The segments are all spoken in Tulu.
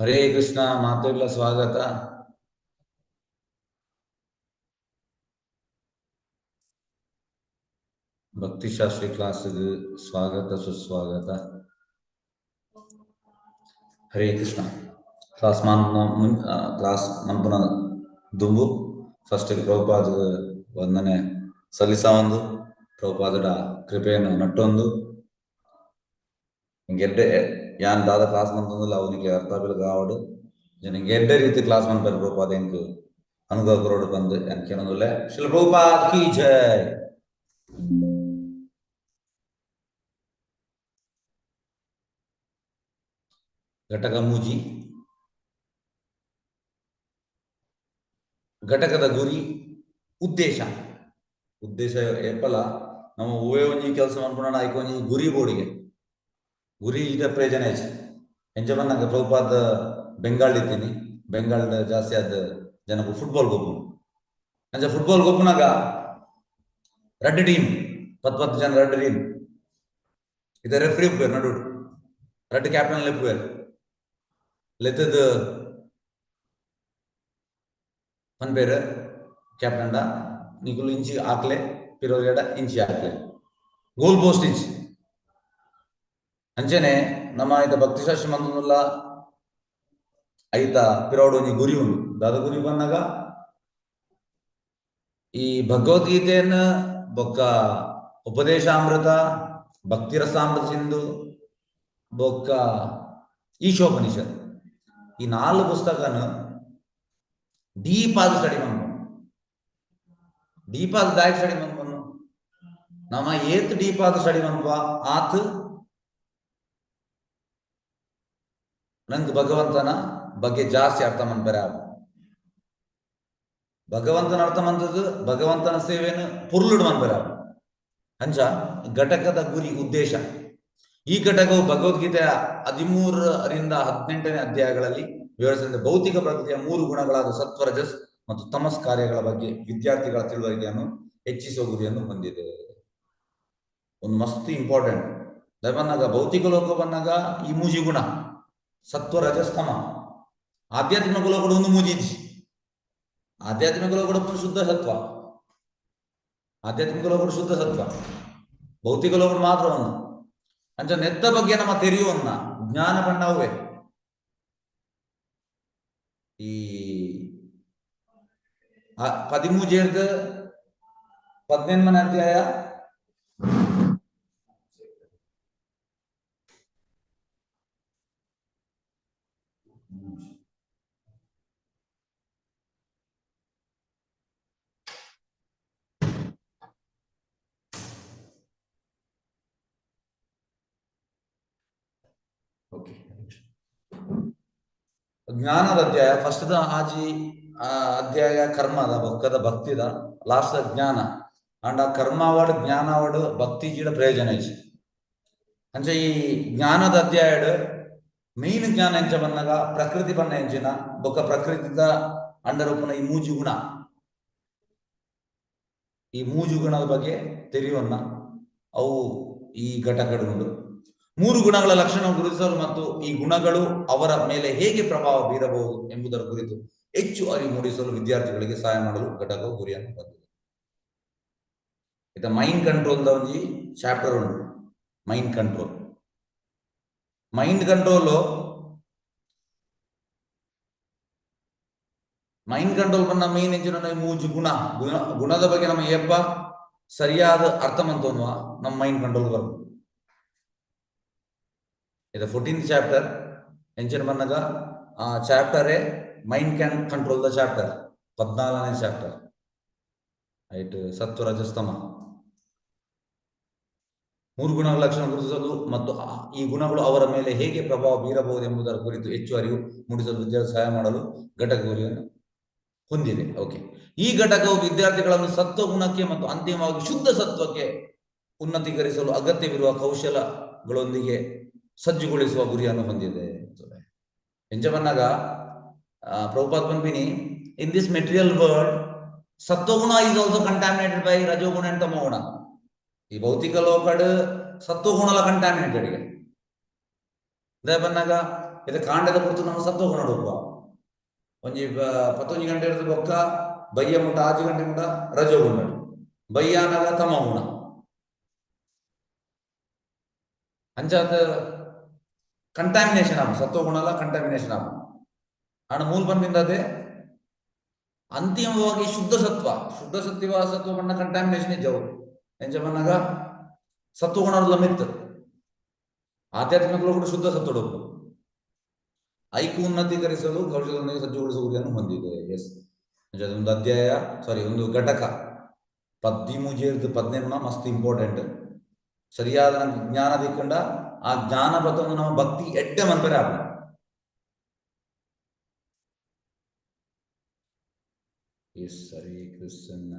ಹರೇ ಕೃಷ್ಣ, ಮಾತೆರ್ಲ ಸ್ವಾಗತ. ಭಕ್ತಿಶಾಸ್ತ್ರಿ ಕ್ಲಾಸ್ಗೆ ಸ್ವಾಗತ, ಸುಸ್ವಾಗತ. ಹರೇ ಕೃಷ್ಣ. ಕ್ಲಾಸ್ ಮಾನ್ ಕ್ಲಾಸ್ ಮನ್ಪುನ ದುಂಬು ಫಸ್ಟ್ ಪ್ರಭುಪಾದ ವಂದನೆ ಸಲ್ಲಿಸಾವೊಂದು, ಪ್ರಭುಪಾದರ ಕೃಪೆಯನ್ನು ನಟ್ಟೊಂದು. ಎಡ್ಡೆ ಯಾನ್ ದಾದ ಕ್ಲಾಸ್ ಮಂತೊಂದುಲ್ಲ ಅವನಿಗೆ ಅರ್ಥ ಆವಡು. ನಿಂಗೆ ಎಡ್ಡೆ ರೀತಿ ಕ್ಲಾಸ್ ಮನ್ಪರೆ ಪ್ರಭುಪಾದ ಎಂಕ್ ಅನುಗ್ರಹ ಕೊರೊಡು ಪಂದ್ ಯಾನ್ ಕೇನೊಂದುಲ್ಲೆ. ಶ್ರೀಲ ಪ್ರಭುಪಾದ ಕಿ ಜೈ. ಘಟಕ ಮೂಜಿ, ಘಟಕದ ಗುರಿ, ಉದ್ದೇಶ. ಉದ್ದೇಶ ಏಪಲ ನಮ್ಮ ಹೂವೇ ಒಂಜಿ ಕೆಲಸ ಮನ್ಪುನ ಐಕ್ ಒಂಜಿ ಗುರಿ ಬೋಡಿಗೆ, ಗುರಿ ಇದ ಪ್ರಯೋಜನ ಹೆಚ್ಚು. ಎಂಚ ಬಂದಾಗ ಪ್ರಭುಪಾದ ಬೆಂಗಾಲ್ ಇದ್ದೀನಿ, ಬೆಂಗಾಲ್ ಜಾಸ್ತಿ ಆದ ಜನకు ಫುಟ್ಬಾಲ್ ಗೊಪ್ಪು. ಅಂಚ ಫುಟ್ಬಾಲ್ ಗೊಪ್ಪುನಾಗ ರಡ್ಡ್ ಟೀಮ್, ಪತ್ತು ಪತ್ತು ಜನ ರಡ್ಡ್ ಟೀಮ್. ಇದ ರೆಫ್ರಿ ಉಪ್ಪೇರು ನಡು, ರಡ್ಡ್ ಕ್ಯಾಪ್ಟನ್ ಲೆಪ್ಪುವೇರು. ಲೆತ್ತದ ಪನ್ಪೇರು ಕ್ಯಾಪ್ಟನ್ಡ ನಿಕುಲು ಇಂಚಿ ಆಕ್ಲೆ, ಪಿರೋರಿಯಡ ಇಂಚಿ ಆಕ್ಲೆ, ಗೋಲ್ ಪೋಸ್ಟ್ ಇಂಚಿ. ಅಂಚನೆ ನಮ್ಮ ಐತ ಭಕ್ತಿಶಾಸ್ತ್ರ ಮಂತೊಂದುಲ್ಲ ಐತ ಪಿರೋಡು ಒಂಜಿ ಗುರಿ ಉಂಡು. ದಾದ ಗುರಿ ಬಂದಾಗ ಈ ಭಗವದ್ಗೀತೆಯನ್ನು ಬೊಕ್ಕ ಉಪದೇಶಾಮೃತ, ಭಕ್ತಿರಸಾಮೃತ ಸಿಂಧು, ಬೊಕ್ಕ ಈಶೋಪನಿಷತ್, ಈ ನಾಲ್ಕು ಪುಸ್ತಕನ ಡೀಪ್ ಆದ ಸ್ಟಡಿ ಮನ್ಪುನು. ಡೀಪ್ ಆದ ದಾಯಕ್ ಸ್ಟಡಿ ಮನ್ಪುನು. ನಮ್ಮ ಏತ್ ಡೀಪ್ ಆದ ಸ್ಟಡಿ ಮನ್ಪ ಆತ್ ನಂಗೆ ಭಗವಂತನ ಬಗ್ಗೆ ಜಾಸ್ತಿ ಅರ್ಥ ಮನ್ಪರೆ. ಭಗವಂತನ ಅರ್ಥ ಮಂತದ್ದು ಭಗವಂತನ ಸೇವೆಯನ್ನು ಪುರ್ಲುಡು ಮನ್ಪರೆ. ಅಂಚ ಘಟಕದ ಗುರಿ ಉದ್ದೇಶ. ಈ ಘಟಕವು ಭಗವದ್ಗೀತೆಯ 13ರಿಂದ 18ನೇ ಅಧ್ಯಾಯಗಳಲ್ಲಿ ವಿವರಿಸಿದ ಭೌತಿಕ ಪ್ರಕೃತಿಯ ಮೂರು ಗುಣಗಳಾದ ಸತ್ವ, ರಜಸ್ ಮತ್ತು ತಮಸ್ ಕಾರ್ಯಗಳ ಬಗ್ಗೆ ವಿದ್ಯಾರ್ಥಿಗಳ ತಿಳುವಳಿಕೆಯನ್ನು ಹೆಚ್ಚಿಸುವ ಗುರಿಯನ್ನು ಹೊಂದಿದೆ. ಒಂದು ಮಸ್ತ್ ಇಂಪಾರ್ಟೆಂಟ್ ಬಂದಾಗ ಭೌತಿಕ ಲೋಕ ಬಂದಾಗ ಈ ಮೂಜಿ ಗುಣ ಸತ್ವ, ರಜಸ್, ತಮ. ಆಧ್ಯಾತ್ಮಿಕ ಲೋಕಡು ಒಂದು ಮೂಜಿಜ್ಜಿ. ಆಧ್ಯಾತ್ಮಿಕ ಲೋಕಡು ಶುದ್ಧ ಸತ್ವ, ಆಧ್ಯಾತ್ಮಿಕ ಲೋಕಡು ಶುದ್ಧ ಸತ್ವ, ಭೌತಿಕ ಲೋಕಡು ಮಾತ್ರ ಒಂದು. ಅಂಚ ನೆತ್ತ ಬಗ್ಗೆ ನಮ್ಮ ತೆರೆಯುವನ್ನ ಜ್ಞಾನ ಪಂಡವೇ ಈ 13 18ನೇ ಅಧ್ಯಾಯ ಓಕೆ, ಜ್ಞಾನದ ಅಧ್ಯಾಯ ಫಸ್ಟ್ the ಆಜಿ ಅಧ್ಯಾಯ ಕರ್ಮದ ಬೊಕ್ಕದ ಭಕ್ತಿದ, ಲಾಸ್ಟ್ ಜ್ಞಾನ. ಅಂಡ್ ಆ ಕರ್ಮ ಅವಾರ್ಡ್ ಜ್ಞಾನ ಅವಾರ್ಡ್ ಭಕ್ತಿ ಜೀಡ ಪ್ರಯೋಜನ ಐತಿ. ಅಂಚ ಈ ಜ್ಞಾನದ ಅಧ್ಯಾಯಡ್ ಮೇನ್ ಜ್ಞಾನ ಎಂಚ ಬಂದಾಗ ಪ್ರಕೃತಿ ಬಣ್ಣ ಎಂಚಿನ ಬೊಕ್ಕ ಪ್ರಕೃತಿದ ಅಂಡರೂಪನ ಈ ಮೂಜು ಗುಣ, ಈ ಮೂಜು ಗುಣದ ಬಗ್ಗೆ ತೆರೆಯುವನ್ನ ಅವು ಈ ಘಟಕಡು ಉಂಡು. ಮೂರು ಗುಣಗಳ ಲಕ್ಷಣ ಗುರುತಿಸಲು ಮತ್ತು ಈ ಗುಣಗಳು ಅವರ ಮೇಲೆ ಹೇಗೆ ಪ್ರಭಾವ ಬೀರಬಹುದು ಎಂಬುದರ ಕುರಿತು ಹೆಚ್ಚು ಅರಿವು ಮೂಡಿಸಲು ವಿದ್ಯಾರ್ಥಿಗಳಿಗೆ ಸಹಾಯ ಮಾಡಲು ಘಟಕವು ಗುರಿಯನ್ನು ಹೊಂದಿದೆ. ಇದು ಮೈಂಡ್ ಕಂಟ್ರೋಲ್ the ಒಂಜಿ ಚಾಪ್ಟರ್ ಉಂಟು. Mind control, mind control, mind control ಬಣ್ಣ ಮೇನ್ ಎಂಚಿನ ಮೂಜು ಗುಣ, ಗುಣ ಗುಣದ ಬಗ್ಗೆ ನಮ್ಮ ಏಪ್ಪ ಸರಿಯಾದ ಅರ್ಥ ಮಂತೋನ್ವ ನಮ್ಮ ಮೈಂಡ್ ಕಂಟ್ರೋಲ್ ಬರ್ತದೆ. ಇದು 14th chapter ಎಂಚಿನ ಬಂದಾಗ ಆ ಚಾಪ್ಟರೇ mind can control the chapter, 14ನೇ chapter. Right, ಸತ್ವ ರಜಸ್ತಮ ಮೂರು ಗುಣಗಳ ಲಕ್ಷಣ ಗುರುತಿಸಲು ಮತ್ತು ಈ ಗುಣಗಳು ಅವರ ಮೇಲೆ ಹೇಗೆ ಪ್ರಭಾವ ಬೀರಬಹುದು ಎಂಬುದರ ಕುರಿತು ಹೆಚ್ಚು ಅರಿವು ಮೂಡಿಸಲು ವಿದ್ಯಾರ್ಥಿ ಸಹಾಯ ಮಾಡಲು ಘಟಕ ಗುರಿಯನ್ನು ಹೊಂದಿದೆ. ಓಕೆ, ಈ ಘಟಕವು ವಿದ್ಯಾರ್ಥಿಗಳನ್ನು ಸತ್ವಗುಣಕ್ಕೆ ಮತ್ತು ಅಂತಿಮವಾಗಿ ಶುದ್ಧ ಸತ್ವಕ್ಕೆ ಉನ್ನತೀಕರಿಸಲು ಅಗತ್ಯವಿರುವ ಕೌಶಲಗಳೊಂದಿಗೆ ಸಜ್ಜುಗೊಳಿಸುವ ಗುರಿಯನ್ನು ಹೊಂದಿದೆ. ಎಂಚ ಬಂದಾಗ Prabhupad ಪನ್ಪಿನಿ, in this material world ಸತ್ವಗುಣ is also contaminated by ರಜೋಗುಣ ಅಂಡ್ ತಮೋಗುಣ. ಈ ಭೌತಿಕ ಲೋಕಡ್ ಸತ್ವಗುಣಲ ಕಂಟಾಮಿನೇಟೆಡ್. ಅದೇ ಬಂದಾಗ ಇದು ಕಾಂಡದ ಪೊರ್ತು ನಮ್ಮ ಸತ್ವ ಗುಣ ಉಪ್ಪ. ಒಂಜಿ 11 ಗಂಟೆ ಇರ್ದು ಬೊಕ್ಕ ಬಯ್ಯ ಮುಟ್ಟ 6 ಗಂಟೆ ಮುಟ್ಟ ರಜೋಗುಣ, ಬಯ್ಯಾನಗ ತಮ ಗುಣ. ಅಂಚಾದ ಕಂಟಾಮಿನೇಷನ್ ಆಪು, ಸತ್ವಗುಣಲ ಕಂಟಾಮಿನೇಷನ್ ಆಪು. ಆಂಡ ಮೂಲ ಪನ್ಪಿಂದದೆ ಅಂತಿಮವಾಗಿ ಶುದ್ಧ ಸತ್ವ, ಶುದ್ಧ ಸತ್ವ ಸತ್ವ ಪಂಡ ಕಂಟಾಮಿನೇಷನ್ ಇಜ್ಜವು. ಎಂಚ ಪನ್ನಗ ಸತ್ವಗುಣಲ ಮಿತ್ ಆಧ್ಯಾತ್ಮಿಕ ಕೂಡ ಶುದ್ಧ ಸತ್ವ ಉಪ್ಪು. ಐಕ್ಯ ಉನ್ನತೀಕರಿಸಲು ಕೌಶಲದೊಂದಿಗೆ ಸಜ್ಜುಗೊಳಿಸುವ ಗುರಿಯನ್ನು ಹೊಂದಿದೆ. ಎಸ್, ಒಂದು ಅಧ್ಯಾಯ, ಸಾರಿ ಒಂದು ಘಟಕ 13 18 ಮಸ್ತ್ ಇಂಪಾರ್ಟೆಂಟ್. ಸರಿಯಾದ ಜ್ಞಾನ ದಿಕ್ಕಂಡ ಆ ಜ್ಞಾನ ಬತ್ತೊಂದು ನಮ್ಮ ಭಕ್ತಿ ಎಡ್ಡೆ ಮನ್ಪರೆ ಆಪುಂಡು. ಎಸ್, ಹರೇ ಕೃಷ್ಣ.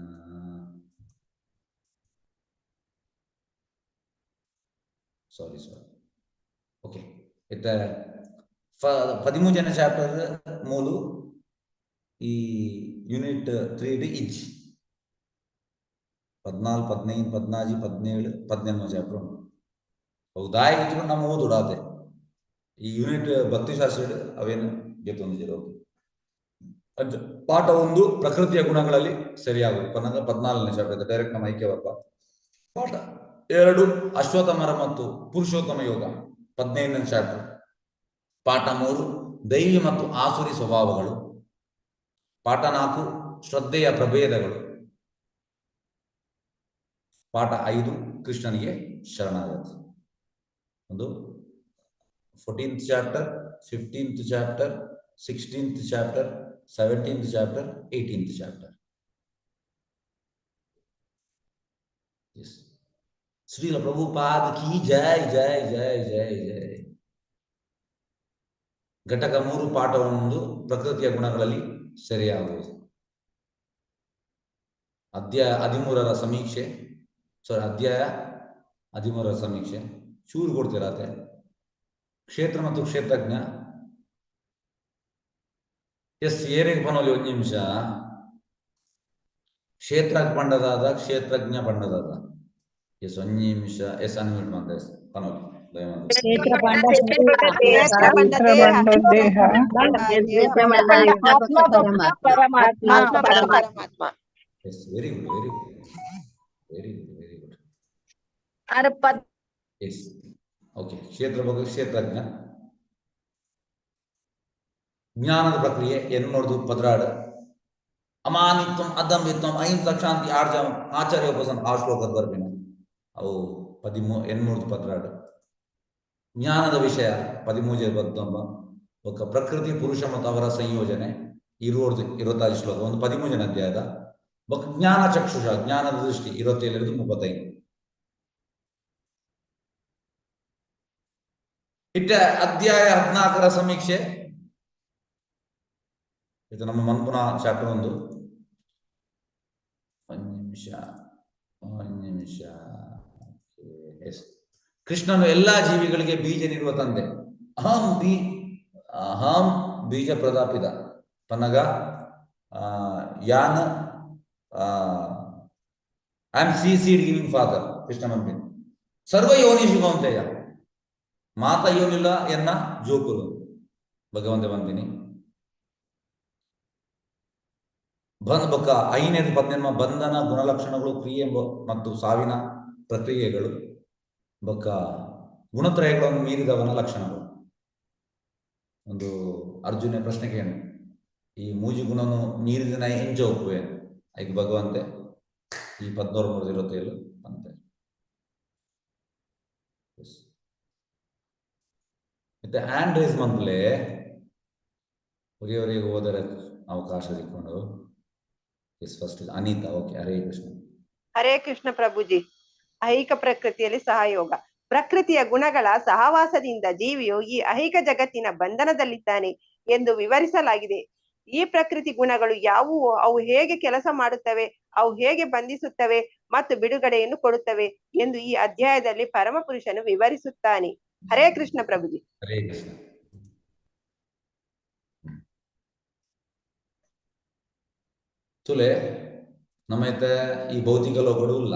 ಸಾರಿ ಸಾರಿ, ಓಕೆ. ಇತ್ತ 13ನೇ ಚಾಪ್ಟರ್ ಮೂಲು ಈ ಯೂನಿಟ್ 3 ಇಜ್ಜಿ. 14, 15, 14, 17, 18 ಚಾಪ್ಟರ್ ಉಂಟು. ಅವು ದಾಯಿ ಇಜ್ಜಿಕೊಂಡು ನಮ್ಮ ಓದುಡಾತೆ ಈ ಯೂನಿಟ್ ಭಕ್ತಿಶಾಸ್ತ್ರ ಅವೇನು ಗೆತ್ತೊಂದಿದ್ದೀರ. ಓಕೆ, ಅಂಚ ಪಾಠ 1 ಪ್ರಕೃತಿಯ ಗುಣಗಳಲ್ಲಿ ಸರಿಯಾಗುವುದು ಪನ್ನಗ 14ನೇ ಚಾಪ್ಟರ್ ಡೈರೆಕ್ಟ್ ನಮ್ಮ ಐಕ್ಯವಪ್ಪ. ಪಾಠ 2 ಅಶ್ವತ್ಥಮರ ಮತ್ತು ಪುರುಷೋತ್ತಮ ಯೋಗ 15ನೇ ಚಾಪ್ಟರ್. ಪಾಠ 3 ದೈವಿ ಮತ್ತು ಆಸುರಿ ಸ್ವಭಾವಗಳು. ಪಾಠ 4 ಶ್ರದ್ಧೆಯ ಪ್ರಭೇದಗಳು. ಪಾಠ 5 ಕೃಷ್ಣನಿಗೆ ಶರಣಾಗತಿ. ಒಂದು 14th chapter, 15th chapter, 16th chapter, 17th chapter, 18th chapter. Yes. Srila Prabhupada ki jai jai jai jai jai. ಘಟಕ 3 ಪಾಠ 1 ಪ್ರಕೃತಿಯ ಗುಣಗಳಲ್ಲಿ ಸೆರೆಯಾಗುವುದು. ಅಧ್ಯಾಯ 13ರ ಸಮೀಕ್ಷೆ, ಸಾರಿ ಅಧ್ಯಾಯ 13ರ ಸಮೀಕ್ಷೆ ಚೂರು ಕೊಡ್ತೀರಾತೆ. ಕ್ಷೇತ್ರ ಮತ್ತು ಕ್ಷೇತ್ರಜ್ಞ. ಎಸ್, ಏರಿಗೆ ಪನೋಲಿ ಒಂದು ನಿಮಿಷ. ಕ್ಷೇತ್ರ ಪಂಡದಾದ ಕ್ಷೇತ್ರಜ್ಞ ಪಂಡದಾದ. ಎಸ್, ಒಂದು ನಿಮಿಷ. ಎಸ್, ಅನ್ಮ್ಯೂಟ್ ಮಾಡ್ದೆ. ಎಸ್ ಪನೋಲಿ ದಯಮಾಡಿ. ಕ್ಷೇತ್ರ ಪಂಡ ದೇಹ ಪರಮಾತ್ಮ ಪರಮಾತ್ಮ. Yes, very good, very good, very good, very good. Yes, okay. ಕ್ಷೇತ್ರ ಬಗ್ಗೆ ಕ್ಷೇತ್ರಜ್ಞ ಜ್ಞಾನದ ಪ್ರಕ್ರಿಯೆ ಎನ್ನೋಡ್ದು ಪದ್ರಾಡು. ಅಮಾನಿತ್ವಂ ಅದಂಬಿತ್ವಂ ಅಹಿಂಸಾ ಶಾಂತಿ ಆರ್ಜವಂ ಆಚಾರ್ಯ ಉಪಸನ್ ಆ ಶ್ಲೋಕದ ಬರ್ಪಿನ ಅವು 813. ಜ್ಞಾನದ ವಿಷಯ 13 ಪದ್ದೊಂಬ. ಒಕ್ಕ ಪ್ರಕೃತಿ ಪುರುಷ ಮತ್ತು ಅವರ ಸಂಯೋಜನೆ 26 ಶ್ಲೋಕ, ಒಂದು 13ನೇ ಅಧ್ಯಾಯದ. ಬೊಕ್ಕ ಜ್ಞಾನ ಚಕ್ಷುಷ ಜ್ಞಾನದ ದೃಷ್ಟಿ 27 35. ಇಟ್ಟ ಅಧ್ಯಾಯ 14ರ ಸಮೀಕ್ಷೆ. ಇದು ನಮ್ಮ ಮನ್ಪುನ ಚಾಪ್ಟರ್ 1. ಒಂದು ನಿಮಿಷ, ಒಂದು ನಿಮಿಷ. ಎಸ್, ಕೃಷ್ಣನು ಎಲ್ಲಾ ಜೀವಿಗಳಿಗೆ ಬೀಜ ನೀಡುವ ತಂದೆ. ಅಹಂ ಬೀಜ ಪ್ರದಾಪಿತ ಪನ್ನಗ ಯಾನ್ I am seed giving father Krishna ಮನ್ಪಿನ್. ಸರ್ವ ಯೋನಿಷು ಕೌಂತೆಯ ಮಾತ ಯೋನಿಲ್ಲ ಎನ್ನ ಜೋಕುಲು ಭಗವಂತ ಬಂದಿನಿ. ಬಂದ್ ಬೊಕ್ಕ 5ನೇದು 18 ಬಂಧನ ಗುಣಲಕ್ಷಣಗಳು ಕ್ರಿಯೆ ಮತ್ತು ಸಾವಿನ ಪ್ರಕ್ರಿಯೆಗಳು ಬೊಕ್ಕ ಗುಣತ್ರಯಗಳನ್ನು ಮೀರಿದವನ ಲಕ್ಷಣಗಳು. ಒಂದು ಅರ್ಜುನ ಪ್ರಶ್ನೆ ಕೇಳು, ಈ ಮೂಜಿ ಗುಣನು ಮೀರಿದ ಎಂಚ ಒಪ್ಪುವೆ ಐಕ್ ಭಗವಂತೆ ಈ 13 27 ಅಂತೆ. ಮತ್ತೆ ಹ್ಯಾಂಡ್ ರೈಸ್ ಮಂತ್ಲೆ ಹೊರೆಯವರೆಗೆ ಹೋದರೆ ಅವಕಾಶ ಸಿಕ್ಕೊಂಡು. Yes, first Anita. Okay, Hare Krishna. Hare Krishna Prabhuji. ಐಹಿಕ ಪ್ರಕೃತಿಯಲ್ಲಿ ಸಹಯೋಗ. ಪ್ರಕೃತಿಯ ಗುಣಗಳ ಸಹವಾಸದಿಂದ ಜೀವಿಯು ಈ ಐಹಿಕ ಜಗತ್ತಿನ ಬಂಧನದಲ್ಲಿದ್ದಾನೆ ಎಂದು ವಿವರಿಸಲಾಗಿದೆ. ಈ ಪ್ರಕೃತಿ ಗುಣಗಳು ಯಾವುವು, ಅವು ಹೇಗೆ ಕೆಲಸ ಮಾಡುತ್ತವೆ, ಅವು ಹೇಗೆ ಬಂಧಿಸುತ್ತವೆ ಮತ್ತು ಬಿಡುಗಡೆಯನ್ನು ಕೊಡುತ್ತವೆ ಎಂದು ಈ ಅಧ್ಯಾಯದಲ್ಲಿ ಪರಮಪುರುಷನು ವಿವರಿಸುತ್ತಾನೆ. ಹರೇ ಕೃಷ್ಣ ಪ್ರಭುಜಿ. ಹರೇ ಕೃಷ್ಣ. ತುಲೆ ನಮ್ಮೈತೆ ಈ ಭೌತಿಕ ಲೋಕಡು ಇಲ್ಲ,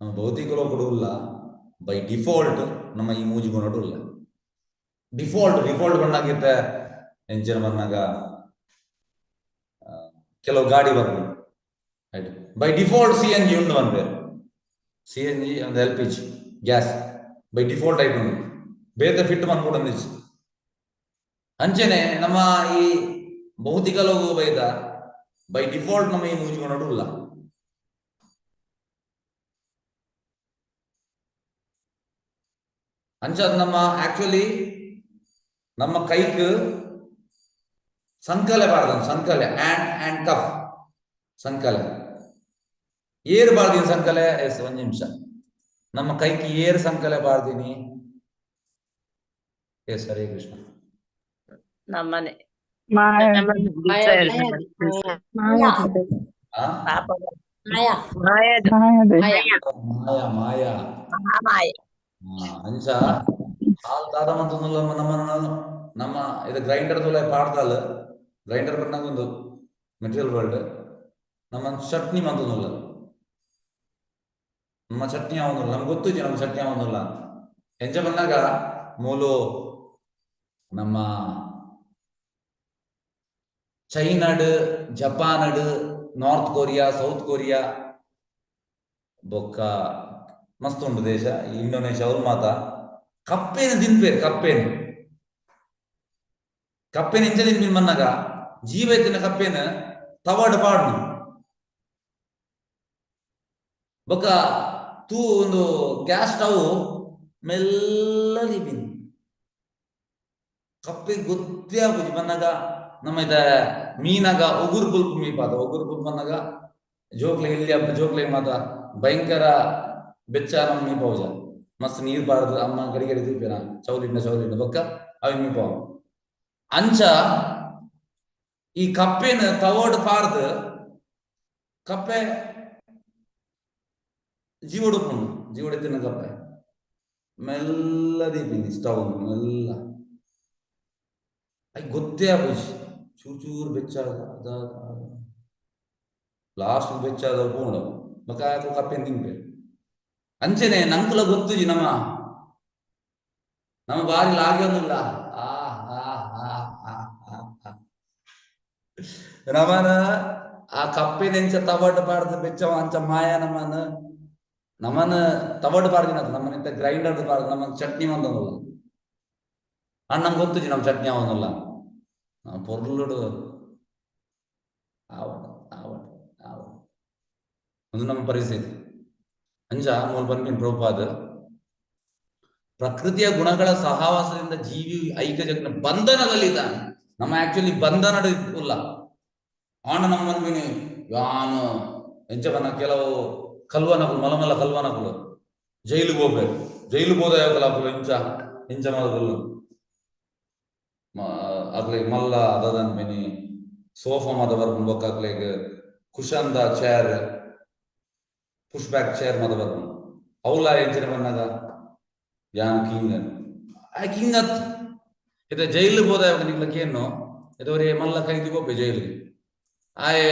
ನಮ್ಮ ಭೌತಿಕ ಲೋಕಡು ಇಲ್ಲ, ಬೈ ಡಿಫಾಲ್ಟ್ ನಮ್ಮ ಈ ಮೂಜಿ ಗುಣಡು ಇಲ್ಲ. ಡಿಫಾಲ್ಟ್ ಡಿಫಾಲ್ಟ್ ಬಣ್ಣಾಗಿತ್ತೆ ಎಂಚಿನ ಬಂದಾಗ ಕೆಲವು ಗಾಡಿ ಬರ್ಪುಂಡು right. By default CNG ಉಂಡು ಪನ್ಪೆರ್. ಸಿಎನ್ಜಿ ಒಂದು LPG gas by default ಐಟ್ ಉಂಡು, ಬೇತೆ ಫಿಟ್ ಮನ್ಪೊಡೊಂದಿಜ್ಜಿ. ಅಂಚೆನೆ ನಮ್ಮ ಈ ಭೌತಿಕ ಲೋಕ ಬೈದ ಬೈ ಡಿಫಾಲ್ಟ್ ನಮ್ಮ ಈ ಮೂಜಿ ಗುಣಡು ಉಲ್ಲ. ಅಂಚ ನಮ್ಮ ಆಕ್ಚುಲಿ ನಮ್ಮ ಕೈಕ್ ಸಂಕಲೆ ಬಾರ್ದ, ಸಂಕಲೆ ಆಂಡ್ ಆಂಡ್ ಕಫ್ ಸಂಕಲೆ ಏರ್ ಬಾರ್ದಿನಿ ಸಂಕಲೆ. ಎಸ್, ಒಂದ್ ನಿಮಿಷ. ನಮ್ಮ ಕೈಕ್ ಏರ್ ಸಂಕಲೆ ಬಾರ್ದಿನಿ. ಎಸ್, ಹರೇ ಕೃಷ್ಣ. ನಮ್ಮನೆ ಮಾಯಾ. ಆ? ಮಾಯಾ. ಮಾಯಾ. ಮಾಯಾ ಮಾಯಾ. ಮಾಯ. ಅಂಚ ಹಾಲ್ ದಾದ ಮಂತೊಂದುಲ್ಲ ನಮ್ಮನ್ನ ನಮ್ಮ ಇದು ಗ್ರೈಂಡರ್ ತುಲೆ ಪಾಡ್ದಾಲ್. ಗ್ರೈಂಡರ್ ಬಣ್ಣಗ ಒಂದು ಮೆಟೀರಿಯಲ್ ವರ್ಲ್ಡ್ ನಮ್ಮ ಚಟ್ನಿ ಮಂತೊಂದುಲ್ಲ. ನಮ್ಮ ಚಟ್ನಿ ಆವೊಂದುಲ್ಲ, ನಮ್ಗೆ ಗೊತ್ತಿಜ್ಜಿ ನಮ್ಮ ಚಟ್ನಿ ಆವೊಂದುಲ್ಲ. ಎಂಚ ಬಂದಾಗ ಮೂಲು ನಮ್ಮ ಚೈನಾಡ್, ಜಪಾನಡ್, ನಾರ್ತ್ ಕೊರಿಯಾ, ಸೌತ್ ಕೊರಿಯಾ ಬೊಕ್ಕ ಮಸ್ತ್ ಉಂಡು ದೇಶ, ಇಂಡೋನೇಷ್ಯಾ ಅವ್ರು ಮಾತ ಕಪ್ಪೇನು ತಿನ್ಪೇರು. ಕಪ್ಪೇನು ಕಪ್ಪೇನು ಎಂಚ ತಿನ್ಪಿನ ಮನ್ನಾಗ ಜೀವ ಇತ್ತಿನ ಕಪ್ಪೇನು ತವಾಡ್ ಪಾಡ್ನು. ಬೊಕ್ಕ ತೂ ಒಂದು ಗ್ಯಾಸ್ ಸ್ಟವ್ ಮೆಲ್ಲ ದೀಪಿನಿ. ಕಪ್ಪೆ ಗೊತ್ತೇ ಆಪುಜಿ. ಬನ್ನಗ ನಮ್ಮ ಇದ ಮೀನಾಗ ಉಗುರು ಪುಲ್ಪು ಮೀಪಾದ. ಉಗುರು ಪುಲ್ಪು ಬಂದಾಗ ಜೋಕ್ಲೆ ಇಲ್ಲಿ ಹಬ್ಬ ಜೋಕ್ಲೆ ಮಾತ ಭಯಂಕರ ಬೆಚ್ಚ ನಮ್ಮ ಮೀಪೌಜ ಮಸ್ತ್ ನೀರ್ ಬಾರ್ದು ಅಮ್ಮ ಗಡಿ ಗಡಿ ತೂಪೇನ ಚೌಲಿಂಡ ಚೌಲಿಂಡ ಬೊಕ್ಕ ಅವಿ ಮೀಪಾವ್. ಅಂಚ ಈ ಕಪ್ಪೆನ ತವಡ್ ಪಾರ್ದು ಕಪ್ಪೆ ಜೀವಡುಪುಂಡು. ಜೀವಡೆತ್ತಿನ ಕಪ್ಪೆ ಮೆಲ್ಲ ದೀಪಿನಿ ಸ್ಟವ್ ಮೆಲ್ಲ. I ಗೊತ್ತೇ ಆಪುಜಿ. ಚೂರು ಚೂರು ಬೆಚ್ಚ ಲಾಸ್ಟ್ ಬೆಚ್ಚ ಆದ ಪೋಂಡು ಬೊಕ್ಕ ಆಕು ಕಪ್ಪೆನ್ ತಿನ್ಪೆರ್. ಅಂಚೆನೆ ನಂಕುಲ ಗೊತ್ತುಜಿ ನಮ್ಮ ನಮ್ಮ ಬಾರಿ ಲಾಗ್ಯೊಂದುಲ್ಲ. ಆ ಆ ಆ ಆ ಆ ಆ ನಮನ ಆ ಕಪ್ಪೆನೆಂಚ ತವಡ್ ಪಾಡ್ದು ಬೆಚ್ಚವ ಅಂಚ ಮಾಯ ನಮನ ನಮನ ತವಡ್ ಪಾಡ್ದಿನ ನಮ್ಮನ ಇಂತ ಗ್ರೈಂಡರ್ ಪಾಡ್ದು ನಮ್ಮನ್ ಚಟ್ನಿ ಮಂತೊಂದುಲ್ಲ. ಅಣ್ಣ ನಮ್ಗೆ ಗೊತ್ತುಜಿ ನಮ್ಮ ಚಟ್ನಿ ಆವೊಂದುಲ್ಲ. ಪೊರ್ಲುಡು ಆವಡ್ ಆವಡ್ ಆವಡ್ ಒಂದು ನಮ್ಮ ಪರಿಸ್ಥಿತಿ. ಅಂಚ ಮೂಲ ಪನ್ಪಿನ ಪ್ರಭುಪಾದ ಪ್ರಕೃತಿಯ ಗುಣಗಳ ಸಹವಾಸದಿಂದ ಜೀವಿ ಐಕ ಜಗತ್ತಿನ ಬಂಧನದಲ್ಲಿದ್ದಾನೆ. ನಮ್ಮ ಆಕ್ಚುಲಿ ಬಂಧನ ಉಲ್ಲ. ಆಣ ನಮ್ಮ ಮನ್ವಿನಿ ಯಾನು ಎಂಚ ಬನ್ನ ಕೆಲವು ಕಲ್ವನಕುಲು ಮಲಮಲ್ಲ ಕಲ್ವನಕುಲು ಜೈಲಿಗೆ ಹೋಗ್ಬೇಕು. ಜೈಲು ಹೋದ ಯಾವಕಲ ಇಂಚ ಇಂಚ ಮಲಕುಲು ಅಕ್ಲೆಗ್ ಮಲ್ಲ ಅದನ್ಪಿನಿ ಸೋಫಾ ಮಾತ ಬರ್ಪುಂಡು. ಬೊಕ್ಕ ಅಕ್ಲೆಗ್ ಕುಶನ್ದ ಚೇರ್, ಪುಷ್ ಬ್ಯಾಕ್ ಚೇರ್ ಮಾತ ಬರ್ಪುಂಡು. ಅವ್ಲ ಎಂಚಿನ ಬನ್ನಗ ಯಾನ್ ಕಿಂಗ್, ಆ ಕಿಂಗ್ ಅತ್ ಇತ್ತೆ ಜೈಲು ಹೋದ ಯಾವಾಗ ನಿಕ್ಲ ಕೇನು ಇದು ಮಲ್ಲ ಕೈದಿ ಪೋಪೆ ಜೈಲಿಗೆ. ಆಯೆ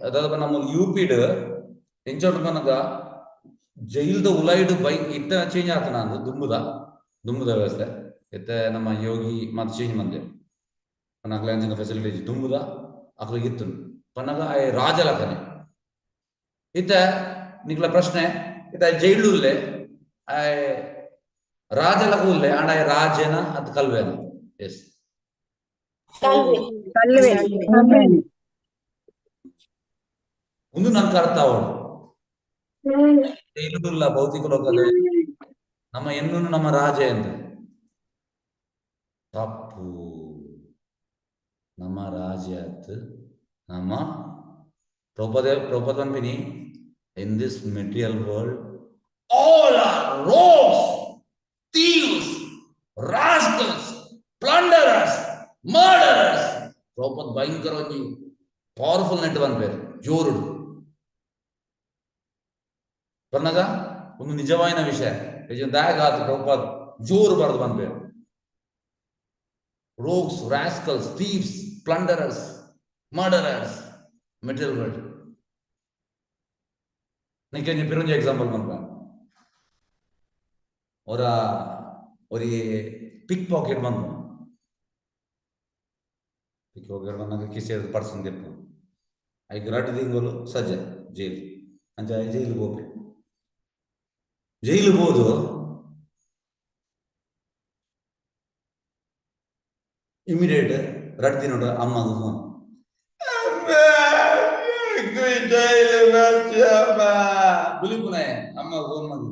ಅದಾದ ನಮ್ಮ you ಪಿಡ್ ಎಂಚ ಉಂಡು ಪನ್ನಗ ಜೈಲ್ದ ಉಲೈಡ್ ಬೈ ಇತ್ತ ಚೇಂಜ್ ಆತನ ಅಂದು ದುಂಬುದ ದುಂಬುದ ವ್ಯವಸ್ಥೆ ಇತ್ತೆ ನಮ್ಮ ಯೋಗಿ ಮಾತ ಚೇಂಜ್ ಮಂದೆ ಪನ್ನಕ್ಲೆ ಅಂಚಿನ ಫೆಸಿಲಿಟಿ ದುಂಬುದ ಅಕ್ಲಿಗೆ ಇತ್ತು ಪನ್ನಗ ಆಯೆ ರಾಜಲಕನೆ. ಇತ್ತೆ ನಿಕ್ಲ ಪ್ರಶ್ನೆ ಇತ್ತೆ ಜೈಲು ಉಲ್ಲೆ ಆಯೆ ರಾಜಲಕ ಉಲ್ಲೆ ಆಂಡ ಆಯೆ ರಾಜನ ಅತ್ ಕಲ್ವೇನ? ಎಸ್, ಕಲ್ವೆ. ಒಂದು ನಂಗೆ ಅರ್ಥ ಅವಳು ಜೈಲುಲ್ಲ ಭೌತಿಕ ಲೋಕದ ನಮ್ಮ ಎನ್ನು ನಮ್ಮ ರಾಜ ಎಂದು ತಪ್ಪು. ನಮ್ಮ ರಾಜ್ಯ ನಮ್ಮ Prabhupada Prabhupada ಪನ್ಪಿನಿ in this material world all are rogues, thieves, rascals, plunderers, murderers. Prabhupada ಭಯಂಕರ ಒಂಜಿ ಪವರ್ಫುಲ್ ನೆಟ್ ಪನ್ಪೇರು ಜೋರುಡು ಪನ್ನಗ ಒಂದು ನಿಜವಾಯಿನ ವಿಷಯ ದಾಯಗಾತ ಪ್ರಭುಪಾದ ಜೋರು ಬರೆದು ಪನ್ಪೇರು. Rogues, rascals, thieves, plunderers, murderers, material world. ನಿಕ್ಕೊಂಜಿ ಪಿರೊಂಜಿ example ಪನ್ಪ. ಒರ ಒರಿ ಪಿಕ್ ಪಾಕೆಟ್ ಬಂದು ಪಿಕ್ ಪಾಕೆಟ್ ಬಂದಾಗ ಕಿಸೆ ಪರ್ಸನ್ ದೆಪ್ಪು ಐಕ್ ರಡ್ಡ್ ತಿಂಗಳು ಸಜೆ ಜೈಲ್. ಅಂಚ ಜೈಲು ಪೋಪೆ. ಜೈಲು ಪೋದು ಇಮಿಡಿಯೇಟ್ ರಡ್ಡ್ ದಿನೊಡು ಅಮ್ಮಗ್ ಫೋನ್. ಬುಲಿಪುನೆ ಅಮ್ಮ ಫೋನ್ ಮಂದು.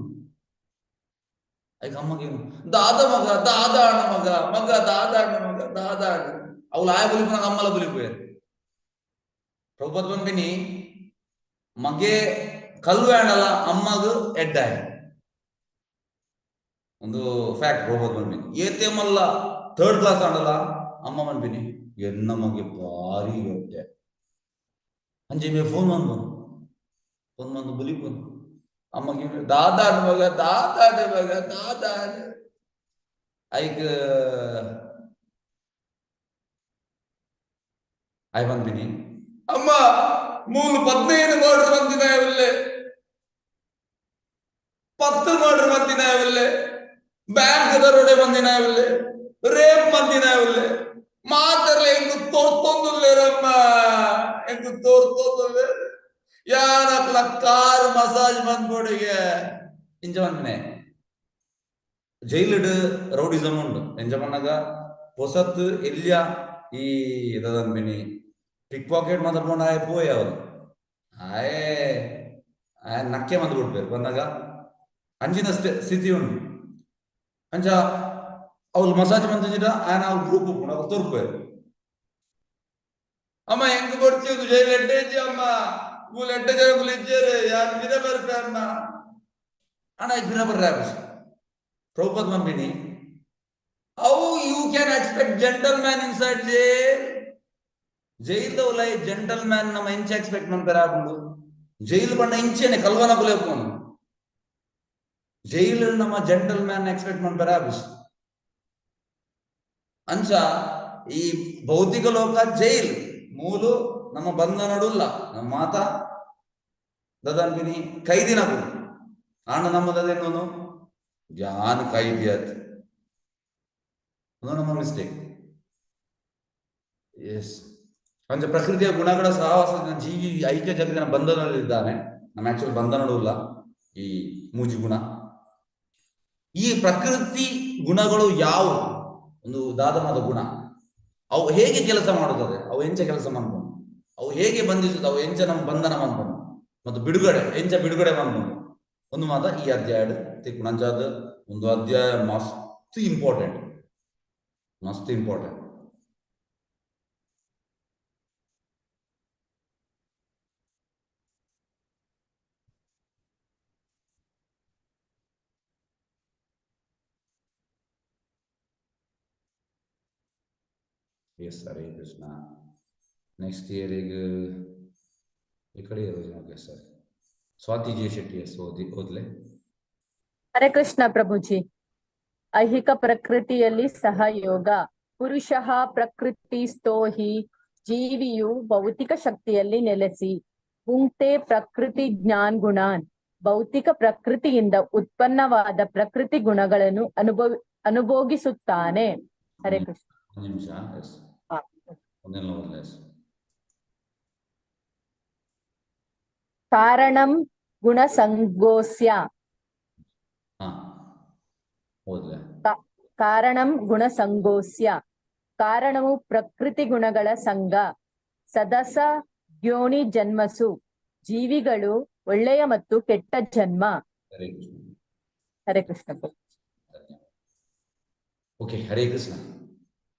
ಐಕ್ ಅಮ್ಮಗೆ ದಾದ ಮಗ ದಾದ ಅಣ್ಣ ಮಗ ಮಗ ದಾದ ಅಣ್ಣ ಮಗ ದಾದ ಅಣ್ಣ ಅವಳು ಆಯ ಬುಲಿಪುನಾಗ ಅಮ್ಮಲ ಬುಲಿಪುವೆ. ಪ್ರಭುಪಾದ ಪನ್ಪಿನಿ ಮಗೆ ಕಲ್ವೆ ಆಂಡಲ ಅಮ್ಮಗ್ ಎಡ್ಡಾಯ. ಒಂದು ಫ್ಯಾಕ್ಟ್ ಪ್ರಭುಪಾದ ಪನ್ಪಿನಿ. ಏತೆ ಮಲ್ಲ ಥರ್ಡ್ ಕ್ಲಾಸ್ ಆಂಡಲ ಅಮ್ಮ ಪನ್ಪಿನಿ ಎನ್ನ ಮಗೆ ಭಾರಿ ಎಡ್ಡೆ. ಅಂಚೆ ಮೇ ಫೋನ್ ಬಂದು ಫೋನ್ ಬಂದು ಬುಲಿಪುನ್ ಅಮ್ಮಗೆ ದಾದ ಮಗ ದಾದ ಮಗ ದಾದ. ಐಕ್ ಆಯ್ ಪನ್ಪಿನಿ ಅಮ್ಮ ಮೂಲು 15 ಮರ್ಡರ್ ಮಂದಿನ ಉಲ್ಲೆ, 10 ಮರ್ಡರ್ ಮಂದಿನ ಉಲ್ಲೆ, ಬ್ಯಾಂಕ್ ದರೋಡೆ ಮಂದಿನ ಉಲ್ಲೆ, ರೇಪ್ ಮಂದಿನ ಉಲ್ಲೆ, ಮಾತರ್ಲೆ ಎಂಕು ತೋರ್ತೊಂದುಲ್ಲೇರಮ್ಮ, ಎಂಕು ತೋರ್ತೊಂದುಲ್ಲೆ, ಯಾರಕ್ಲ ಕಾರ್ ಮಸಾಜ್ ಬಂದ್ಬೋಡಿಗೆ ಇಂಚ ಬಂದಿನಿ. ಜೈಲಿಡ್ ರೌಡಿಸಮ್ ಉಂಡು. ಎಂಚ ಪನ್ನಗ ಪೊಸತ್ ಎಲ್ಯ ಈ ದಾದ ಪಿಕ್ ಪಾಕೆಟ್ ಮಾತ್ರ ಪೋಂಡ ಆಯೆ ಪೋಯೆ ಅವರು ಆಯೆ ಆಯೆ ನಕ್ಕೆ ಬಂದು ಬಿಡ್ಬೇಕು ಬಂದಾಗ ಅಂಚಿನ ಸ್ಥಿತಿ ಉಂಡು. ಅಂಚ ಅವ್ಲು ಮಸಾಜ್ ಮಂತಿಂಚಿಟ ಆಯನ ಅವ್ಲು ಗ್ರೂಪ್ ಉಪ್ಪುಂಡು ಅವ್ರು ತೋರ್ಪೇರು. ಅಮ್ಮ ಎಂಕ್ ಬೊಡ್ಚಿ ಜೈಲ್ ಎಡ್ಡೆ ಅಮ್ಮ ಮೂಲು ಎಡ್ಡೆ ಜನ ಇಜ್ಜೇರು ಯಾರು ಪಿರ ಬರ್ಪೆ ಅಮ್ಮ ಅಣ್ಣ ಪಿರ ಬರ್ರೆ. Prabhupada ಪನ್ಪಿನಿ how you can expect gentleman inside jail? ಜೈಲ್ದ ಉಲಾಯಿ gentle man ನಮ್ಮ ಎಂಚ ಎಕ್ಸ್ಪೆಕ್ಟ್ ಮನ್ಪೆರೆ ಆಪುಂಡು? ಜೈಲ್ ಪಂಡ ಇಂಚೆನೆ ಕಲ್ವನಕುಲು ಉಪ್ಪುನು. ಜೈಲ್ ನಮ್ಮ ಜೆಂಟಲ್ ಮ್ಯಾನ್ ಎಕ್ಸ್ಪೆಕ್ಟ್ ಮನ್ಪೆರೆ ಆಪುಜಿ. ಅಂಚ ಈ ಭೌತಿಕ ಲೋಕ ಜೈಲ್ ಮೂಲು ನಮ್ಮ ಬಂಧನಡುಲ್ಲ. ನಮ್ಮ ಮಾತಾ ದದನ್ಪಿನಿ ಕೈದಿನಕುಲು ಆಂಡ ನಮ್ಮದದೇನು ಯಾನ್ ಕೈದಿ ಆತ್ ಅದು ನಮ್ಮ ಮಿಸ್ಟೇಕ್. ಎಸ್. ಅಂಚ ಪ್ರಕೃತಿಯ ಗುಣಗಳ ಸಹವಾಸದ ಜೀವಿ ಐಕ್ಯ ಜಗತ್ತಿನ ಬಂಧನದಲ್ಲಿದ್ದಾನೆ. ನಮ್ಮ ಆಕ್ಚುಲ್ ಬಂಧನಡುಲ್ಲ ಈ ಮೂಜಿ ಗುಣ. ಈ ಪ್ರಕೃತಿ ಗುಣಗಳು ಯಾವುವು? ಒಂದು ದಾದಮದ ಗುಣ ಅವು ಹೇಗೆ ಕೆಲಸ ಮಾಡುತ್ತದೆ, ಅವು ಎಂಚ ಕೆಲಸ ಮಾಡ್ಕೊಂಡು, ಅವು ಹೇಗೆ ಬಂಧಿಸುತ್ತೆ, ಅವು ಎಂಚ ನಮ್ಮ ಬಂಧನ ಮಾಡ್ಕೊಂಡು ಮತ್ತು ಬಿಡುಗಡೆ ಎಂಚ ಬಿಡುಗಡೆ ಮಾಡ್ಕೊಂಡು ಒಂದು ಮಾತ ಈ ಅಧ್ಯಾಯ ತಿಕ್ಕು. ಅಂಚಾದ ಒಂದು ಅಧ್ಯಾಯ ಮಸ್ತ್ ಇಂಪಾರ್ಟೆಂಟ್, ಮಸ್ತ್ important. Yes, Hare Krishna. Next ಇಯರಿಗೆ ಈ ಕಡೆ ಇರೋದು. Okay sir. Swati J Shetty S ಓದಿ ಓದ್ಲೆ. ಹರೇ ಕೃಷ್ಣ ಪ್ರಭುಜಿ. ಐಹಿಕ ಪ್ರಕೃತಿಯಲ್ಲಿ ಸಹಯೋಗ. ಪುರುಷಃ ಪ್ರಕೃತಿ ಸ್ಥೋ ಹಿ, ಜೀವಿಯು ಭೌತಿಕ ಶಕ್ತಿಯಲ್ಲಿ ನೆಲೆಸಿ ಭುಂಕ್ತೆ ಪ್ರಕೃತಿ ಜ್ಞಾನ್ ಗುಣಾನ್, ಭೌತಿಕ ಪ್ರಕೃತಿಯಿಂದ ಉತ್ಪನ್ನವಾದ ಪ್ರಕೃತಿ ಗುಣಗಳನ್ನು ಅನುಭೋಗಿಸುತ್ತಾನೆ. ಹರೇ ಕೃಷ್ಣ. ಒಂದು ನಿಮಿಷ. ಎಸ್, ಒಂದೆಲ್ಲ ಓದ್ಲೆ. ಎಸ್. ಕಾರಣಂ ಗುಣಸಂಗೋಸ್ಯ. ಹಾ ಓದ್ಲೆ. ಕಾರಣಂ ಗುಣಸಂಗೋಸ್ಯ, ಕಾರಣವು ಪ್ರಕೃತಿ ಗುಣಗಳ ಸಂಘ. ಸದಸ ಯೋನಿ ಜನ್ಮಸು, ಜೀವಿಗಳು ಒಳ್ಳೆಯ ಮತ್ತು ಕೆಟ್ಟ ಜನ್ಮ. ಹರೇ ಕೃಷ್ಣ. ಹರೇ ಕೃಷ್ಣ. ಓಕೆ, ಹರೇ ಕೃಷ್ಣ.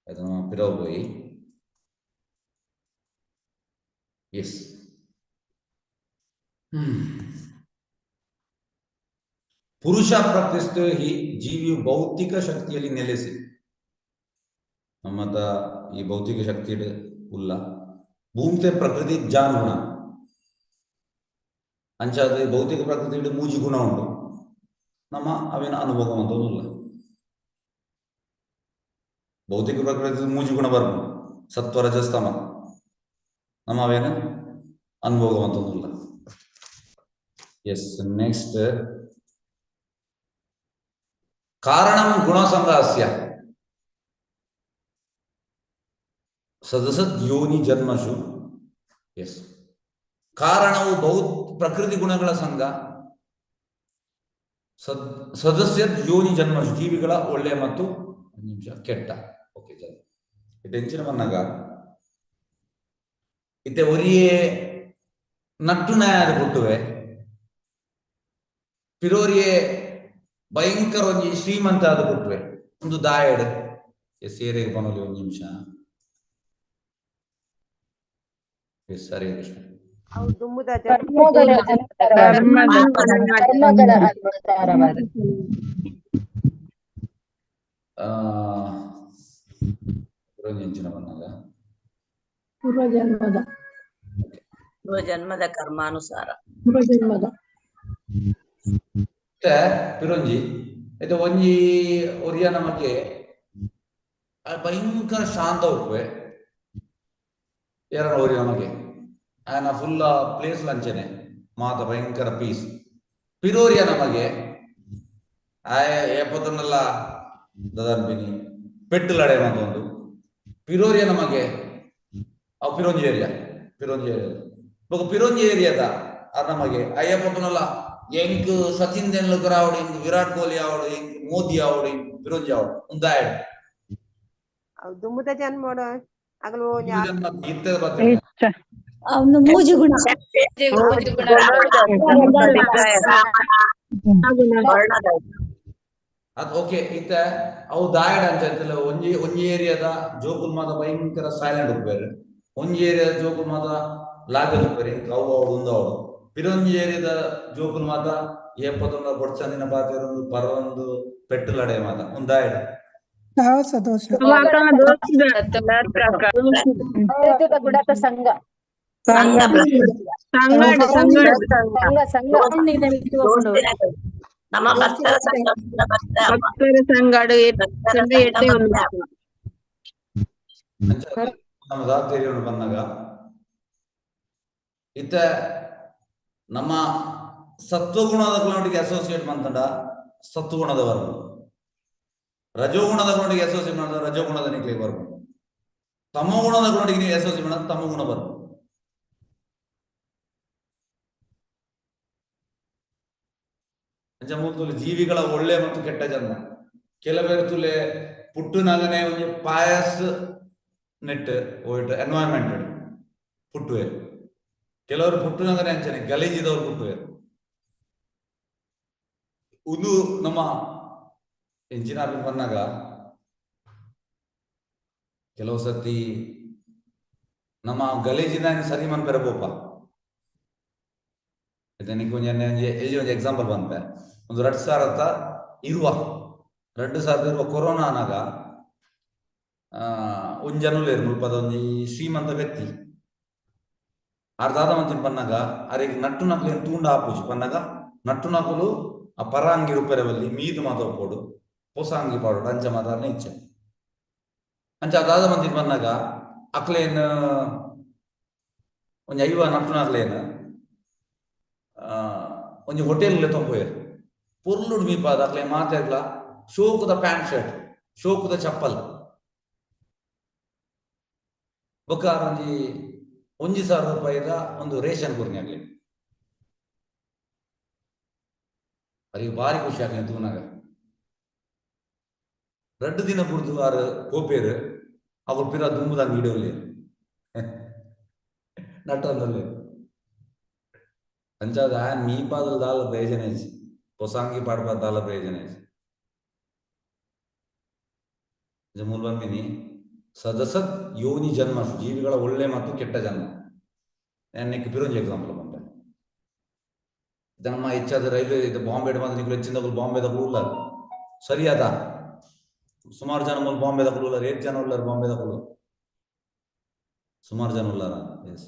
ಅದನ್ನು ಪಿರವು ಪೋಯಿ. ಎಸ್. ಪುರುಷ ಪ್ರಕೃತಿ ಹಿ ಜೀವಿಯು ಭೌತಿಕ ಶಕ್ತಿಯಲ್ಲಿ ನೆಲೆಸಿ ನಮ್ಮತ ಈ ಭೌತಿಕ ಶಕ್ತಿ ಉಲ್ಲ ಭೂಮ್ತೆ ಪ್ರಕೃತಿ ಜಾನ್ ಗುಣ ಅಂಚಾದ ಈ ಭೌತಿಕ ಪ್ರಕೃತಿ ಮೂಜಿ ಗುಣ ಉಂಟು ನಮ್ಮ ಅವೇನ ಅನುಭವ ಅಂತ. ಭೌತಿಕ ಪ್ರಕೃತಿ ಮೂಜಿ ಗುಣ ಬರ್ಬೋದು ಸತ್ವ ರಜಸ್ತಮ ನಮ್ಮ ಅವೇನ ಅನುಭವ ಅಂತ. ಎಸ್, ನೆಕ್ಸ್ಟ್ ಕಾರಣಂ ಗುಣಸಂಗಾಸ್ಯ. ಸದಸದ್ ಯೋನಿ ಜನ್ಮಸು. ಎಸ್, ಕಾರಣವು ಬಹು ಪ್ರಕೃತಿ ಗುಣಗಳ ಸಂಘ. ಸದಸ್ಯ ಯೋನಿ ಜನ್ಮಸು, ಜೀವಿಗಳ ಒಳ್ಳೆಯ ಮತ್ತು ಒಂದ್ ನಿಮಿಷ ಕೆಟ್ಟ. ಓಕೆ, ಜನ ಟೆನ್ಷನ್ ಬಂದಾಗ ಇತ್ತೆ ಒರಿಯೇ ನಟ್ಟು ನ್ಯಾಯ ಪುಟ್ಟುವೆ, ಪಿರೋರಿಯೇ ಭಯಂಕರ ಒಂಜಿ ಶ್ರೀಮಂತ ಆದ ಪುಟ್ಟುವೆ. ಒಂದು ದಾಯಡ್ ಸೇರೆಗೆ ಪನೊಲಿ ಒಂಜಿ ನಿಮಿಷ. ಎಸ್, ಹರೇ ಕೃಷ್ಣ. ಅವು ದುಂಬುದ ಜನ್ಮ ಕರ್ಮಗಳ ಅನುಸಾರವಾದ ಕರ್ಮಗಳ ಅನುಸಾರವಾದ. ಎಂಚಿನ ಬಂದಾಗ ಪೂರ್ವಜನ್ಮದ ಪೂರ್ವಜನ್ಮದ ಕರ್ಮಾನುಸಾರ. ಪೂರ್ವಜನ್ಮದ. ಮತ್ತೆ ಪಿರೊಂಜಿ ಇದು ಒಂಜಿ ಒರಿಯ ನಮಗೆ ಭಯಂಕರ ಶಾಂತ ಉಪ್ಪುವೆ. ಏರನ ಒರಿಯ ನಮಗೆ ಆಯನ ಫುಲ್ ಪ್ಲೇಸ್ ಲಂಚನೆ ಮಾತ ಭಯಂಕರ ಪೀಸ್. ಪಿರೋರಿಯ ನಮಗೆ ಆಯ ಏಪತನ್ನೆಲ್ಲ ದದನ್ಪಿನಿ ಪೆಟ್ಟು ಲಡೆ ಒಂದು ಪಿರೋರಿಯ ನಮಗೆ ಅವು ಪಿರೋಂಜಿ ಏರಿಯಾ, ಪಿರೋಂಜಿ ಏರಿಯಾ ಬೊಕ ಪಿರೋಂಜಿ ಏರಿಯಾದ ಆ ನಮಗೆ ಅಯ್ಯಪ್ಪನಲ್ಲ ಎಂಕ್ ಸಚಿನ್ ತೆಂಡೂಲ್ಕರ್ ಆವಡು, ಎಂಕ್ ವಿರಾಟ್ ಕೊಹ್ಲಿ ಆವಡು, ಎಂಕ್ ಮೋದಿ ಆವಡು, ಎಂಕ್ ಪಿರೋಂಜಿ ಆವಡು ಉಂದಾಯಡ್. ಅವು ದುಂಬುದ ಜನ್ಮೋಡು ಅಗಲು ಇತ್ತದ ಬರ್ತದೆ. ಅವನು ಮೂಜು ಗುಣ. ಅದ್ ಓಕೆ. ಇತ್ತ ಅವು ದಾಯಡ್ ಅಂತ ಇತ್ತಲ್ಲ, ಒಂಜಿ ಒಂಜಿ ಏರಿಯಾದ ಜೋಕುಲ್ ಮಾತ ಭಯಂಕರ ಸೈಲೆಂಟ್ ಉಪ್ಪೇರು, ಒಂಜಿ ಏರಿಯಾದ ಜೋಕುಲ್ ಮಾತ ಲಾಗಲ್ ಉಪ್ಪೇರು, ಇಂಕ್ ಅವು ಅವಡು ಉಂದು ಅವಡು. ಪಿರೊಂಜಿ ಏರಿಯಾದ ಜೋಕುಲ್ ಮಾತ ಏಪತ್ತೊಂದ ಬೊಡ್ಚಂದಿನ ಪಾತೆರೊಂದು ಪರವೊಂದು ಪೆಟ್ಟು ಲಡೆ ಮಾತ ಒಂದಾಯಡ್. ಸಹವಾಸ ದೋಷ. ಪ್ರಕೃತಿದ ಗುಣದ ಸಂಘ. ಸಂಘ. ಸಂಗಡು ಸಂಘ ಸಂಘ. ನಮ್ಮ ಭಕ್ತರ ಸಂಘ, ಭಕ್ತ ಭಕ್ತರ ಸಂಗಡು ಭಕ್ತರ ಸಂಘ. ಅಂಚ ನಮ್ಮ ದಾತೇರಿಯನ್ನು ಬಂದಾಗ ಇತ್ತ ನಮ್ಮ ಸತ್ವಗುಣದ ಅಸೋಸಿಯೇಟ್ ಮಂತಂಡ ಸತ್ವಗುಣದವರು, ರಜೋಗುಣದ ಗುಣಕ್ಕೆ ಅಸೋಸಿಯೇಟ್ ಮಾಡಿದ್ರೆ ರಜೋಗುಣದ ನಿಕ್ಲಿಗೆ ಬರ್ಬೋದು, ತಮೋಗುಣದ ಗುಣಕ್ಕೆ ನೀವು ಅಸೋಸಿಯೇಟ್ ಮಾಡಿದ್ರೆ ತಮೋಗುಣ ಬರ್ಬೋದು. ಅಂಚ ಮೂಲ ಜೀವಿಗಳ ಒಳ್ಳೆ ಮತ್ತು ಕೆಟ್ಟ ಜನ್ಮ. ಕೆಲವರು ತುಲೆ ಪುಟ್ಟುನಗನೆ ಒಂಜಿ ಪಾಯಸ್ ನೆಟ್ ಹೋಯ್ಟ್ ಎನ್ವೈರ್ಮೆಂಟ್ ಪುಟ್ಟುವೆರ್, ಕೆಲವರು ಪುಟ್ಟುನಗನೆ ಅಂಚನೆ ಗಲೀಜಿದವರು ಪುಟ್ಟುವೆರ್. ಉಂದು ನಮ್ಮ ಇಂಜಿನಿಯರ್ ಬಂದಾಗ ಕೆಲವು ಸತಿ ನಮ್ಮ ಗಲೀಜಿನ ಸರಿ ಮನ್ಪೆರೆ ಪೋಪ. ಇದಕ್ಕೆ ಒಂಜಿ ಒಂಜಿ ಎಲ್ಲಿ ಒಂಜಿ ಎಕ್ಸಾಂಪಲ್ ಬಂತೆ. ಒಂದು 2020 2020 ಕೊರೋನಾ ಅನಾಗ ಒಂಜಿ ಜನಲೇರು ಮುಲ್ಪದ ಒಂಜಿ ಶ್ರೀಮಂತ ವ್ಯಕ್ತಿ ಆರ್ ದಾದ ಮಂಚಿನ ಪನ್ನಾಗ ಅರೆಗ್ ನಟ್ಟು ನಕಲು ತೂಂಡ ಆಪುಜಿ ಪನ್ನಾಗ ನಟ್ಟು ನಕಲು ಆ ಪರಾಂಗಿ ಉಪ್ಪೆರವಲ್ಲಿ ಮೀದು ಮಾತ ಒಪ್ಪೋಡು ಪೊಸ ಅಂಗಿ ಪಾಡೋಡು ಅಂಚ ಮಾತಾರನ ಇಚ್ಛೆ. ಅಂಚ ದಾದ ಮಂಚಿನ ಪನ್ನಾಗ ಅಕ್ಲೇನ್ ಒಂಜಿ 50 ನಟ್ಟು ನಕ್ಲೇನ್ ಒಂಜಿ ಹೋಟೆಲ್ ತೊಂಪೋಯೆರ್ ಪೊರ್ಲುಡು ಮೀಪಾದ ಅಕ್ಲೆ ಮಾತೆರ್ಲ ಶೋಕುದ ಪ್ಯಾಂಟ್ ಶರ್ಟ್, ಶೋಕುದ ಚಪ್ಪಲ್, ಬೊಕ್ಕ ಒಂಜಿ 1,000 ರೂಪಾಯಿದ ಒಂದು ರೇಷನ್ ಕೊರ್ನಿ ಆಗ್ಲಿ. ಅರಿಗೆ ಭಾರಿ ಖುಷಿ ಆಗ್ಲಿ ತೂನಾಗ. 2 ದಿನ ಬುಡ್ದು ಆರು ಕೋಪೇರು ಅವ್ರು ಪಿರ ದುಂಬುದಂಗ್ ಹಿಡಿಯೋಲಿ ನಟ್ಟೊಂದಲ್ಲಿ ಅಂಚಾದ ಆಯನ್ ಮೀಪಾದಲ್ ದಾಲ ಪ್ರಯೋಜನ ಇಜ್ಜಿ, ಪೊಸಂಗಿ ಪಾಡ್ಪಾದ ದಾಲ ಪ್ರಯೋಜನ ಇಜ್ಜಿ. ಮೂಲ ಬಂದಿನಿ ಸದಸತ್ ಯೋನಿ ಜನ್ಮ, ಜೀವಿಗಳ ಒಳ್ಳೆ ಮತ್ತು ಕೆಟ್ಟ ಜನ್ಮ. ನೆಕ್ ಬಿರೊಂಜಿ ಎಕ್ಸಾಂಪಲ್ ಬಂತೆ. ನಮ್ಮ ಹೆಚ್ಚಾದ ರೈಲ್ವೆ ಇದು ಬಾಂಬೆ ಮಾತ್ರ ನಿಕ್ಲು ಹೆಚ್ಚಿನ ಬಾಂಬೆದ ಉಳ್ಳಾರ ಸರಿಯಾದ ಸುಮಾರು ಜನ ಮೂಲ ಬಾಂಬೆದ ಉಳ್ಳಾರ. ಏತ್ ಜನ ಉಳ್ಳಾರ ಬಾಂಬೆದ? ಸುಮಾರು ಜನ ಉಳ್ಳಾರ. ಎಸ್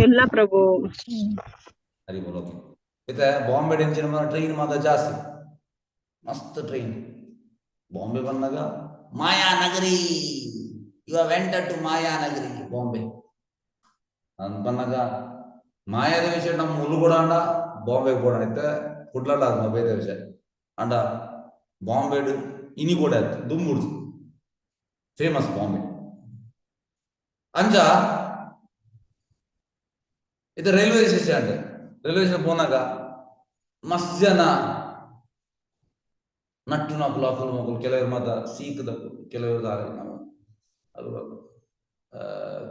ಎಲ್ಲ ಪ್ರಭು. ಹರಿ ಬೋಲ್. ಓಕೆ, ಇತ್ತೆ ಬಾಂಬೆ ಎಂಚಿನ ಟ್ರೈನ್ ಮಾತ್ರ ಜಾಸ್ತಿ ಮಸ್ತ್ ಟ್ರೈನ್. ಬಾಂಬೆ ಬಂದಾಗ Maya Nagari, you have enter to Maya Nagari Bombay ಅಂತ ಬಂದಾಗ ಮಾಯಾದ ವಿಷಯ ನಮ್ಮ ಮುಲು ಅಂಡ ಬಾಂಬೆಗೆ ಬೋಡ ಇತ್ತೆ ಕುಡ್ಲಡ ಅದು ಬೇರೆ ವಿಷಯ ಅಂಡ ಬಾಂಬೆಡ್ ಇನಿ ಕೂಡ ಆಯ್ತು ದುಂಬುಡ್ದು. Famous Bombay. ಅಂಚ ಇದು ರೈಲ್ವೆ ಸ್ಟೇಷನ್, ರೈಲ್ವೆ ಸ್ಟೇಷನ್ ಪೋನಾಗ ಮಸ್ತ್ ಜನ ನಟ್ಟು ನಕುಲು ಅಕುಲು ಮಕುಲು, ಕೆಲವರು ಮಾತ ಸೀಕದಕುಲು, ಕೆಲವರು ನಾವು ಅದು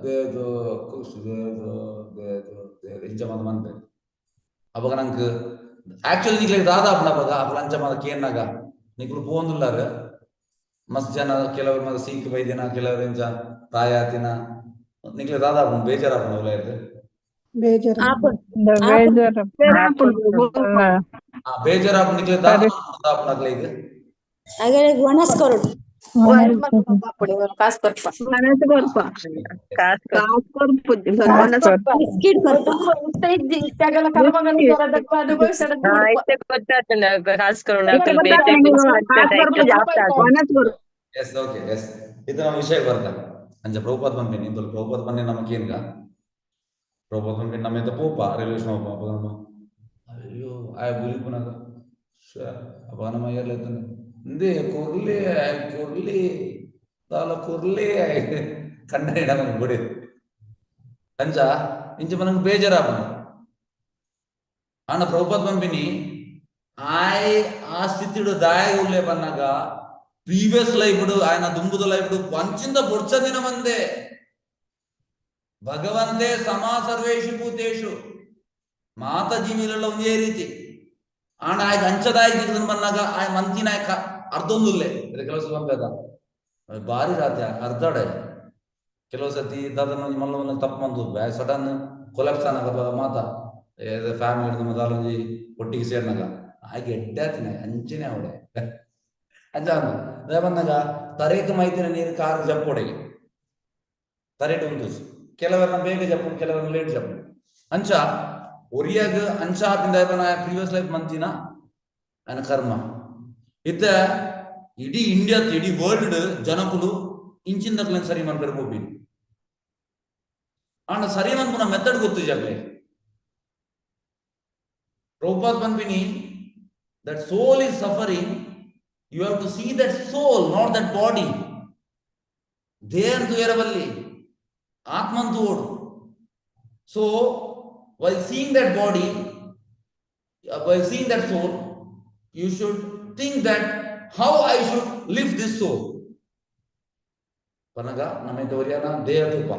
ದೇದು ಕುಸ್ ದೇದು ದೇದು ದೇದು ಇಂಚ ಮಾತ ಮಂತೆ. ಅವಾಗ ನಂಗೆ ಆಕ್ಚುಲಿ ನಿಕ್ಲೆ ದಾದ ಆಪುಂಡು ಅಪಗ ಅಕುಲು ಅಂಚ ಮಾತ ಕೇನ್ನಾಗ ನಿಕ್ಲು ಪೋವೊಂದುಲ್ಲಾರ್. ಮಸ್ತ್ ಜನ ಕೆಲವರು ಮಾತ ಸೀಕ್ ಬೈದಿನ, ಕೆಲವರು ಇಂಚ ತಾಯಾತಿನ, ನಿಕ್ಲೆ ದಾದ ಆಪುಂಡು ಬೇಜಾರಾಪುಂಡು ಅವುಲ ಇರ್ದ್. ಬೇಜಾರು. ಬೇಜಾರಾಪುಂಡು ನಿಕ್ಲೆ ದಾದ ಆಪುಂಡು ಅಕ್ಲೆಗ್. ಹಾಗಾದ್ರೆ ಒಣಸ್ ಕೊರಡು. ಕಾಸ್ ಕೊರ್ಪ. ಮನಸ್ಸು ಕೊರ್ಪ. ಕಾಸ್ ಕಾಸ್ ಕೊರ್ಪು. ಬಿಸ್ಕಿಟ್ ಕೊರ್ಪ. ಇಷ್ಟ ಇಜ್ಜಿ ಇಷ್ಟಾಗಲ ಕರ್ಮಗನುಸಾರ ಅನುಭವಿಸದ. ಇತ್ತೆ ಗೊತ್ತಾತಂಡ ಕಾಸ್ ಕೊರಡು. ಇತ್ತೆ ಗೊತ್ತಾತಂಡ ಕಾಸ್ ಕೊರ್ಪು. ಒಣಸ್ ಕೊರ್ಪು. ಎಸ್ ಓಕೆ ಎಸ್, ಇದು ನಮ್ಮ ವಿಷಯ ಬರ್ತ. ಅಂಚ ಪ್ರಭುಪಾದ್ ಪನ್ಪಿನಿ ಇಂತೊಲು ಪ್ರಭುಪಾದ್ ಪನ್ನಿ ನಮ್ಮ ಕೇನ್ಗ ಪ್ರಭುಪಾದ್ ಪನ್ಪಿನಿ ನಮ್ಮ ಇತ್ತ ಪೋಪ ರೈಲ್ವೆ ಸ್ಟೇಷನ್ ಪೋಪ. ಅಪಗ ನಮ್ಮ ಅಯ್ಯೋ ಆಯ್ ಬುಲಿಪುನಾಗ ಅಪಗ ನಮ್ಮ ಏರ್ಲ ಇತ್ತಂದೆ ಇಂದೇ ಕೊರ್ಲಿ ಕೊರ್ಲಿ ದಾಲ ಕೊರ್ಲಿ ಕಣ್ಣೆ ನಮಗೆ ಬಡಿ. ಅಂಚ ಇಂಚ ಮನಂಗೆ ಬೇಜಾರಾಪುಂಡು. ಆಂಡ ಪ್ರಭುಪಾದ್ ಪನ್ಪಿನಿ ಆಯ್ ಆ ಸ್ಥಿತಿಡು ದಾಯ ಉಲ್ಲೆ ಪನ್ನಾಗ ಪ್ರೀವಿಯಸ್ ಲೈಫ್ ఆయన ದುಂಬುದ ಲೈಫ್ ಪಂಚಿಂದ ಬೊಡ್ಚದಿನ ಮಂದೆ ಭಗವಂತೆ ಸಮಾ ಸರ್ವೇಷು ಭೂತೇಶು ಮಾತ ಜೀವಿಗಳೆಲ್ಲ ಒಂದೇ ರೀತಿ. ಆಂಡ ಆಯ್ತು ಅಂಚದಾಯಿ ಬಂದಾಗ ಆಯ್ ಮಂತಿನಾಯಕ ಅರ್ಧೊಂದುಲ್ಲೆ ಕೆಲವು ಸಲ ಬೇದ ಬಾರಿ ರಾತ್ರಿ ಅರ್ಧಡೆ ಕೆಲವು ಸತಿ ದಾದನ ಮಲ್ಲ ಮಲ್ಲ ತಪ್ಪು ಮಂದು ಸಡನ್ ಕೊಲಾಪ್ಸ್ ಆನಾಗ ಮಾತ ಫ್ಯಾಮಿಲಿ ನಮ್ಮ ದಾಲೊಂಜಿ ಒಟ್ಟಿಗೆ ಸೇರ್ನಾಗ ಆಯ್ಕೆ ಎಡ್ಡೆ ಅಂಚನೆ ಅವಡೆ ಅಂಚ ಅಂದು ಬಂದಾಗ ತರೇಕ ಮೈತಿನ ನೀರು ಕಾರು ಜಪ್ಪೊಡೆಗೆ ತರೇಟ್ ಉಂಟು. ಕೆಲವರನ್ನ ಬೇಗ ಜಪ್ಪು, ಕೆಲವರನ್ನ ಲೇಟ್ ಜಪ್ಪು. ಅಂಚ ಒರಿಯಾಗ ಅಂಚ ಆಪಿಂದ ಪ್ರೀವಿಯಸ್ ಲೈಫ್ ಮಂತಿನ ఆయన ಕರ್ಮ ಇತ್ತ ಇಡೀ ಇಂಡಿಯಾ ಇಡೀ ವರ್ಲ್ಡ್ ಜನಕುಲು ಇಂಚಿನ ಸರಿ ಮನ್ಪೆರ್ ಪೋಪಿನಿ. ಆಂಡ ಸರಿ ಮನ್ಪುನ ಮೆಥಡ್ ಗೊತ್ತು ಜಗ್ಲೆ. Prabhupad ಪನ್ಪಿನಿ that soul is suffering, you have to see that soul, not that body. ದೇಹಂತು ಎರಬಲ್ಲಿ ಆತ್ಮಂತು ಓಡು. So while seeing that body, while seeing that soul, you should think that how I should live this soul. ಪನಗ ನಮ್ಮ ತೋರಿಯಾನ ದೇಹ ತೂಪ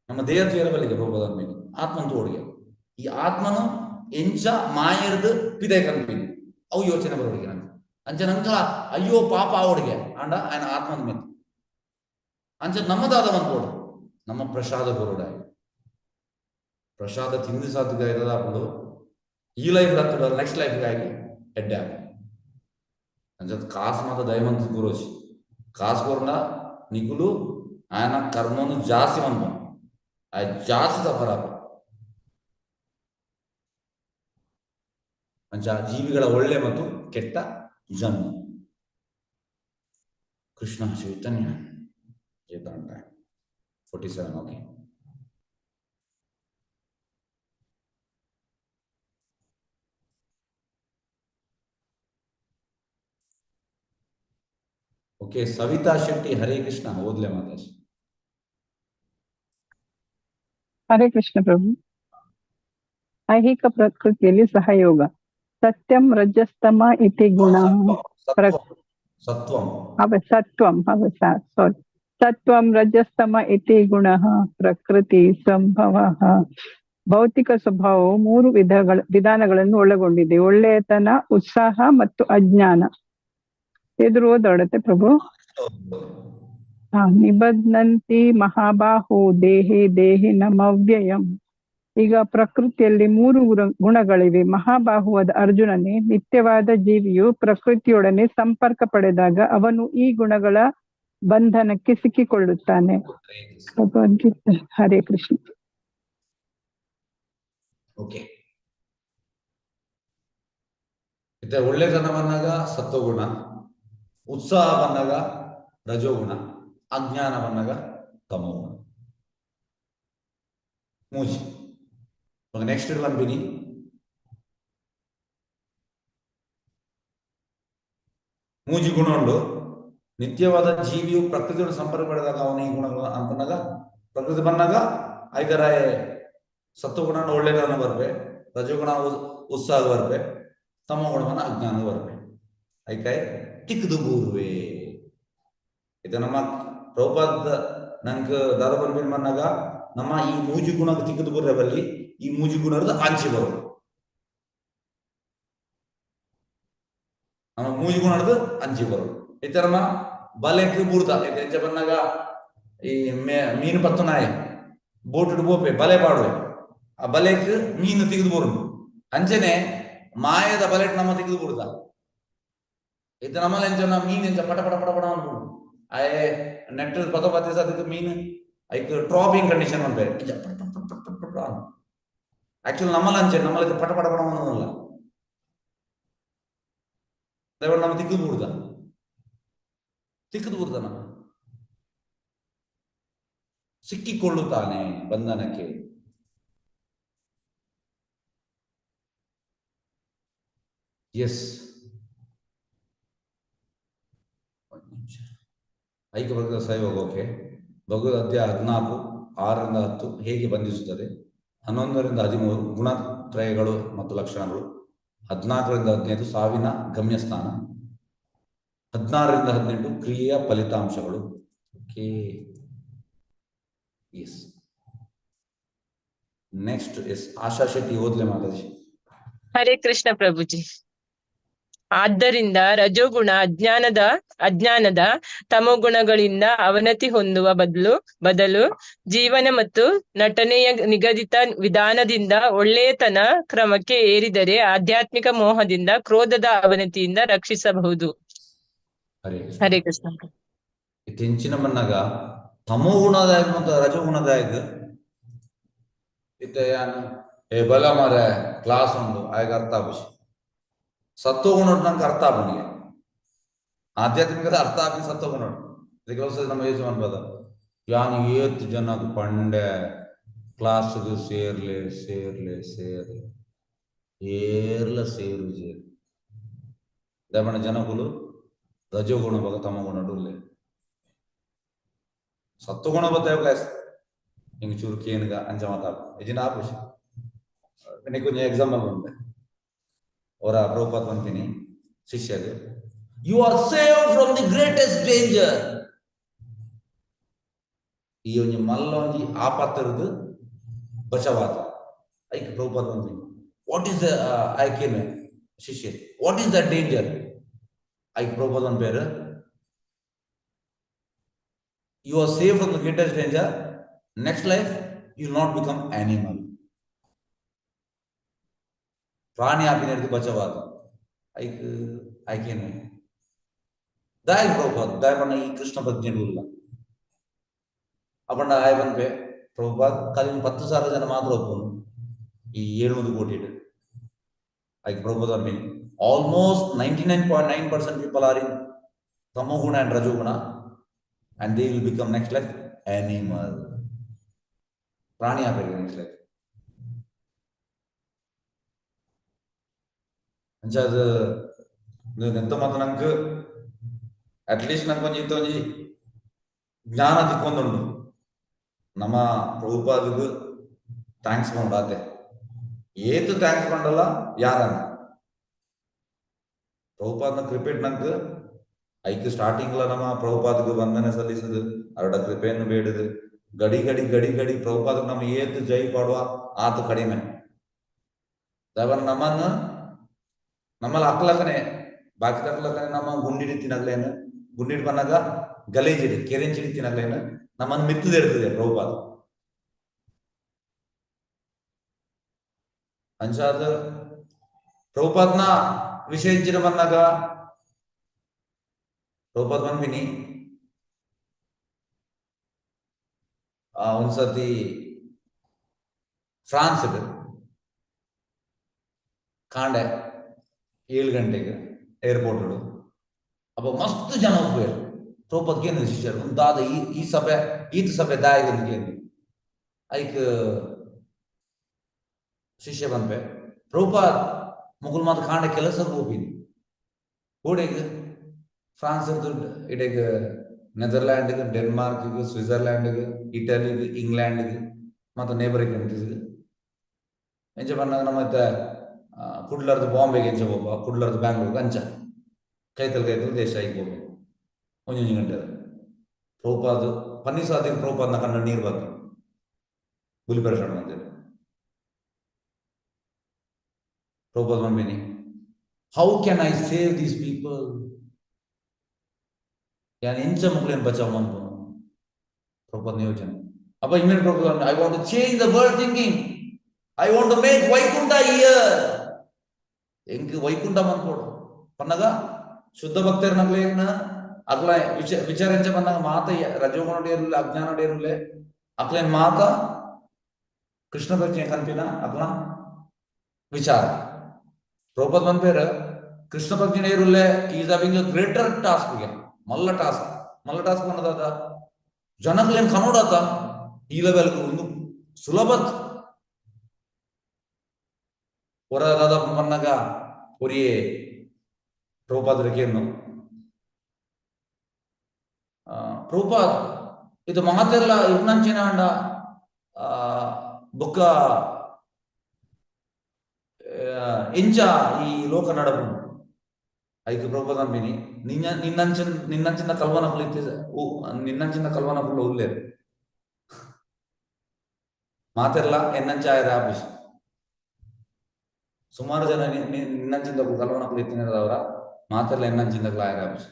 ನಮ್ಮ ದೇಹ ತೂಯರಬಲ್ಲಿಗೆ ಪ್ರಭುಪಾದ ಅನ್ಪಿನಿ ಆತ್ಮಂತು ಓಡಿಗೆ ಈ ಆತ್ಮನು ಎಂಚ ಮಾಯರ್ದು ಪಿದೆ ಕನ್ಪಿನಿ ಅವು ಯೋಚನೆ ಬರೋಡಿಗೆ ನಂಗೆ ಅಂಚ ನಂಕ ಅಯ್ಯೋ ಪಾಪ ಅವಡಿಗೆ ಆಂಡ ఆయన ಆತ್ಮದ ಮೇಲೆ ಅಂಚ ನಮ್ಮದಾದ ಮನ್ಕೋಡು ನಮ್ಮ ಪ್ರಸಾದ ಬರೋಡ ಪ್ರಸಾದ ತಿಂದು ಸಾಧ್ಯ ಇರೋದಾಪುಂಡು ಈ ಲೈಫ್ ಹತ್ತುಡ ನೆಕ್ಸ್ಟ್ ಲೈಫ್ಗಾಗಿ ಎಡ್ಡೆ ಆಪುಂಡು. ಅಂಚ ಕಾಸು ಮಾತ ದಯವಂತ ಗುರೋಜಿ ಕಾಸು ಕೊರ್ನ ನಿಕುಲು ఆయన ಕರ್ಮನು ಜಾಸ್ತಿ ಮನ್ಪು ಆ ಜಾಸ್ತಿ ಸಫರ್ ಆಪು. ಅಂಚ ಜೀವಿಗಳ ಒಳ್ಳೆ ಮತ್ತು ಕೆಟ್ಟ ಜನ್ಮ. ಕೃಷ್ಣ ಚೈತನ್ಯ ಚೇತನ 47. ಓಕೆ ಓಕೆ ಸವಿತಾ ಶೆಟ್ಟಿ ಹರೇ ಕೃಷ್ಣ ಓದ್ಲೆ ಮಾತಾಜಿ. ಹರೇ ಕೃಷ್ಣ ಪ್ರಭು. ಐಹಿಕ ಪ್ರಕೃತಿಯಲ್ಲಿ ಸಹಯೋಗ. ಸತ್ಯಂ ರಜಸ್ತಮ ಇತಿ ಗುಣ ಸತ್ವಂ ಸತ್ವಂ ಸಾರಿ ಸತ್ವಂ ರಜಸ್ತಮ ಇತಿ ಗುಣಃ ಪ್ರಕೃತಿ ಸಂಭವಃ. ಭೌತಿಕ ಸ್ವಭಾವವು ಮೂರು ವಿಧಾನಗಳನ್ನು ಒಳಗೊಂಡಿದೆ: ಒಳ್ಳೆಯತನ, ಉತ್ಸಾಹ ಮತ್ತು ಅಜ್ಞಾನ. ಎದುರು ಓದೋಡತ್ತೆ ಪ್ರಭು. ನಿಬಧ್ನಂತಿ ಮಹಾಬಾಹು ದೇಹೇ ದೇಹಿನಮವ್ಯಯಂ. ಈಗ ಪ್ರಕೃತಿಯಲ್ಲಿ ಮೂರು ಗುಣಗಳಿವೆ. ಮಹಾಬಾಹುವಾದ ಅರ್ಜುನನೇ, ನಿತ್ಯವಾದ ಜೀವಿಯು ಪ್ರಕೃತಿಯೊಡನೆ ಸಂಪರ್ಕ ಪಡೆದಾಗ ಅವನು ಈ ಗುಣಗಳ ಬಂಧನಕ್ಕೆ ಸಿಕ್ಕಿಕೊಳ್ಳುತ್ತಾನೆ. ಭಗವದ್ಗೀತೆ. ಹರೇ ಕೃಷ್ಣ. ಓಕೆ, ಒಳ್ಳೆತನ ಬಂದಾಗ ಸತ್ವಗುಣ, ಉತ್ಸಾಹ ಬಂದಾಗ ರಜೋಗುಣ, ಅಜ್ಞಾನ ಬಂದಾಗ ತಮೋಗುಣ. ಮೂಜಿ. ನೆಕ್ಸ್ಟ್ ಪನ್ಪಿನಿ ಮೂಜಿ ಗುಣ ಉಂಡು. ನಿತ್ಯವಾದ ಜೀವಿಯು ಪ್ರಕೃತಿಯನ್ನು ಸಂಪರ್ಕ ಪಡೆದಾಗ ಅವನು ಈ ಗುಣಗಳ ಅನ್ಕೊಂಡಾಗ ಪ್ರಕೃತಿ ಬಂದಾಗ ಐದರಾಯ ಸತ್ವಗುಣ ಒಳ್ಳೆಯದನ್ನು ಬರ್ಪೆ, ರಜೋಗುಣ ಉತ್ಸಾಹ ಬರ್ಪೆ, ತಮ ಗುಣವನ್ನ ಅಜ್ಞಾನ ಬರ್ಪೆ. ಐಕಾಯ್ ತಿಕ್ಕದು ಬೂರ್ವೆ. ಇದು ನಮ್ಮ ಪ್ರಭುಪಾದ ನಂಗೆ ದಾದ ಬಂದ್ಬಿನ್ ಬಂದಾಗ ನಮ್ಮ ಈ ಮೂಜು ಗುಣ ತಿಕ್ಕದು ಬೂರ್ರೆ ಬಲ್ಲಿ ಈ ಮೂಜು ಗುಣದ ಆಂಚೆ ಬರೋದು. ನಮ್ಮ ಮೂಜು ಗುಣದ ಅಂಚೆ ಬರೋದು. ಈ ತರ ನಮ್ಮ ಬಲೆಕ್ ಬೂರ್ದ ಇದು ಎಂಚ ಬಂದಾಗ ಈ ಮೀನು ಪತ್ತು ನಾಯಿ ಬೋಟ್ ಬೋಪೆ ಬಲೆ ಪಾಡುವೆ, ಆ ಬಲೆಕ್ ಮೀನು ತೆಗೆದು ಬರುದು. ಅಂಚನೆ ಮಾಯದ ಬಲೆಟ್ ನಮ್ಮ ತೆಗೆದು ಬುಡ್ದ. ಇದು ನಮ್ಮಲ್ಲಿ ಎಂಚ ಮೀನು ಎಂಚ ಪಟ ಪಟ ಪಟ ಪಟ ಅನ್ಬೋದು. ಆಯೆ ನೆಟ್ ಪದ ಪತ್ತೆ ಸಾಧ್ಯತೆ ಮೀನು ಐಕ್ ಟ್ರಾಪಿಂಗ್ ಕಂಡೀಷನ್ ಅನ್ಬೇರೆ ಪಟ ಪಟ ಪಟ ಪಟ ಪಟ ಆಕ್ಚುಲಿ ನಮ್ಮಲ್ಲಿ ಅಂಚೆ ನಮ್ಮಲ್ಲಿ ಪಟ ಪಟ ಪಟ ಅನ್ನೋದಲ್ಲ. ದಯವಿಟ್ಟು ನಮ್ಮ ತಿಕ್ಕದು ಬುಡ್ದ, ತಿಕ್ಕದು ಬುಡ್ದ ನಮ್ಮ ಸಿಕ್ಕಿಕೊಳ್ಳುತ್ತಾನೆ ಬಂಧನಕ್ಕೆ. ಎಸ್, ಒಂದು ನಿಮಿಷ. ಐಕ್ಯ ವರ್ಗದ ಸಹಯೋಗ. ಓಕೆ, ಭಗವದ್ ಅಧ್ಯಾಯ 14 6ರಿಂದ 10 ಹೇಗೆ ಬಂಧಿಸುತ್ತದೆ, 11ರಿಂದ 13 ಗುಣತ್ರಯಗಳು ಮತ್ತು ಲಕ್ಷಣಗಳು, 14ರಿಂದ 15 ಸಾವಿನ ಗಮ್ಯಸ್ಥಾನ, 16ರಿಂದ 18 ಕ್ರಿಯೆಯ ಫಲಿತಾಂಶಗಳು. Okay, yes. Next yes Asha Shetty ಓದ್ಲೆ mataji. Hare Krishna ಪ್ರಭುಜಿ. ಆದ್ದರಿಂದ ರಜೋಗುಣ ಅಜ್ಞಾನದ ತಮೋಗುಣಗಳಿಂದ ಅವನತಿ ಹೊಂದುವ ಬದಲು ಜೀವನ ಮತ್ತು ನಟನೆಯ ನಿಗದಿತ ವಿಧಾನದಿಂದ ಒಳ್ಳೆಯತನ ಕ್ರಮಕ್ಕೆ ಏರಿದರೆ ಆಧ್ಯಾತ್ಮಿಕ ಮೋಹದಿಂದ ಕ್ರೋಧದ ಅವನತಿಯಿಂದ ರಕ್ಷಿಸಬಹುದು. ಹರೇ ಹರೇ ಕೃಷ್ಣ. ತೆಂಚಿನ ಮನ್ನಾಗ ತಮೋಗುಣದಾಯಕ ಮತ್ತು ರಜೋಗುಣದಾಯಕ ಇತ್ತೆ ಯಾನು ಏ ಬಲ ಮಾರೆ ಕ್ಲಾಸ್ ಒಂದು ಆಗ ಅರ್ಥ ಆಗುಷಿ. ಸತ್ವಗುಣ ನಂಗೆ ಅರ್ಥ ಆಗುನಿಗೆ ಆಧ್ಯಾತ್ಮಿಕದ ಅರ್ಥ ಆಗಿ ಸತ್ವಗುಣ ಇದಕ್ಕೆ ಕೆಲಸ ನಮ್ಮ ಯೋಚನೆ ಅನ್ಬೋದ. ಯಾನು ಏತ್ ಜನ ಪಂಡೆ ಕ್ಲಾಸ್ಗೆ ಸೇರ್ಲೆ ಸೇರ್ಲೆ ಸೇರ್ಲೆ ಏರ್ಲ ಸೇರು ಸೇರು ದಮಣ ಜನಗಳು ರಜೋಗುಣ ಬಗ ತಮಗುಣ ಉಲ್ಲೆ ಸತ್ವಗುಣ ಬತ್ತಾಯ ಹಿಂಗೆ ಚೂರು ಕೇನ್ಗ ಅಂಚ ಮಾತಾಡ ಇಜಿನ ಆಪುಷಿ. ಕೊಂಚ ಎಕ್ಸಾಂಪಲ್ ಬಂದೆ ಅವರ Prabhupada ಬಂತೀನಿ ಶಿಷ್ಯಗೆ, you are save from the greatest danger. ಈ ಒಂಜಿ ಮಲ್ಲ ಒಂಜಿ ಆಪತ್ತಿರದು ಬಚವಾದ ಐಕ್ ಪ್ರಭುಪಾದ ಬಂತೀನಿ. What is the ಐಕೇನು ಶಿಷ್ಯ, what is the danger? ಐಕ್ ಪ್ರಭುಪಾದ ಒಂದ್ പേര്, you are safe from the greatest danger, next life you will not become animal. ಪ್ರಾಣಿ ಆಪಿನ ಬಚವಾದ ಐಕ್ ಐಕೇನು ದಾಯ ಪ್ರಭುಪಾದ ದಾಯ ಬಣ್ಣ ಈ ಕೃಷ್ಣ ಪ್ರಜ್ಞೆ ಇಲ್ಲ ಅಪಂಡ ಆಯ್ ಬಂದ್ಪೆ ಪ್ರಭುಪಾದ ಕಲಿನ 10,000 ಜನ ಮಾತ್ರ ಒಪ್ಪನು ಈ 700 ಕೋಟಿ ಐಕ್ Prabhupada mean almost 99.9% people are in tamoguna and rajoguna and they will become next life animal. ಪ್ರಾಣಿ ಆಗಬೇಕು ನೆಕ್ಸ್ಟ್ ಲೈಫ್. ಅಂಚ ಅದು ಎಂತ ಮಾತ್ರ ನಂಗೆ ಅಟ್ಲೀಸ್ಟ್ ನಂಗೆ ಒಂಜಿ ಒಂಜಿ ಜ್ಞಾನ ತಿಕ್ಕೊಂದುಂಡು. ನಮ್ಮ ಪ್ರಭುಪಾದకు thanks ಕೊಂಡಾತೆ ಏತು thanks ಕೊಂಡಲ್ಲ ಯಾರನ್ನ ಪ್ರಭುಪಾದನ ಕೃಪೆ ನಂಗೆ ಐಕ್ ಸ್ಟಾರ್ಟಿಂಗ್ಲ ನಮ್ಮ ಪ್ರಭುಪಾದకు ವಂದನೆ ಸಲ್ಲಿಸುದು, ಅವರ ಕೃಪೆಯನ್ನು ಬೇಡುದು, ಗಡಿ ಗಡಿ ಗಡಿ ಗಡಿ ಪ್ರಭುಪಾದಕ್ಕೆ ನಮ್ಮ ಏತು ಜೈ ಪಾಡುವ ಆತು ಕಡಿಮೆ. ದಯವ ನಮ್ಮನ್ನು ನಮ್ಮಲ್ಲಿ ಅಕ್ಲಕನೆ ಬಾಕಿ ತಕ್ಲಕನೆ ನಮ್ಮ ಗುಂಡಿಡಿ ತಿನ್ನಗ್ಲೇನು, ಗುಂಡಿಡಿ ಬಂದಾಗ ಗಲೇಜಿಡಿ ಕೆರೆಂಚಿಡಿ ತಿನ್ನಗ್ಲೇನು ನಮ್ಮನ್ನು ಮಿತ್ತದಿರ್ತದೆ ಪ್ರಭುಪಾದ. ಅಂಚಾದ ಪ್ರಭುಪಾದನ ವಿಷಯ ಬಂದಾಗ ಪ್ರಭುಪಾದ ಬಂದ್ಬಿನಿ ಒಂದ್ಸತಿ ಫ್ರಾನ್ಸ್ ಕಾಂಡೆ 7 ಗಂಟೆಗೆ ಏರ್ಪೋರ್ಟ್ ಅಪ್ಪ ಮಸ್ತ್ ಜನ ಹೋಗ್ಬೇರು. ಪ್ರಭುಪಾದಕ್ಕೆ ಏನು ಶಿಷ್ಯರು ಒಂದು ದಾದ ಈ ಸಭೆ ಈತ ಸಭೆ ದಾಯಕನಿಗೆ ಏನು ಐಕ್ ಶಿಷ್ಯ ಬಂದ್ಪೆ ಪ್ರಭುಪಾದ್ ಮುಗುಲ್ ಮಾತು ಕಾಂಡೆ ಕೆಲಸಕ್ಕೆ ಹೋಗಿನಿ ಓಡೆಗೆ ಫ್ರಾನ್ಸ್ ಇಡೆಗ್ Netherland Denmark Switzerland Italy England ಮತ್ತು ನೇಬರಿಂಗ್ ಕಂಟ್ರೀಸ್ ಎಂಚ ಪನ್ನಗ ನಮ್ಮ ಇತ್ತೆ ಕುಡ್ಲರ್ದು ಬಾಂಬೆಗೆ ಎಂಚ ಪೋಪ, ಕುಡ್ಲರ್ದು ಬ್ಯಾಂಗ್ಳೂರ್ಗೆ ಅಂಚ ಕೈತಲ್ ಕೈತಲ್ ದೇಶ ಆಗಿ ಪೋಪ ಒಂಜೊಂಜಿ ಗಂಟೆ. ಪ್ರಭುಪಾದ್ ಪನ್ನೀಸಾದಿಗೆ ಪ್ರಭುಪಾದ್ನ ಕಣ್ಣ ನೀರು ಬತ್ತು ಗುಲಿ ಪರೇಶಾನ್ ಮಂದಿರ. Prabhupad ಮನ್ಬಿನಿ, how can I save these people? ಯಾನ್ ಎಂಚ ಮುಕ್ಲೇನ್ ಬಚಾವ್ ಮನ್ಪುನು? ಪ್ರಭುಪಾದ್ ಯೋಚನೆ. ಅಪ್ಪ ಇಮ್ಮೇಲೆ Prabhupad, I want to change the world thinking, I want to make Vaikuntha here. ಎಂಕ್ ವೈಕುಂಠ ಮನ್ಪೋಡು ಪನ್ನಗ ಶುದ್ಧ ಭಕ್ತರ್ನಗ್ಲೇನ ಅಕ್ಲ ವಿಚಾರ ಎಂಚ ಬಂದಾಗ ಮಾತ ರಜೋಗುಣ ಇರಲಿಲ್ಲ, ಅಜ್ಞಾನ ಇರಲಿಲ್ಲ, ಅಕ್ಲೇನ್ ಮಾತ ಕೃಷ್ಣ ಪ್ರಜ್ಞೆ ಕನ್ಪಿನ ಅಕ್ಲ ವಿಚಾರ. ಪ್ರಭುಪಾದ್ ಮನ್ಪೇರ್ ಕೃಷ್ಣ ಪ್ರಜ್ಞೆ ಇರುಲ್ಲೆ is having a greater task ಗೆ ಮಲ್ಲ ಟಾಸ್ಕ್. ಮಲ್ಲ ಟಾಸ್ಕ್ ಅನ್ನೋದಾದ ಜನಕ್ಲೇನ್ ಕನ್ನೋಡಾತ ಈ ಲೆವೆಲ್ ಒಂದು ಸುಲಭತ್ ಹೊರದಾದ ಮನ್ನಗ ಒರಿಯೇ ಪ್ರಭುಪಾದರಿಕೆಯನ್ನು ಪ್ರಭುಪಾದ್ ಇದು ಮಾತೆಲ್ಲ ಇರ್ನಂಚಿನ ಅಂಡ ಬೊಕ್ಕ ಎಂಚ ಈ ಲೋಕ ನಡಪು ಐಕ್ ಪ್ರಭುಪಾದ ಅನ್ಬಿನಿ ನಿನ್ನ ನಿನ್ನಂಚಿನ ನಿನ್ನಂಚಿನ ಕಲ್ವನ ಇತ್ತೆ ನಿನ್ನಂಚಿನ ಕಲ್ವನ ಫುಲ್ ಉಲ್ಲೇರು ಮಾತೆಲ್ಲ ಎನ್ನಂಚ ಆಯರ ಆಫೀಸ್ ಸುಮಾರು ಜನ ನಿನ್ನಂಚಿಂದ ಕಲ್ವನ ಇತ್ತಿನವರ ಮಾತೆಲ್ಲ ಎನ್ನಂಚಿಂದ ಆಯರ ಆಫೀಸ್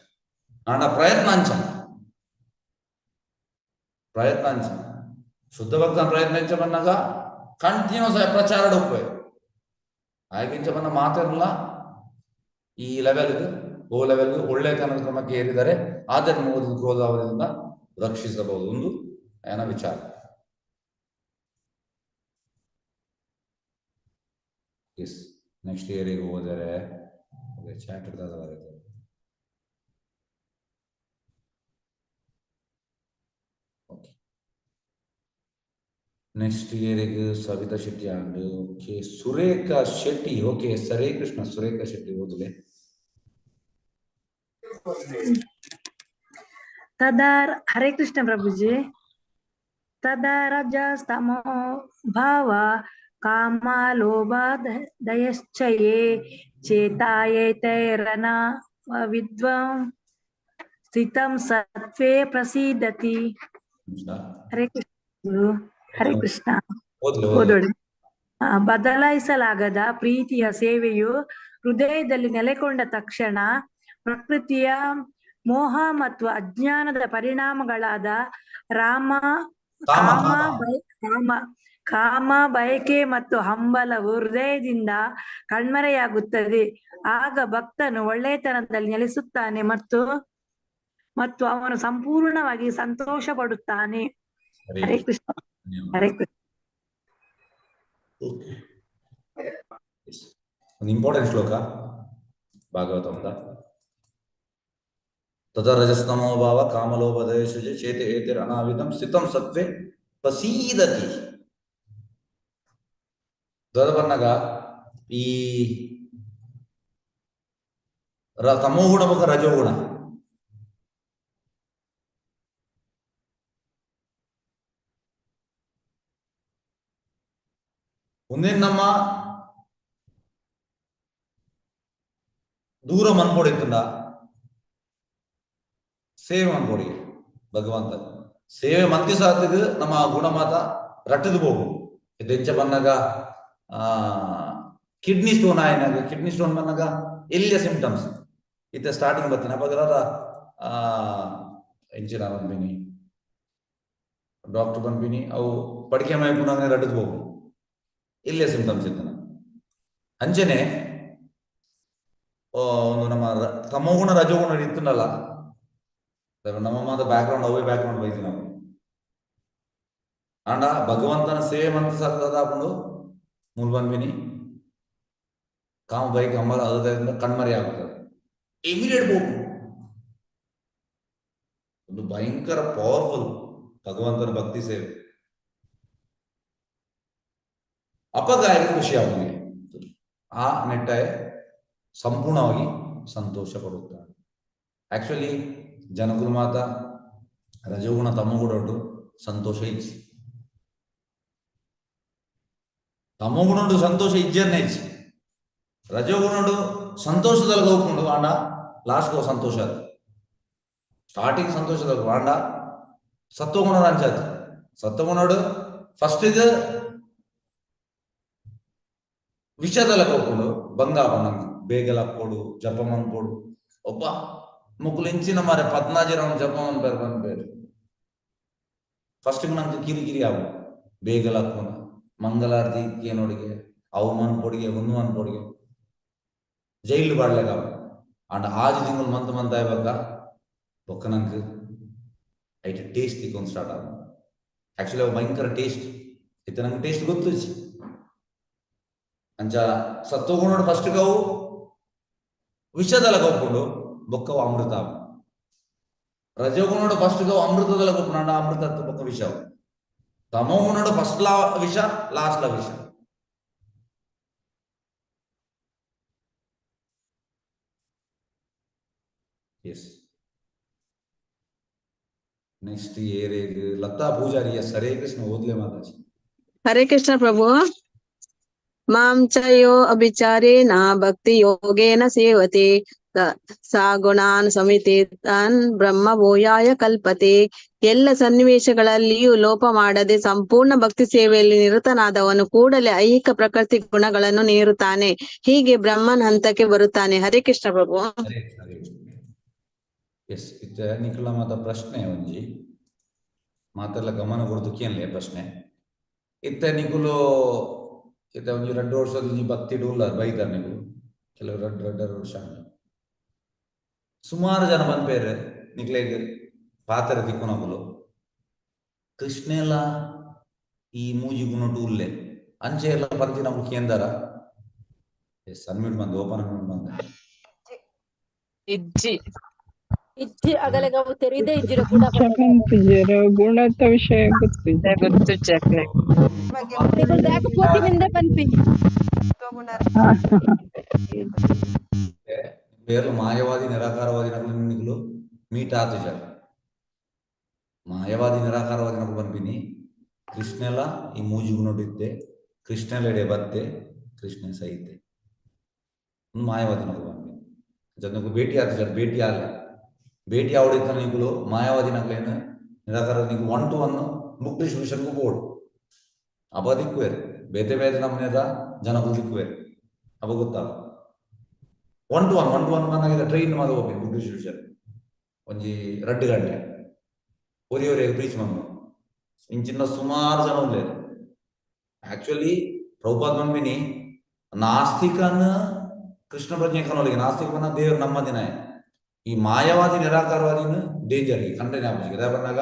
ಆಂಡ ಪ್ರಯತ್ನ ಅಂಚ ಪ್ರಯತ್ನ ಅಂಚ ಶುದ್ಧ ಭಕ್ತನ ಪ್ರಯತ್ನ ಎಂಚ ಬಂದಾಗ ಕಂಟಿನ್ಯೂಸ್ ಪ್ರಚಾರ ಉಪ್ಪೆ ಆಯ್ಕಿಂಚ ಬಂದ ಮಾತೆಲ್ಲ ಈ ಲೆವೆಲ್ಗೆ ಓ ಲೆವೆಲ್ಗೆ ಒಳ್ಳೆತನದ ಕ್ರಮಕ್ಕೆ ಏರಿದರೆ ಆದರೆ ಕ್ರೋಧ ಅವರಿಂದ ರಕ್ಷಿಸಬಹುದು ಒಂದು ಏನ ವಿಚಾರ. ಎಸ್, ನೆಕ್ಸ್ಟ್ ಇಯರಿಗೆ ಹೋದರೆ ಚಾಟ್ ನೆಕ್ಸ್ಟ್ ಇಯರಿಗೆ Savita Shetty and okay Surekha Shetty. Okay ಸರೇ ಕೃಷ್ಣ, ಸುರೇಖಾ ಶೆಟ್ಟಿ ಓದಲೆ. ತದಾ ಹರೇ ಕೃಷ್ಣ ಪ್ರಭುಜಿ. ತದಾ ರಜಸ್ತಮೋ ಭಾವ ಕಾಮ ಲೋಭ ದಯಶ್ಚಯೇ ಚೇತಾಯೇತೈರನ ವಿದ್ವಾಂ ಸ್ಥಿತಂ ಸತ್ವೇ ಪ್ರಸೀದತಿ. ಹರೇ ಕೃಷ್ಣ ಹರೇ ಕೃಷ್ಣ. ಓದೋಣ. ಬದಲಾಯಿಸಲಾಗದ ಪ್ರೀತಿಯ ಸೇವೆಯು ಹೃದಯದಲ್ಲಿ ನೆಲೆಗೊಂಡ ತಕ್ಷಣ ಪ್ರಕೃತಿಯ ಮೋಹ ಮತ್ತು ಅಜ್ಞಾನದ ಪರಿಣಾಮಗಳಾದ ರಾಮ ಕಾಮ ಕಾಮ ಕಾಮ ಬಯಕೆ ಮತ್ತು ಹಂಬಲವು ಹೃದಯದಿಂದ ಕಣ್ಮರೆಯಾಗುತ್ತದೆ. ಆಗ ಭಕ್ತನು ಒಳ್ಳೆತನದಲ್ಲಿ ನೆಲೆಸುತ್ತಾನೆ ಮತ್ತು ಮತ್ತು ಅವನು ಸಂಪೂರ್ಣವಾಗಿ ಸಂತೋಷ ಪಡುತ್ತಾನೆ. ಹರೇ ಕೃಷ್ಣ ಹರೇ ಕೃಷ್ಣ. ಒಂದು ಇಂಪಾರ್ಟೆಂಟ್ ಶ್ಲೋಕ ಭಾಗವತಂದ. ತದಾ ರಜಸ್ತಮೋ ಭಾವ ಕಾಮಲೋಭದಯೇಷು ಚೇತ ಏತಿರ್ ಅನಾವಿಧಂ ಸ್ಥಿತಂ ಸತ್ವೆ ಪ್ರಸೀದತಿ. ದೊಡ್ಡ ಈ ತಮೋಗುಣ ಮುಖ ರಜೋಗುಣ ಒಂದೇನ್ ನಮ್ಮ ದೂರ ಮನ್ಪೊಡಿತ್ತಂಡ ಸೇವೆ ಮನ್ಪೊಡಿ ಭಗವಂತ ಸೇವೆ ಮಂತಿ ಸಾತಿಗೆ ನಮ್ಮ ಗುಣ ಮಾತ ರಟ್ಟದು ಹೋಗು. ದೆಂಚ ಬಂದಾಗ ಕಿಡ್ನಿ ಸ್ಟೋನ್ ಆಯ್ನಾಗ ಕಿಡ್ನಿ ಸ್ಟೋನ್ ಬಂದಾಗ ಎಲ್ಲಿಯ ಸಿಂಪ್ಟಮ್ಸ್ ಇತ್ತ ಸ್ಟಾರ್ಟಿಂಗ್ ಬರ್ತೀನಿ ಅಪ್ಪಗದ ಎಂಚಿನ ಬಂದ್ಬಿನಿ ಡಾಕ್ಟರ್ ಬಂದ್ಬಿನಿ ಅವು ಪಡಿಕೆ ಮೈಪುಣಾಗ ರಟ್ಟದು ಹೋಗು ಇಲ್ಲೇ ಸಿಂಪ್ಟಮ್ಸ್ ಇತ್ತನ. ಅಂಚನೆ ಒಂದು ನಮ್ಮ ತಮೋಗುಣ ರಜೋಗುಣ ಇತ್ತನಲ್ಲ ನಮ್ಮ ಮಾತ ಬ್ಯಾಕ್ ಗ್ರೌಂಡ್ ಅವೇ ಬ್ಯಾಕ್ ಗ್ರೌಂಡ್ ಬೈತಿ ನಾವು ಅಂಡ ಭಗವಂತನ ಸೇವೆ ಮಂತ ಸತ್ತದಾಪುಂಡು ಮೂಲ ಬಂದ್ಬಿನಿ ಕಾಮ ಬೈಕ್ ಅಂಬಲ ಅದರಿಂದ ಕಣ್ಮರೆ ಆಗುತ್ತದೆ ಇಮಿಡಿಯೇಟ್ ಹೋಗು. ಒಂದು ಭಯಂಕರ ಪವರ್ಫುಲ್ ಭಗವಂತನ ಭಕ್ತಿ ಸೇವೆ. ಅಪಗಾಯಕ ಖುಷಿ ಆಗುತ್ತದೆ ಆ ನೆಟ್ಟಾಯ ಸಂಪೂರ್ಣವಾಗಿ ಸಂತೋಷ ಪಡುತ್ತಾನೆ. ಆಕ್ಚುಲಿ ಜನಕುಲು ಮಾತ ರಜೋಗುಣ ತಮೋಗುಣಡು ಸಂತೋಷ ಇಜ್ಜಿ. ತಮೋಗುಣಡು ಸಂತೋಷ ಇಜ್ಜರ್ನೆ ಇಜ್ಜಿ. ರಜೋಗುಣಡು ಸಂತೋಷದಲ್ಲಿ ಹೋಗ್ಕೊಂಡು ಆಂಡ ಲಾಸ್ಟ್ ಸಂತೋಷ ಅದು. ಸ್ಟಾರ್ಟಿಂಗ್ ಸಂತೋಷದಲ್ಲಿ ಆಂಡ ಸತ್ವಗುಣ ಅಂಚಾತ್. ಸತ್ವಗುಣಡು ಫಸ್ಟ್ ಇದು ವಿಷಯದಲ್ಲಿ ಹೋಗ್ಕೊಂಡು ಬಂಗ ನಂಗೆ ಬೇಗಲ ಕೊಡು ಜಪ ಮನ್ಕೊಡು ಒಬ್ಬ ಮುಕ್ಕುಲು ಇಂಚಿನ ಮಾರೆ 14 ರೌಂಡ್ ಜಪ ಮನ್ಪೇರು ಬಂದ್ಬೇರು. ಫಸ್ಟ್ ನಂಗೆ ಕಿರಿ ಕಿರಿ ಆವು ಬೇಗಲ ಹಾಕೋಣ ಮಂಗಲಾರತಿ ಕೇನೋಡಿಗೆ ಅವು ಮನ್ಪೊಡಿಗೆ ಒಂದು ಮನ್ಪೊಡಿಗೆ ಜೈಲು ಬಾಡ್ಲೆಗಾವ ಅಂಡ್ ಆಜು ತಿಂಗಳು ಮಂತ್ ಮಂತ್ ಆಯ್ಬಾಗ ಬೊಕ್ಕ ನಂಗೆ ಐಟ್ ಟೇಸ್ಟ್ ತಿಕ್ಕೊಂಡು ಸ್ಟಾರ್ಟ್ ಆಗ. ಆಕ್ಚುಲಿ ಅವು ಭಯಂಕರ ಟೇಸ್ಟ್ ಇತ್ತ ನಂಗೆ ಟೇಸ್ಟ್ ಗೊತ್ತು. ಅಂಚ ಸತ್ವಗುಣ ಫಸ್ಟ್ ಅವು ವಿಷದಲ್ಲ ಕೊಪ್ಪುಂಡು ಬೊಕ್ಕವು ಅಮೃತ. ರಜೋಗುಣಡು ಫಸ್ಟ್ ಅವು ಅಮೃತದಲ್ಲ ಕೊಪ್ಪುಂಡು ಅಮೃತ ಬೊಕ್ಕ ವಿಷ. ತಮೋಗುಣಡು ಫಸ್ಟ್ ಲಾ ವಿಷ ಲಾಸ್ಟ್ ಲಾ ವಿಷ. ಎಸ್ ನೆಕ್ಸ್ಟ್ ಏರೇಗ್ ಲತಾ ಪೂಜಾರಿ. ಎಸ್ ಹರೇ ಕೃಷ್ಣ ಓದ್ಲೆ ಮಾತಾಜಿ. ಹರೇ ಕೃಷ್ಣ ಪ್ರಭು. ಮಾಂ ಚ ಯೋ ಅಭಿಚಾರೇಣ ಭಕ್ತಿ ಯೋಗೇನ ಸೇವತೆ ಸಾ ಗುಣಾನ್ ಸಮಿತೇತಾನ್ ಬ್ರಹ್ಮ ಭೂಯಾಯ ಕಲ್ಪತೆ. ಎಲ್ಲ ಸನ್ನಿವೇಶಗಳಲ್ಲಿಯೂ ಲೋಪ ಮಾಡದೆ ಸಂಪೂರ್ಣ ಭಕ್ತಿ ಸೇವೆಯಲ್ಲಿ ನಿರತನಾದವನು ಕೂಡಲೇ ಐಹಿಕ ಪ್ರಕೃತಿ ಗುಣಗಳನ್ನು ನೀರುತ್ತಾನೆ. ಹೀಗೆ ಬ್ರಹ್ಮನ್ ಹಂತಕ್ಕೆ ಬರುತ್ತಾನೆ. ಹರೇ ಕೃಷ್ಣ ಪ್ರಭು. ಎಸ್ ಇತ್ತ ನಿಖಲ ಮಾತ ಪ್ರಶ್ನೆ ಒಂಜಿ ಮಾತೆಲ್ಲ ಗಮನ ಕೊಡ್ದು ಕೇನ್ಲೆ ಪ್ರಶ್ನೆ. ಇತ್ತ ನಿಕುಲು ಇತ್ತ ಒಂಜಿ ರಡ್ಡು ವರ್ಷದ ಒಂಜಿ ಭಕ್ತಿ ಡೂಲ ಬೈದಾರ ನಿಕುಲು ಕೆಲವು ರಡ್ಡು ರಡ್ಡರ ವರ್ಷ ಸುಮಾರು ಜನ ಬಂದ್ಪೇರು ನಿಕ್ಲೆಗ್ ಪಾತ್ರ ದಿಕ್ಕುನಕುಲು ಕೃಷ್ಣೆಲ ಈ ಮೂಜಿ ಗುಣಟು ಉಲ್ಲೆ ಅಂಚೆ ಎಲ್ಲ ಪಂತಿನಕುಲು ಕೇಂದಾರ. ಎಸ್ ಅನ್ಮ್ಯೂಟ್ ಬಂದು ಓಪನ್ ಅನ್ಮ್ಯೂಟ್ ಬಂದ ಇಜ್ಜಿ ಇಜ್ಜಿ ಅಗಲೆಗವು ತೆರಿದೆ ಇಜ್ಜಿರ ಗುಣ ಗುಣದ ವಿಷಯ ಗೊತ್ತಿದೆ ಗೊತ್ತು ಚಕ್ಲೆ ಯಾಕೆ ಪೋತಿ ನಿಂದೆ ಪನ್ಪಿ. ಬೇರೆ ಮಾಯವಾದಿ ನಿರಾಕಾರವಾದಿ ನಕಲು ನಿಕಲು ಮೀಟ್ ಆತುಜ. ಮಾಯವಾದಿ ನಿರಾಕಾರವಾದಿ ನಕಲು ಪನ್ಪಿನಿ ಕೃಷ್ಣೆಲ ಈ ಮೂಜಿ ಗುಣಟಿದ್ದೆ ಕೃಷ್ಣೆಲ ಎಡೆ ಬತ್ತೆ ಕೃಷ್ಣ ಸಹಿತೆ ಮಾಯವಾದಿ ನಕಲು ಪನ್ಪಿನಿ. ಜನకు ಭೇಟಿ ಆತುಜ ಭೇಟಿ ಆಲೆ ಭೇಟಿ ಆವಡಿತ್ತ ನಿಕುಲು ಮಾಯವಾದಿ ನಕಲೇನು ನಿರಾಕಾರ ನಿಕು 1 to 1 book ಡಿಸ್ಟ್ರಿಬ್ಯೂಷನ್ಗೂ ಬೋರ್ಡ್ ಅಪ್ಪ ದಿಕ್ಕುವೇರು ಬೇತೆ ಬೇತೆ ನಮ್ಮನೇದ ಜನಗಳು ದಿಕ್ಕುವೇರು ಅಪ್ಪ ಗೊತ್ತಲ್ಲ. 1 to 1 1 to 1 ಬಂದಾಗಿದೆ ಟ್ರೈನ್ ಮಾದ ಹೋಗಿ ಬುಕ್ ಡಿಸ್ಟ್ರಿಬ್ಯೂಷನ್ ಒಂಜಿ 2 ಗಂಟೆ ಒರಿ ಒರಿ ಬ್ರೀಚ್ ಮಂಗ ಇಂಚಿನ ಸುಮಾರು ಜನ ಉಲ್ಲೇರು. ಆಕ್ಚುಲಿ ಪ್ರಭುಪಾದ್ ಮಮ್ಮಿನಿ ನಾಸ್ತಿಕನ ಕೃಷ್ಣ ಪ್ರಜ್ಞೆ ಕನೋಲಿಗೆ ನಾಸ್ತಿಕ ಬನ್ನ ದೇವರು ನಮ್ಮ ದಿನ ಈ ಮಾಯವಾದಿ ನಿರಾಕಾರವಾದಿನ ಡೇಂಜರ್ ಕಂಟೆನೆ ಆಪುಜಿ. ಅದೇ ಬಂದಾಗ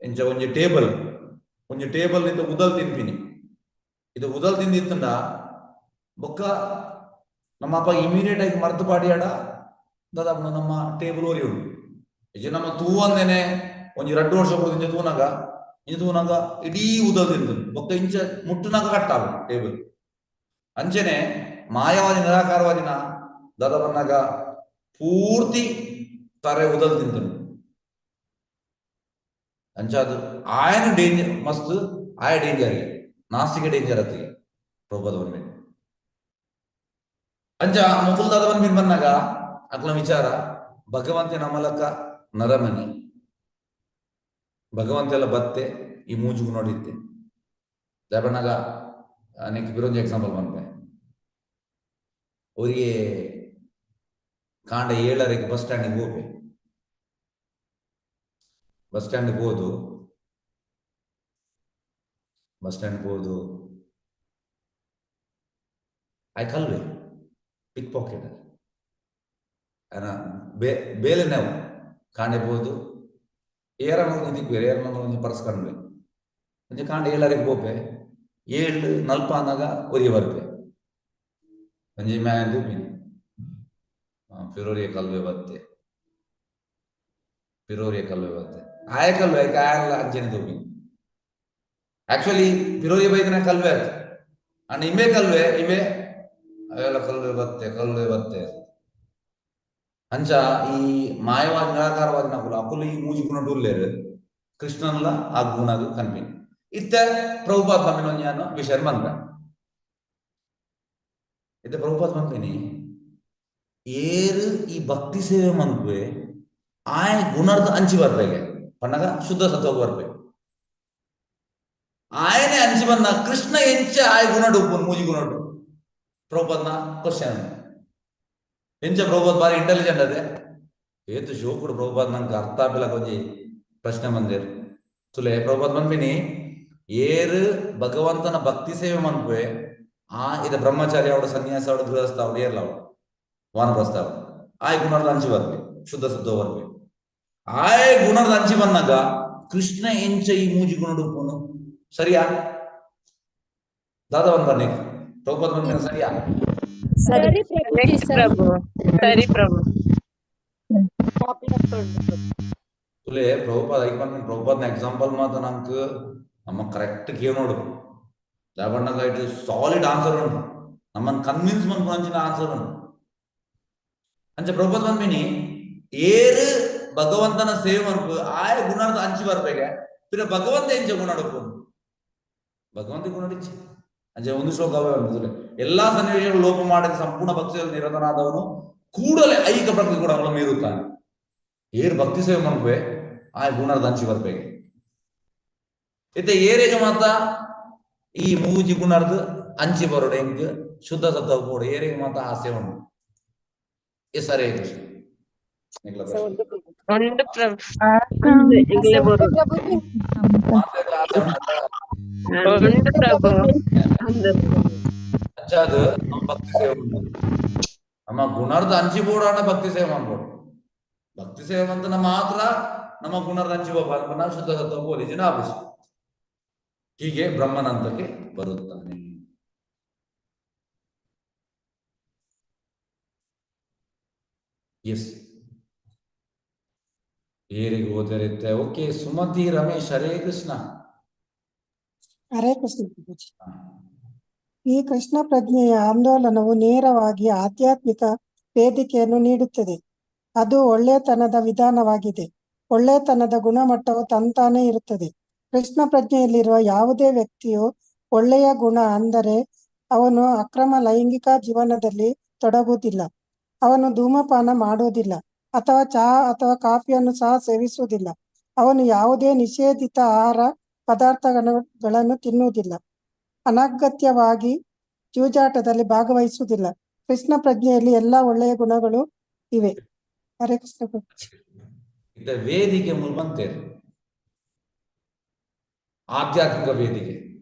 ಇಂಚ ಒಂಜಿ ಟೇಬಲ್ ಒಂಜಿ ಟೇಬಲ್ ನಿಂತ ಉದಲ್ ತಿನ್ಪಿನಿ ಇದು ಉದಲ್ ತಿಂದಿತ್ತಂಡ ಬೊಕ್ಕ ನಮ್ಮ ಅಪ್ಪ ಇಮಿಡಿಯೇಟ್ ಆಗಿ ಮರ್ತು ಪಾಡಿಯಾಡ ದಾದ ನಮ್ಮ ಟೇಬಲ್ ಓರಿ ಉಂಡು. ಇಜ ನಮ್ಮ ತೂವಂದೇನೆ ಒಂಜಿ 2 ವರ್ಷ ಹೋದ ಇಂಚ ತೂನಾಗ ಇಂಚ ತೂನಾಗ ಇಡೀ ಉದಲ್ ತಿಂತು ಬೊಕ್ಕ ಇಂಚ ಮುಟ್ಟುನಾಗ ಕಟ್ಟಾವ ಟೇಬಲ್. ಅಂಚೆನೆ ಮಾಯವಾದಿ ನಿರಾಕಾರವಾದಿನ ದಾದ ಬಂದಾಗ ಪೂರ್ತಿ ತರೆ ಉದಲ್ ತಿಂತನು. ಅಂಚಾದು ಆಯನ ಡೇಂಜರ್ ಮಸ್ತ್ ಆಯ ಡೇಂಜರ್ ನಾಸ್ತಿಕ ಡೇಂಜರ್ ಅತ್ತಿಗೆ ಪ್ರಭುಪಾದ ಬಂದ್ಮೇಲೆ. ಅಂಚ ಮುಕುಲ್ದಾದ ಬಂದ್ಮೇಲೆ ಬಂದಾಗ ಅಕ್ಲ ವಿಚಾರ ಭಗವಂತ ನಮಲಕ ನರಮನಿ ಭಗವಂತ ಎಲ್ಲ ಬತ್ತೆ ಈ ಮೂಜುಗು ನೋಡಿತ್ತೆ. ದಯಪಣ್ಣಾಗ ನೆಕ್ಸ್ಟ್ ಬಿರೊಂಜಿ ಎಕ್ಸಾಂಪಲ್ ಬಂತೆ ಅವರಿಗೆ ಕಾಂಡ 7:30 ಬಸ್ ಸ್ಟ್ಯಾಂಡಿಗೆ ಹೋಗ್ಬೇಕು. ಬಸ್ ಸ್ಟ್ಯಾಂಡ್ಗೆ ಹೋದು ಬಸ್ ಸ್ಟ್ಯಾಂಡ್ಗೆ ಹೋದು I ಕಲ್ವೆ ಪಿಕ್ ಪಾಕೆಟ್ ಅನ ಬೇಲೆ ನಾವು ಕಾಂಡೆ ಬೋದು ಏರನ ಒಂಜಿ ದಿಕ್ವೇರು ಏರನ ಒಂಜಿ ಪರ್ಸ್ ಕಂಡ್ವೆ ಒಂಜಿ ಕಾಂಡೆ 7:30 ಪೋಪೆ 7:40 ಅಂದಾಗ ಒರಿಯ ಬರ್ಪೆ ಒಂಜಿ ಮ್ಯಾನ್ ದೂಪಿನಿ ಪಿರೋರಿಯ ಕಲ್ವೆ ಬತ್ತೆ ಪಿರೋರಿಯ ಕಲ್ವೆ ಬತ್ತೆ ಆಯ ಕಲ್ವೆ ಐಕೆ ಆಯಲ್ಲ ಅಂಚೆನೆ ದೂಪಿನಿ. ಆಕ್ಚುಲಿ ಪಿರೋರಿಯ ಬೈದಿನ ಕಲ್ವೆ ಆಯ್ತು ಅಂಡ್ ಇಮೆ ಕಲ್ವೆ ಇಮೆ ಅವೆಲ್ಲ ಕಲ್ವೆ ಬತ್ತೆ ಕಲ್ವೆ ಬತ್ತೆ. ಅಂಚ ಈ ಮಾಯವಾದ ನಿರಾಕಾರವಾದ ನಕುಲು ಅಕುಲು ಈ ಮೂಜಿ ಗುಣ ಉಲ್ಲೇರು ಕೃಷ್ಣನ್ಲ ಆ ಗುಣಗ್ ಕನ್ಪಿನಿ. ಇತ್ತೆ ಪ್ರಭುಪಾದ್ ಪನ್ಪಿನ ಒಂಜಿ ವಿಷಯ ಬಂದ. ಇತ್ತೆ ಪ್ರಭುಪಾದ್ ಪನ್ಪಿನಿ ಏರು ಈ ಭಕ್ತಿ ಸೇವೆ ಮನ್ಪುವೆ ಆಯ ಗುಣರ್ದ ಅಂಚಿ ಬರ್ಬೇಕೆ ಪನ್ನಗ ಶುದ್ಧ ಸತ್ವಗ್ ಬರ್ಬೇಕು. ಆಯನೆ ಅಂಚಿ ಬಂದ ಕೃಷ್ಣ ಎಂಚ ಆಯ ಗುಣಡು ಉಪ್ಪುನು ಮೂಜಿ ಗುಣಡು. ಪ್ರಭುಪಾದ್ನ ಕ್ವಶನ್ ಎಂಚ ಪ್ರಭುಪಾದ್ ಬಾರಿ ಇಂಟೆಲಿಜೆಂಟ್ ಅದೇ ಏತು ಶೋಕುಡು ಪ್ರಭುಪಾದ್ ನಂಗೆ ಅರ್ಥ ಆಪಿಲಕ ಒಂಜಿ ಪ್ರಶ್ನೆ ಬಂದಿರ್ ತುಲೆ ಪ್ರಭುಪಾದ್ ಪನ್ಪಿನಿ ಏರು ಭಗವಂತನ ಭಕ್ತಿ ಸೇವೆ ಮನ್ಪುವೆ ಆ ಇದು ಬ್ರಹ್ಮಚಾರಿ ಅವಡು ಸನ್ಯಾಸ ಅವಡು ಗೃಹಸ್ಥ ಅವಡು ಏರ್ಲ ಅವಡು ವಾನಪ್ರಸ್ಥ ಅವಡು ಆಯ್ ಗುಣರ್ದ ಅಂಚಿ ಬರ್ಪೆ ಶುದ್ಧ ಶುದ್ಧ ಬರ್ಪೆ. ಆಯ್ ಗುಣರ್ದ ಅಂಚಿ ಬಂದಾಗ ಕೃಷ್ಣ ಎಂಚ ಈ ಮೂಜಿ ಗುಣಡು ಉಪ್ಪುನು ಸರಿಯಾ? ದಾದಾ ಒಂದ್ ಬನ್ನಿ ಪ್ರಭುಪಾದ್ ಬಂದ ಸರಿಯಾ? ಸರಿ ಪ್ರಭು, ಸರಿ ಪ್ರಭು. ತುಲೆ ಪ್ರಭುಪಾದ್ ಐಕ್ ಬಂದ ಪ್ರಭುಪಾದ್ನ ಎಕ್ಸಾಂಪಲ್ ಮಾತ್ರ ನಂಗೆ ನಮ್ಮ ಕರೆಕ್ಟ್ ಕೇಳಿ ನೋಡು ದಾಬಣ್ಣಗ it is solid answer ಉಂಟು, ನಮ್ಮನ್ನು ಕನ್ವಿನ್ಸ್ ಮನ್ಪುನಂಚಿನ ಆನ್ಸರ್ ಉಂಟು. ಅಂಚ ಪ್ರಭುಪಾದ್ ಬಂದ್ಮಿನಿ ಏರು ಭಗವಂತನ ಸೇವೆ ಮನ್ಪು ಆಯ ಗುಣದ ಅಂಚಿ ಬರ್ಬೇಕೆ ಪಿರ ಭಗವಂತ ಎಂಚ ಗುಣಡುಪ್ಪು ಭಗವಂತ ಗುಣಡಿಚ್ಚಿ. ಅಂಚೆ ಒಂದು ಶ್ಲೋಕ ಅವೇ ಎಲ್ಲಾ ಸನ್ನಿವೇಶಗಳು ಲೋಪ ಮಾಡಿದ ಸಂಪೂರ್ಣ ಭಕ್ತಿಯಲ್ಲಿ ನಿರತನಾದವನು ಕೂಡಲೇ ಐಕ ಪ್ರಕೃತಿ ಗುಣಗಳನ್ನು ಮೀರುತ್ತಾನೆ. ಏರು ಭಕ್ತಿ ಸೇವೆ ಮನ್ಪುವೆ ಆಯ ಗುಣದ ಅಂಚಿ ಬರ್ಬೇಕೆ. ಇತ್ತೆ ಏರೇಗ ಮಾತ ಈ ಮೂಜಿ ಗುಣರ್ದು ಅಂಚಿ ಬರೋಡು ಎಂಕ್ ಶುದ್ಧ ಸತ್ವ ಬೋಡು ಏರೇಗ ಮಾತ ಆಸೆ ಉಂಡು. ಎಸ್ ಹರೇ ಕೃಷ್ಣ. ಉಂಡು ಪ್ರಭು. ಉಂಡು ಪ್ರಭು. ಅಂಚಾದ ನಮ್ಮ ಭಕ್ತಿ ಸೇವೆ ಉಂಟು ನಮ್ಮ ಗುಣರ್ದ ಅಂಚಿ ಬೋಡಾಣ ಭಕ್ತಿ ಸೇವೆ ಮಾಡ್ಬೋದು. ಭಕ್ತಿ ಸೇವೆ ಅಂತ ನಮ್ಮ ಮಾತ್ರ ನಮ್ಮ ಗುಣರ್ದ ಅಂಚಿ ಬೋಪ ಶುದ್ಧ ಸತ್ವ ಬೋಲಿ ಜನ ಆಫೀಸ್ ಹೀಗೆ ಬ್ರಹ್ಮನಂತಕ್ಕೆ ಬರುತ್ತಾನೆ. ಎಸ್ ಏರಿಗೆ ಓದರಿತ್ತೆ. ಓಕೆ ಸುಮತಿ ರಮೇಶ್ ಹರೇ ಕೃಷ್ಣ. ಹರೇ ಕೃಷ್ಣ. ಈ ಕೃಷ್ಣ ಪ್ರಜ್ಞೆಯ ಆಂದೋಲನವು ನೇರವಾಗಿ ಆಧ್ಯಾತ್ಮಿಕ ವೇದಿಕೆಯನ್ನು ನೀಡುತ್ತದೆ. ಅದು ಒಳ್ಳೆತನದ ವಿಧಾನವಾಗಿದೆ. ಒಳ್ಳೆತನದ ಗುಣಮಟ್ಟವು ತಂತಾನೇ ಇರುತ್ತದೆ. ಕೃಷ್ಣ ಪ್ರಜ್ಞೆಯಲ್ಲಿರುವ ಯಾವುದೇ ವ್ಯಕ್ತಿಯು ಒಳ್ಳೆಯ ಗುಣ ಅಂದರೆ ಅವನು ಅಕ್ರಮ ಲೈಂಗಿಕ ಜೀವನದಲ್ಲಿ ತೊಡಗುವುದಿಲ್ಲ, ಅವನು ಧೂಮಪಾನ ಮಾಡುವುದಿಲ್ಲ ಅಥವಾ ಚಹಾ ಅಥವಾ ಕಾಫಿಯನ್ನು ಸಹ ಸೇವಿಸುವುದಿಲ್ಲ, ಅವನು ಯಾವುದೇ ನಿಷೇಧಿತ ಆಹಾರ ಪದಾರ್ಥಗಳನ್ನು ತಿನ್ನುವುದಿಲ್ಲ, ಅನಗತ್ಯವಾಗಿ ಜೂಜಾಟದಲ್ಲಿ ಭಾಗವಹಿಸುವುದಿಲ್ಲ. ಕೃಷ್ಣ ಪ್ರಜ್ಞೆಯಲ್ಲಿ ಎಲ್ಲಾ ಒಳ್ಳೆಯ ಗುಣಗಳು ಇವೆ. ಹರೇ ಕೃಷ್ಣ. ವೇದಿಕೆ ಮುಲ್ಬಂತೇರು ಆಧ್ಯಾತ್ಮಿಕ ವೇದಿಕೆ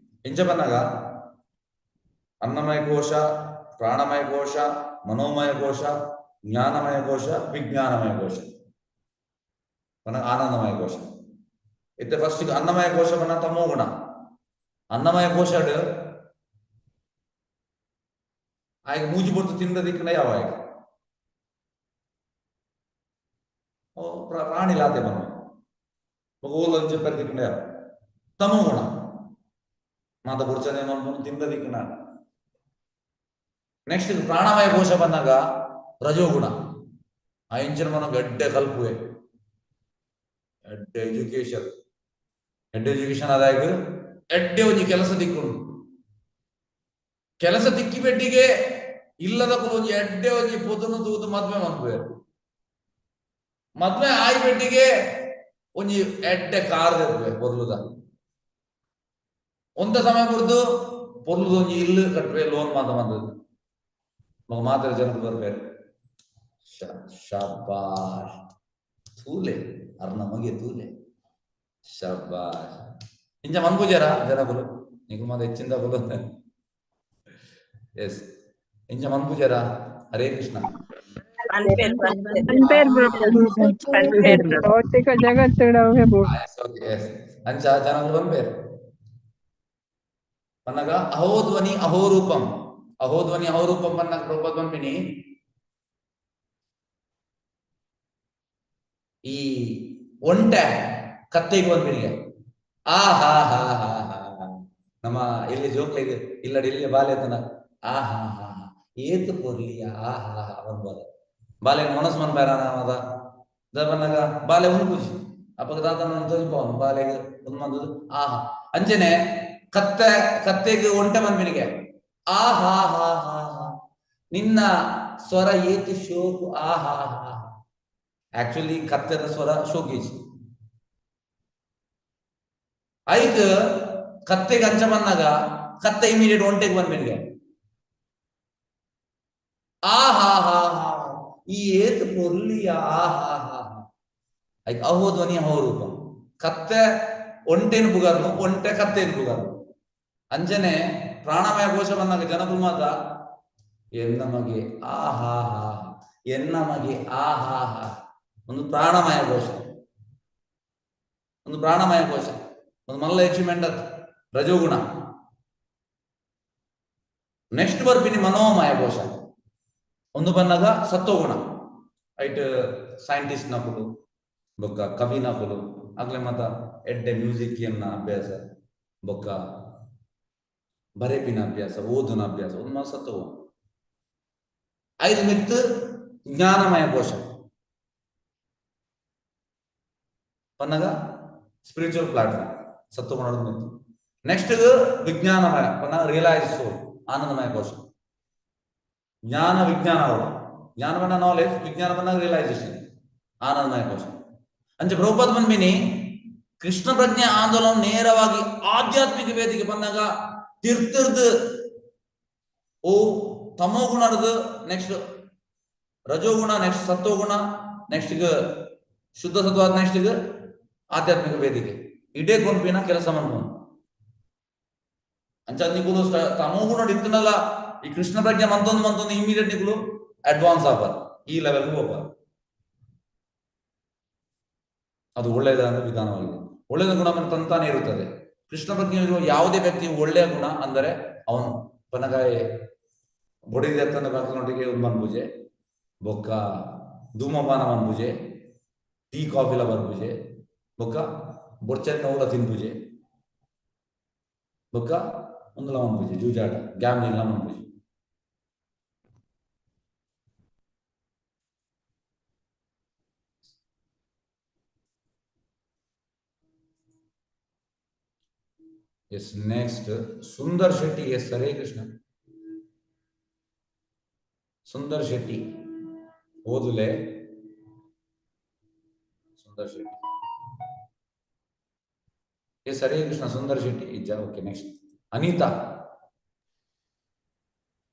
ಎಂಚ ಬಂದಾಗ ಅನ್ನಮಯ ಕೋಶ, ಪ್ರಾಣಮಯ ಕೋಶ, ಮನೋಮಯ ಕೋಶ, ಜ್ಞಾನಮಯ ಕೋಶ, ವಿಜ್ಞಾನಮಯ ಕೋಶ, ಆನಂದಮಯ ಕೋಶ. ಇತ್ತೆ ಫಸ್ಟ್ ಅನ್ನಮಯ ಕೋಶ ಬನ್ನ ತಮೋ ಗುಣ. ಅನ್ನಮಯ ಕೋಶ ಆಯ್ಕೆ ಮೂಜಿ ಪೊರ್ತು ತಿಂದ ದಿಕ್ಕನ ಯಾವ ಆಯ್ಕೆ ಓ ಪ್ರಾಣಿ ಲಾತೆ ಬನ್ನ ಓಲಂಚ ಪೆರ್ ದಿಕ್ಕನ ಯಾವ ತಮೋ ಗುಣ ಮಾತ ಬುಡ್ಚನೆ ಮನ್ಪುನು ತಿಂದ ದಿಕ್ಕನ. ನೆಕ್ಸ್ಟ್ ಪ್ರಾಣಮಯ ಕೋಶ ಬಂದಾಗ ರಜೋಗುಣ. ಆ ಇಂಚಿನ ಮನ ಗಡ್ಡೆ ಕಲ್ಪುವೆ ಎಡ್ಡೆ ಎಜುಕೇಶನ್, ಎಡ್ಡೆ ಎಜುಕೇಶನ್ ಆದಾಗ ಎಡ್ಡೆ ಒಂಜಿ ಕೆಲಸ ದಿಕ್ಕುಂಡು. ಕೆಲಸ ತಿಕ್ಕಿ ಬೆಟ್ಟಿಗೆ ಇಲ್ಲದ ಒಂಜಿ ಎಡ್ಡೆ ಒಂಜಿ ಪೊದನು ತೂದು ಮದ್ವೆ ಮನ್ಪುವೆ. ಮದ್ವೆ ಆಯಿ ಬೆಟ್ಟಿಗೆ ಒಂಜಿ ಎಡ್ಡೆ ಕಾರ್ ತೆಪ್ಪುವೆ ಪೊರ್ಲುದ. ಒಂದ ಸಮಯ ಪೊರ್ದು ಪೊರ್ಲುದ ಒಂಜಿ ಇಲ್ಲು ಕಟ್ಟುವೆ ಲೋನ್ ಮಾತ ಬಂದದ್ದು ಮಗ ಮಾತ್ರ ಜನರು ಬರ್ಬೇಕು. ಶಾಬಾಷ್ ತೂಲೆ ಅರ್ನ ಮಗೆ ತೂಲೆ ಶಾಬಾಷ್ ಇಂಚ ಮನ್ಪುಜಾರ ಜನಕುಲು నీకు మాది ಹೆಚ್ಚಿಂದ ಕುಲು. ಎಸ್ ಇಂಚ ಮನ್ಪುಜಾರ. ಹರೇ ಕೃಷ್ಣ. ಭೌತಿಕ ಜಗತ್ತಿಡವೆ ಅಂಚ ಜನಗಳು ಬಂದ್ಬೇರು ಪನ್ನಗ ಅಹೋಧ್ವನಿ ಅಹೋರೂಪಂ. ಅಹೋಧ್ವನಿ ಅಹೋರೂಪಂ ಪನ್ನಗ ಪ್ರಭುಪಾದ ಪನ್ಪಿನಿ ಈ ಒಂಟೆ ಕತ್ತೆಗೆ ಬಂದ್ಬಿಡಿಗೆ ಆ ಹಾ ಹಾ ಹಾ ಹಾ ನಮ್ಮ ಇಲ್ಲಿ ಜೋಕ್ಲಿಗೆ ಇಲ್ಲಡಿ ಇಲ್ಲಿ ಬಾಲ್ಯತನ ಆ ಹಾ ಹಾ ಹಾ ಏತು ಕೊರ್ಲಿ ಆ ಹಾ ಹಾ ಅನ್ಬೋದು. ಬಾಲೆ ಒಣಸ್ ಮನ್ಪೇರ ಮಾತ ದಬನಗ ಬಾಲೆ ಉಂಪುಜಿ ಅಪಗ ದಾತನ ತೋಜಿಪವನು ಬಾಲೆಗ್ ಒಂದ್ ಮಂದದು ಆಹಾ ಅಂಚನೆ ಕತ್ತೆ ಕತ್ತೆಗ್ ಒಂಟೆ ಮನ್ಪಿನಿಗೆ ಆಹಾ ಹಾ ಹಾ ಹಾ ನಿನ್ನ ಸ್ವರ ಏತಿ ಶೋಕು ಆಹಾ ಹಾ. ಆಕ್ಚುಲಿ ಕತ್ತೆದ ಸ್ವರ ಶೋಕೇಜ್ ಐಕ್ ಕತ್ತೆಗೆ ಅಂಚ ಬಂದಾಗ ಕತ್ತೆ ಇಮಿಡಿಯೇಟ್ ಒಂಟೆಗೆ ಬಂದ್ಮೇಲೆ ಆಹಾ ಹಾ ಹಾ ಈ ಏತ್ ಪೊರ್ಲಿ ಆಹಾ ಹಾ ಹಾ. ಐಕ್ ಅಹೋ ಧ್ವನಿ ಅಹೋ ರೂಪ. ಕತ್ತೆ ಒಂಟೇನು ಬುಗಾರ್ನು, ಒಂಟೆ ಕತ್ತೇನು ಬುಗಾರ್ನು. ಅಂಚನೆ ಪ್ರಾಣಮಯ ಕೋಶ ಬಂದಾಗ ಜನಕುಲ್ ಮಾತ ಎನ್ನ ಮಗೆ ಆಹಾ ಹಾ, ಎನ್ನ ಮಗೆ ಆಹಾ ಹಾ. ಒಂದು ಪ್ರಾಣಮಯ ಕೋಶ, ಒಂದು ಪ್ರಾಣಮಯ ಕೋಶ, ಒಂದು ಮಲ್ಲ ಅಚೀವ್ಮೆಂಟ್ ಅದು ರಜೋಗುಣ. ನೆಕ್ಸ್ಟ್ ಬರ್ಪಿನಿ ಮನೋಮಯ ಕೋಶ. ಒಂದು ಬಂದಾಗ ಸತ್ವಗುಣ. ಐಟ್ ಸೈಂಟಿಸ್ಟ್ ನಕುಲು ಬೊಕ್ಕ ಕವಿ ನಕುಲು ಆಗ್ಲೆ ಮತ ಎಡ್ಡೆ ಮ್ಯೂಸಿಕ್ ಎನ್ನ ಅಭ್ಯಾಸ, ಬೊಕ್ಕ ಬರೆಪಿನ ಅಭ್ಯಾಸ, ಓದುನ ಅಭ್ಯಾಸ, ಒಂದು ಸತ್ವಗುಣ. ಐದು ಮಿತ್ತು ಜ್ಞಾನಮಯ ಕೋಶ ಪನ್ನಗ ಸ್ಪಿರಿಚುವಲ್ ಪ್ಲಾಟ್ಫಾರ್ಮ್ ಸತ್ವಗುಣ ಮಿತ್ತು. ನೆಕ್ಸ್ಟ್ ವಿಜ್ಞಾನಮಯ ಪನ್ನ ರಿಯಲೈಸ್ ಸೋಲ್ ಆನಂದಮಯ ಕೋಶ. ಜ್ಞಾನ ವಿಜ್ಞಾನ ಅವರು ಜ್ಞಾನ ಬನ್ನ ನಾಲೆಜ್, ವಿಜ್ಞಾನ ಬನ್ನ ರಿಯಲೈಸೇಷನ್ ಆನಂದಮಯ ಕೋಶ. ಅಂಚೆ ಪ್ರಭುಪಾದ ಬಂದ್ಮಿನಿ ಕೃಷ್ಣ ಪ್ರಜ್ಞೆ ಆಂದೋಲನ ನೇರವಾಗಿ ಆಧ್ಯಾತ್ಮಿಕ ವೇದಿಕೆ ಬಂದಾಗ ತಿರ್ತಿರ್ದು ಓ ತಮೋಗುಣದ ನೆಕ್ಸ್ಟ್ ರಜೋಗುಣ, ನೆಕ್ಸ್ಟ್ ಸತ್ವಗುಣ, ನೆಕ್ಸ್ಟ್ ಶುದ್ಧ ಸತ್ವ, ನೆಕ್ಸ್ಟ್ ಆಧ್ಯಾತ್ಮಿಕ ವೇದಿಕೆ ಇಡೇ ಕೊಂಪಿನ ಕೆಲಸ ಮಾಡ್ಬೋದು. ಅಂಚ ನಿಕುಲು ತಮೋಗುಣ ಇತ್ತನಲ್ಲ ಈ ಕೃಷ್ಣ ಪ್ರಜ್ಞೆ ಮಂತೊಂದು ಮಂತೊಂದು ಇಮಿಡಿಯೇಟ್ ನಿಕುಲು ಅಡ್ವಾನ್ಸ್ ಆಪರ್ ಈ ಲೆವೆಲ್ ಹೋಗ್ಬಾರ. ಅದು ಒಳ್ಳೆಯದಾದ ವಿಧಾನವಾಗಿದೆ. ಒಳ್ಳೆಯದ ಗುಣ ತಂತಾನೆ ಇರುತ್ತದೆ. ಕೃಷ್ಣ ಪ್ರಜ್ಞೆ ಇರುವ ಯಾವುದೇ ವ್ಯಕ್ತಿಯು ಒಳ್ಳೆಯ ಗುಣ ಅಂದರೆ ಅವನು ಪನಗಾಯ ಬೊಡಿದ ಬಾಕಲೊಟ್ಟಿಗೆ ಉನ್ಮನ್ ಪೂಜೆ, ಬೊಕ್ಕ ಧೂಮಪಾನ ಪೂಜೆ, ಟೀ ಕಾಫಿಲ ಪೂಜೆ, ಬೊಕ್ಕ ಬೊಡ್ಚನ್ನ ಓಲ ತಿನ್ ಪೂಜೆ, ಬೊಕ್ಕ ಒಂದು ಲಮನ್ ಪೂಜೆ ಜೂಜಾಟ ಗ್ಯಾಮ್ಲಿಂಗ್ ಲಮನ್ ಪೂಜೆ. Yes, next Sundar Shetty. Yes, Hare Krishna. Sundar Shetty ಓದುಲೆ. ಸುಂದರ್ ಶೆಟ್ಟಿ. ಎಸ್, ಹರೇ ಕೃಷ್ಣ. ಸುಂದರ್ ಶೆಟ್ಟಿ ಇಜ್ಜಾ? Okay, next Anita.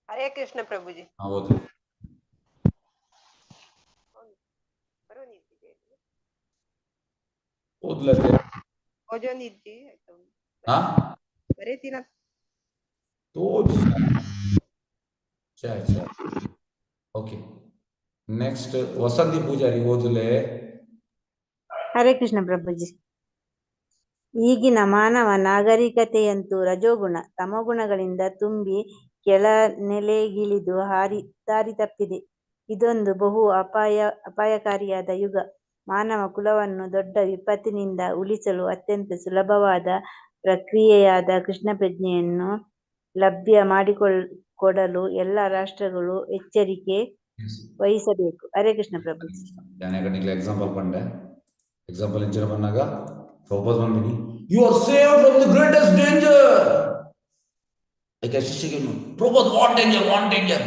Hare Krishna Prabhuji. ಹೌದು. ಓದ್ಲತ್ತೆ. ಓಜೊಂದಿಜ್ಜಿ. ಹಾ ಬರೇತಿನ. ತೋಜ್. ಛೇ ಛೇ. ಓಕೆ, ನೆಕ್ಸ್ಟ್ ವಸಂತಿ ಪೂಜಾರಿ ಓದುಲೆ. ಹರೇ ಕೃಷ್ಣ ಪ್ರಭುಜಿ. ಈಗಿನ ಮಾನವ ನಾಗರಿಕತೆಯಂತೂ ರಜೋಗುಣ ತಮೋಗುಣಗಳಿಂದ ತುಂಬಿ ಕೆಳನೆಲೆಗಿಳಿದು ದಾರಿ ತಪ್ಪಿದೆ. ಇದೊಂದು ಬಹು ಅಪಾಯಕಾರಿಯಾದ ಯುಗ. ಮಾನವ ಕುಲವನ್ನು ದೊಡ್ಡ ವಿಪತ್ತಿನಿಂದ ಉಳಿಸಲು ಅತ್ಯಂತ ಸುಲಭವಾದ ಪ್ರಕ್ರಿಯೆಯಾದ ಕೃಷ್ಣ ಪ್ರಜ್ಞೆಯನ್ನು ಲಭ್ಯ ಮಾಡಿಕೊಡಲು ಎಲ್ಲ ರಾಷ್ಟ್ರಗಳು ಎಚ್ಚರಿಕೆ ವಹಿಸಬೇಕು. ಹರೇ ಕೃಷ್ಣ ಪ್ರಭುಜಿ. ಎಕ್ಸಾಂಪಲ್ ಪಂಡೆ ಎಕ್ಸಾಂಪಲ್ ಇಂಚಿನ ಬಂದಾಗ ಪ್ರಭುಪಾದ ಬಂದಿನಿ, you are saved from the greatest danger. ಐಕ ಶಿಷ್ಯಗೆ Prabhupada what danger, what danger.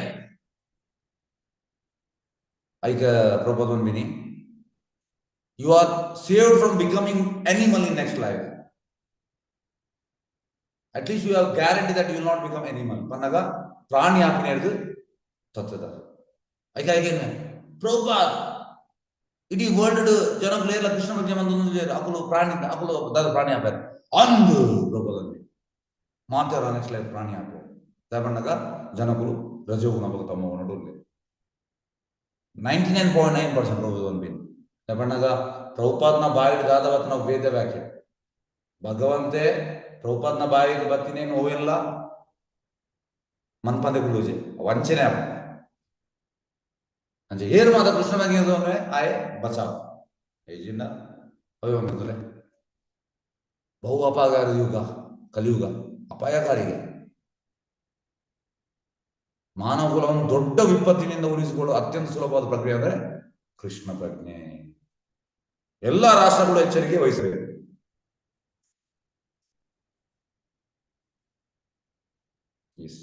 ಐಕ Prabhupada ಬಂದಿನಿ, you are saved from becoming animal in next life. At least you have guarantee that you will not become animal. ಪನ್ನಗ ಪ್ರಾಣಿ ಆಪಿನ ಹಿಡಿದು ತತ್ತದ. ಐಕ ಐಕೇನು ಪ್ರಭುಪಾದ ಇಡೀ ವರ್ಲ್ಡ್ ಜನಗಳು ಎಲ್ಲ ಕೃಷ್ಣ ಬಗ್ಗೆ ಬಂದು ಅಕುಲು ಪ್ರಾಣಿ ಅಕುಲು ದಾದ ಪ್ರಾಣಿ ಆಪಾರ ಅಂದು ಪ್ರಭುಪಾದ ಮಾತಾರ ನೆಕ್ಸ್ಟ್ ಲೈಫ್ ಪ್ರಾಣಿ ಆಪು ದಾಪಣ್ಣಗ ಜನಕುಲು ರಜೋಗುಣ ಬೊಕ ತಮೋಗುಣ ಉಲ್ಲೆ 99.9% ಪ್ರಭುಪಾದ ಬಂದಿನಿ. ದಾಪಣ್ಣಗ ಪ್ರಭುಪಾದನ ಬಾಯಿಡ್ ದಾದ ಬತ್ತಿನ ವೇದ ವ್ಯಾಖ್ಯೆ ಭಗವಂತೆ ಪ್ರಭುಪಾದನ ಬಾಯಿಗೆ ಬತ್ತಿನೇನು ಓವೆಲ್ಲ ಮನ್ಪಂದೆ ಕುಲ್ಲುಜೆ ವಂಚನೆ ಆಪ ಅಂಚೆ ಏರು ಮಾತ ಕೃಷ್ಣ ಬಗ್ಗೆ ಅಂದ್ರೆ ಆಯೆ ಬಚಾವ್ ಏಜಿಂದ ಅವೇ ಬಂದ್ರೆ ಬಹು ಅಪಾಯಕಾರಿ ಯುಗ ಕಲಿಯುಗ ಅಪಾಯಕಾರಿಗೆ. ಮಾನವ ಕುಲವನ್ನು ದೊಡ್ಡ ವಿಪತ್ತಿನಿಂದ ಉಳಿಸಿಕೊಳ್ಳುವ ಅತ್ಯಂತ ಸುಲಭವಾದ ಪ್ರಕ್ರಿಯೆ ಅಂದ್ರೆ ಕೃಷ್ಣ ಪ್ರಜ್ಞೆ. ಎಲ್ಲ ರಾಷ್ಟ್ರಗಳು ಎಚ್ಚರಿಕೆ ವಹಿಸಬೇಕು. ಎಸ್,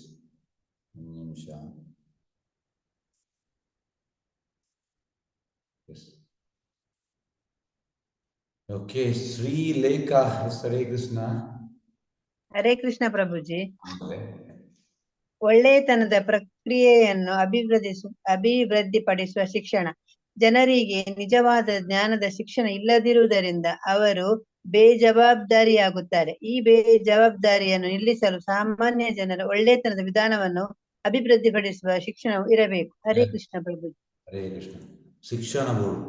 ನಿಮಿಷ. Yes, okay. ಶ್ರೀಲೇಖಾ, ಹರೇ ಕೃಷ್ಣ. ಹರೇ ಕೃಷ್ಣ ಪ್ರಭುಜಿ. ಒಳ್ಳೆಯತನದ ಪ್ರಕ್ರಿಯೆಯನ್ನು ಅಭಿವೃದ್ಧಿಪಡಿಸುವ ಶಿಕ್ಷಣ. ಜನರಿಗೆ ನಿಜವಾದ ಜ್ಞಾನದ ಶಿಕ್ಷಣ ಇಲ್ಲದಿರುವುದರಿಂದ ಅವರು ಬೇಜವಾಬ್ದಾರಿಯಾಗುತ್ತಾರೆ. ಈ ಬೇಜವಾಬ್ದಾರಿಯನ್ನು ನಿಲ್ಲಿಸಲು ಸಾಮಾನ್ಯ ಜನರ ಒಳ್ಳೆತನದ ವಿಧಾನವನ್ನು ಅಭಿವೃದ್ಧಿಪಡಿಸುವ ಶಿಕ್ಷಣವು ಇರಬೇಕು. ಹರೇ ಕೃಷ್ಣ ಪ್ರಭು. ಹರೇ ಕೃಷ್ಣ. ಶಿಕ್ಷಣ ಬೋರ್ಡ್,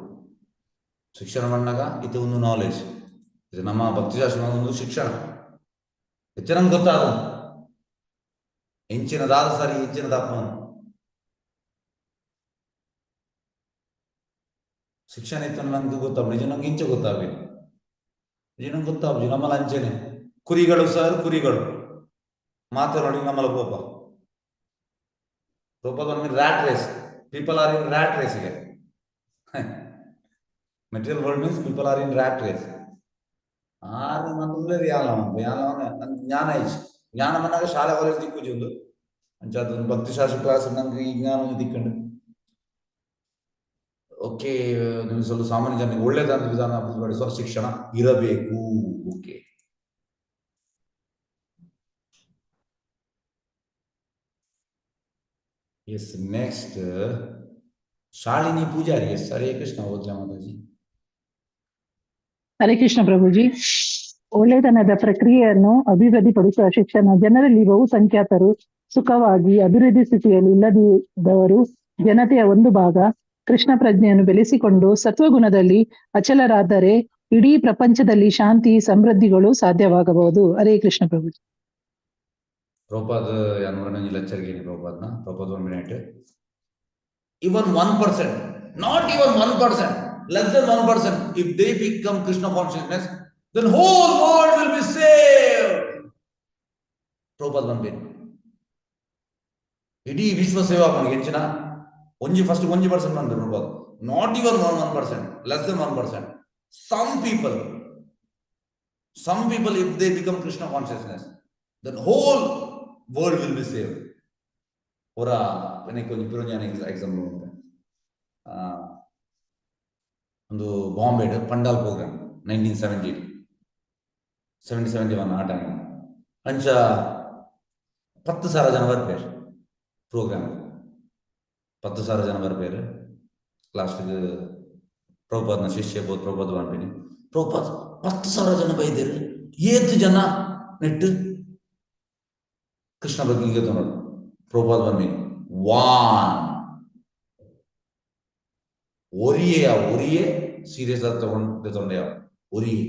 ಶಿಕ್ಷಣ ಮಣ್ಣಾಗ ಇದು ಒಂದು ನಾಲೆಜ್, ಇದು ನಮ್ಮ ಭಕ್ತಿಶಾಸ್ತ್ರ ಒಂದು ಶಿಕ್ಷಣ. ಹೆಚ್ಚು ನಮ್ಗೆ ಗೊತ್ತಾದ ಎಂಚಿನದಾದ ಸರಿ ಎಂಚಿನದಾತ್ಮ ಶಿಕ್ಷಣ ಇತ್ತು ನಂಗೆ ಗೊತ್ತಾಗ ನಿಜ, ನಂಗೆ ಇಂಚೆ ಗೊತ್ತಾಗಬೇಕು, ನಿಜ ನಂಗೆ ಗೊತ್ತಾಗ ನಮ್ಮಲ್ಲ ಅಂಚೆನೆ ಕುರಿಗಳು ಸರ್, ಕುರಿಗಳು ಮಾತಾಡಿ ನಮ್ಮಲ್ಲ ಕೋಪ ಕೋಪ rat race, people are in rat race. ಗೆ material world means people are in rat race. ಆರು ಮಂದಿ ಯಾಲ ಯಾಲ ಜ್ಞಾನ ಐಚ್ ಜ್ಞಾನ ಮನ್ನಾಗ ಶಾಲೆ ಕಾಲೇಜ್ ದಿಕ್ಕುಜಿ ಒಂದು ಅಂಚ ಅದೊಂದು ಭಕ್ತಿಶಾಸ್ತ್ರ ಕ್ಲಾಸ್ ನಂಗೆ ಈ ಜ್ಞಾನ ಒಂದು ದಿಕ್ಕಂಡು. ಓಕೆ, ನಿಮ್ಗೆ ಸ್ವಲ್ಪ ಸಾಮಾನ್ಯ ಜನರಿಗೆ ಒಳ್ಳೇದಾದ ವಿಧಾನ ಅಭಿವೃದ್ಧಿಪಡಿಸುವ ಶಿಕ್ಷಣ ಇರಬೇಕು. Okay, yes, next Shalini Pujari. Yes, Hare Krishna. ಓದ್ಲಾ Mataji. Hare Krishna ಪ್ರಭುಜಿ. ಒಳ್ಳೆತನದ ಪ್ರಕ್ರಿಯೆಯನ್ನು ಅಭಿವೃದ್ಧಿಪಡಿಸುವ ಶಿಕ್ಷಣ. ಜನರಲ್ಲಿ ಬಹುಸಂಖ್ಯಾತರು ಸುಖವಾಗಿ ಅಭಿವೃದ್ಧಿ ಸ್ಥಿತಿಯಲ್ಲಿ ಇಲ್ಲದಿದ್ದವರು ಜನತೆಯ ಒಂದು ಭಾಗ ಕೃಷ್ಣ ಪ್ರಜ್ಞೆಯನ್ನು ಬೆಳೆಸಿಕೊಂಡು ಸತ್ವಗುಣದಲ್ಲಿ ಅಚಲರಾದರೆ ಇಡೀ ಪ್ರಪಂಚದಲ್ಲಿ ಶಾಂತಿ ಸಮೃದ್ಧಿಗಳು ಸಾಧ್ಯವಾಗಬಹುದು. Hare Krishna ಪ್ರಭುಜಿ. Prabhupada ಲೆಕ್ಚರ್ಗೆ ಪ್ರಭುಪಾದ್ನ Prabhupada 1 minute. Even 1%, not even 1%, less than 1%, if they become Krishna consciousness, then whole world will be saved. Prabhupada ಬಂದೇನು ಇಡೀ ವಿಶ್ವ ಸೇವಾ ಹೆಚ್ಚಿನ ಒಂಜಿ ಫಸ್ಟ್ ಒಂಜಿ ಪರ್ಸೆಂಟ್ ಬಂದ್ರೆ Prabhupada, not even 1%, less than 1%. Some people if they become Krishna consciousness, then whole world will be saved. ಅವರ ಕೊಂಚ ಪಿರೋಂಜಾನ ಎಕ್ಸಾಂಪಲ್ ಉಂಟು. ಒಂದು ಬಾಂಬೆ ಪಂಡಾಲ್ ಪ್ರೋಗ್ರಾಮ್ 1970 71 ಆ ಟೈಮ್ ಅಂಚ 10,000 ಜನ ಬರ್ಪೇರು ಪ್ರೋಗ್ರಾಮ್, 10,000 ಜನ ಬರ್ಪೇರು. ಲಾಸ್ಟ್ಗೆ ಪ್ರಭುಪಾದ್ನ ಶಿಷ್ಯ ಬೋದು ಪ್ರಭುಪಾದ್ ಅನ್ಪಿನಿ, ಪ್ರಭುಪಾದ್ 10,000 ಜನ ಬೈದೇರು, ಏತು ಜನ ನೆಟ್ಟು ಕೃಷ್ಣ ಬಗ್ಗೆ ಹಿಂಗೆ ತೊಗೊಂಡು ಪ್ರಭುಪಾದ್ ಬಂದಿನಿ ವಾನ್ ಒರಿಯೇ ಒರಿಯೇ ಸೀರಿಯಸ್ ಆಗಿ ತಗೊಂಡು ತೊಂಡೆ ಒರಿಯೇ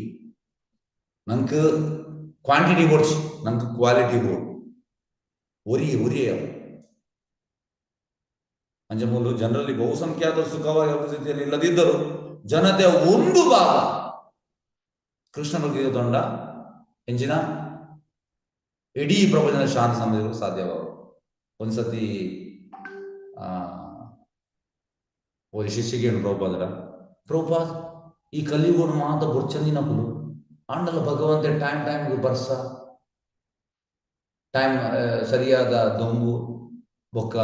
ನಂಗೆ ಕ್ವಾಂಟಿಟಿ ಬೋರ್ಡ್ಸ್ ನಂಗೆ ಕ್ವಾಲಿಟಿ ಬೋರ್ಡ್ ಒರಿಯೇ ಒರಿಯೇ ಅಂಜಮೂಲು ಜನರಲ್ಲಿ ಬಹುಸಂಖ್ಯಾತರು ಸುಖವಾಗಿ ಅಭಿವೃದ್ಧಿಯಲ್ಲಿ ಇಲ್ಲದಿದ್ದರು ಜನತೆಯ ಒಂದು ಭಾಗ ಕೃಷ್ಣ ಬಗ್ಗೆ ತೊಂಡ ಎಂಜಿನ ಇಡೀ ಪ್ರಪಂಚದ ಶಾಂತಿ ಸಮೃದ್ಧಿಗಳು ಸಾಧ್ಯವಾಗವು. ಒಂದ್ಸತಿ ಶಿಷ್ಯಗೆ ಪ್ರಭುಪಾದರ, ಪ್ರಭುಪಾದ್ ಈ ಕಲಿಯುಗನು ಮಾತ ಬೊರ್ಚಂದಿನಕುಲು ಆಂಡಲ ಭಗವಂತ ಟೈಮ್ ಟೈಮ್ಗೆ ಬರ್ಸ ಟೈಮ್ ಸರಿಯಾದ ದೊಂಬು ಬೊಕ್ಕ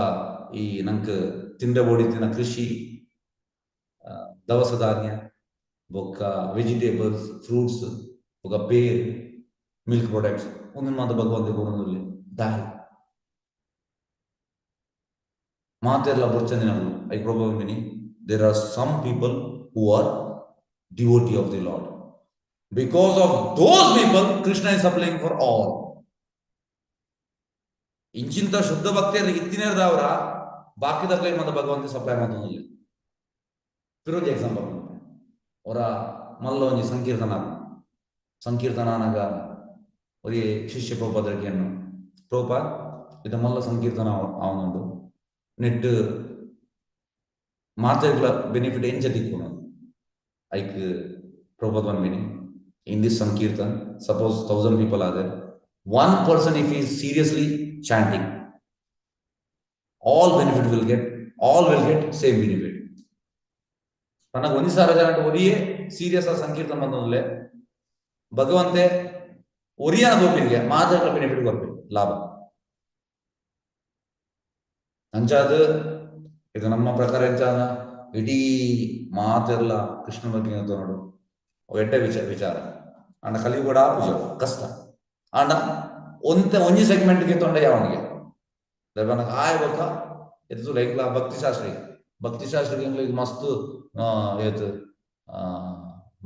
ಈ ನಂಗೆ ತಿಂಡ ಬೋಡಿತಿನ ಕೃಷಿ ದವಸ ಧಾನ್ಯ ಬೊಕ್ಕ ವೆಜಿಟೇಬಲ್ಸ್ ಫ್ರೂಟ್ಸ್ ಬೊಕ್ಕ ಪೇರ್ ಮಿಲ್ಕ್ ಪ್ರಾಡಕ್ಟ್ಸ್ ಒಂದೊಂದು ಮಾತ ಭಗವಂತ ಕೊಡೋದಿಲ್ಲ ದಾಯಿ ಮಾತೆಲ್ಲ ಬೊರ್ಚಂದಿನಕುಲು. I ಪ್ರಭುವಿನಿ there are some people who are devotee of the Lord. Because of those people, Krishna is supplying for all. ಇಂಚಿಂತ ಶುದ್ಧ ಭಕ್ತಿಯರು ಇತ್ತಿನೇರ್ದವರ ಬಾಕಿದ ಕ್ಲೈಮ್ ಅಂತ ಭಗವಂತ ಸಪ್ಲೈ ಮಾಡೋದಿಲ್ಲ. ಫಿರೋಜ್ ಎಕ್ಸಾಂಪಲ್ ಅವರ ಮಲ್ಲ ಒಂಜಿ ಸಂಕೀರ್ತನ ಸಂಕೀರ್ತನ ಅನಾಗ ಒರಿ ಶಿಷ್ಯ ಪ್ರಭುಪಾದರಿಕೆಯನ್ನು ಪ್ರಭುಪಾದ್ ಇದು ಮಲ್ಲ ಸಂಕೀರ್ತನ ಅವನುಂಡು ನೆಟ್ಟು ಮಾತೆಗಳ ಬೆನಿಫಿಟ್ ಎಂಚ ದಿಕ್ಕುನು ಐಕ್ Prabhupada one meaning in this sankirtan suppose 1000 people are there, one person if he is seriously chanting, All benefit will get, all will get same benefit. ತನಗೆ ಒಂಜಿ ಸಾವಿರ ಜನ ಒರಿಯೇ ಸೀರಿಯಸ್ ಆದ ಸಂಕೀರ್ತನ ಬಂದೊಂದ್ಲೆ ಭಗವಂತೆ ಒರಿಯನ ದೋಪಿನಿಗೆ ಮಾತ್ರ ಬೆನಿಫಿಟ್ ಕೊರ್ಪೆ ಲಾಭ. ಅಂಚಾದ ಇದು ನಮ್ಮ ಪ್ರಕಾರ ಎಂಚಾದ ಇಡೀ ಮಾತೆಲ್ಲ ಕೃಷ್ಣ ಬಗ್ಗೆ ಅಂತ ನೋಡು ಎಡ್ಡೆ ವಿಚಾರ ವಿಚಾರ ಅಂಡ ಕಲಿಯುಗಡ ಪೂಜೆ ಕಷ್ಟ ಅಂಡ ಒಂತೆ ಒಂಜಿ ಸೆಗ್ಮೆಂಟ್ಗೆ ತೊಂಡ ಯಾವನಿಗೆ ಆಯ್ ಬೊಕ್ಕ ಎತ್ತು ಲೈಕ್ ಭಕ್ತಿಶಾಸ್ತ್ರಿ ಭಕ್ತಿಶಾಸ್ತ್ರಿ ಎಂಗ್ಲಿಗ್ ಮಸ್ತ್ ಏತ್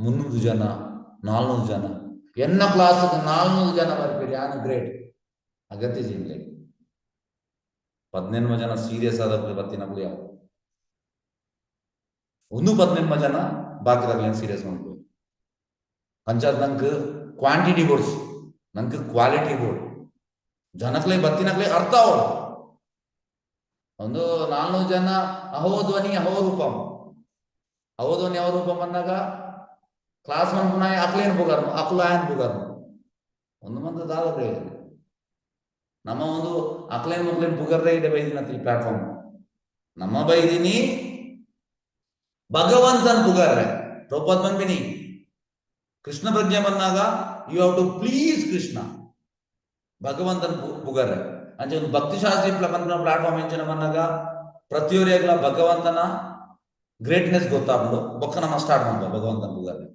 300 ಜನ 400 ಜನ ಎನ್ನ ಕ್ಲಾಸ್ 400 ಜನ ಬರ್ಪಿರಿ ಯಾನ್ ಗ್ರೇಟ್ ಅಗತ್ಯ ಜಿಂಗ್ಲೆ 18 ಜನ ಸೀರಿಯಸ್ ಆದ ಬತ್ತಿನಕ್ಲು ಯಾವ ಒಂದು 18 ಜನ ಬಾಕಿದಾಗ್ಲೇನು ಸೀರಿಯಸ್ ಮಾಡ್ಬೋದು. ಅಂಚಾದ್ ನಂಗೆ ಕ್ವಾಂಟಿಟಿ ಬೋರ್ಡ್ಸ್ ನಂಗೆ ಕ್ವಾಲಿಟಿ ಬೋರ್ಡ್ ಜನಕ್ಲೆ ಬತ್ತಿನಕ್ಲೆ ಅರ್ಥ ಅವಳು ಒಂದು 400 ಜನ ಅಹೋ ಧ್ವನಿ ಅಹೋ ರೂಪಂ ಅಹೋ ಧ್ವನಿ ಅಹೋ ರೂಪಂ ಬಂದಾಗ ಕ್ಲಾಸ್ ಮನ್ಪುನಾಯ ಅಕ್ಲೇನ್ ಬುಗಾರ್ನು ಅಕ್ಲು ಆಯನ್ ಬುಗಾರ್ನು ಒಂದು ಮಂದ ದಾದ ಪ್ರಯೋಜನ ನಮ್ಮ ಒಂದು ಅಕ್ಲೇನ್ ಮಕ್ಲೇನ್ ಬುಗರ್ದೇ ಇದೆ ಬೈದಿನ ಈ ಪ್ಲಾಟ್ಫಾರ್ಮ್ ನಮ್ಮ ಬೈದಿನಿ ಭಗವಂತನ್ ಪುಗಾರ್ರೆ ಪ್ರಭುಪಾದ್ ಬಂದ್ಬಿನಿ ಕೃಷ್ಣ ಪ್ರಜ್ಞೆ ಬಂದಾಗ you have to please Krishna ಭಗವಂತನ್ ಪುಗಾರ್ರೆ ಅಂಚೆ ಒಂದು ಭಕ್ತಿಶಾಸ್ತ್ರಿ ಪ್ಲಾಟ್ಫಾರ್ಮ್ ಎಂಚಿನ ಬಂದಾಗ ಪ್ರತಿಯೊರಿಯಾಗ್ಲ ಭಗವಂತನ ಗ್ರೇಟ್ನೆಸ್ ಗೊತ್ತಾಗ್ಬಿಡು ಬೊಕ್ಕ ನಮ್ಮ ಸ್ಟಾರ್ಟ್ ಮಾಡ್ಬೋ ಭಗವಂತನ ಪುಗಾರ್ರೆ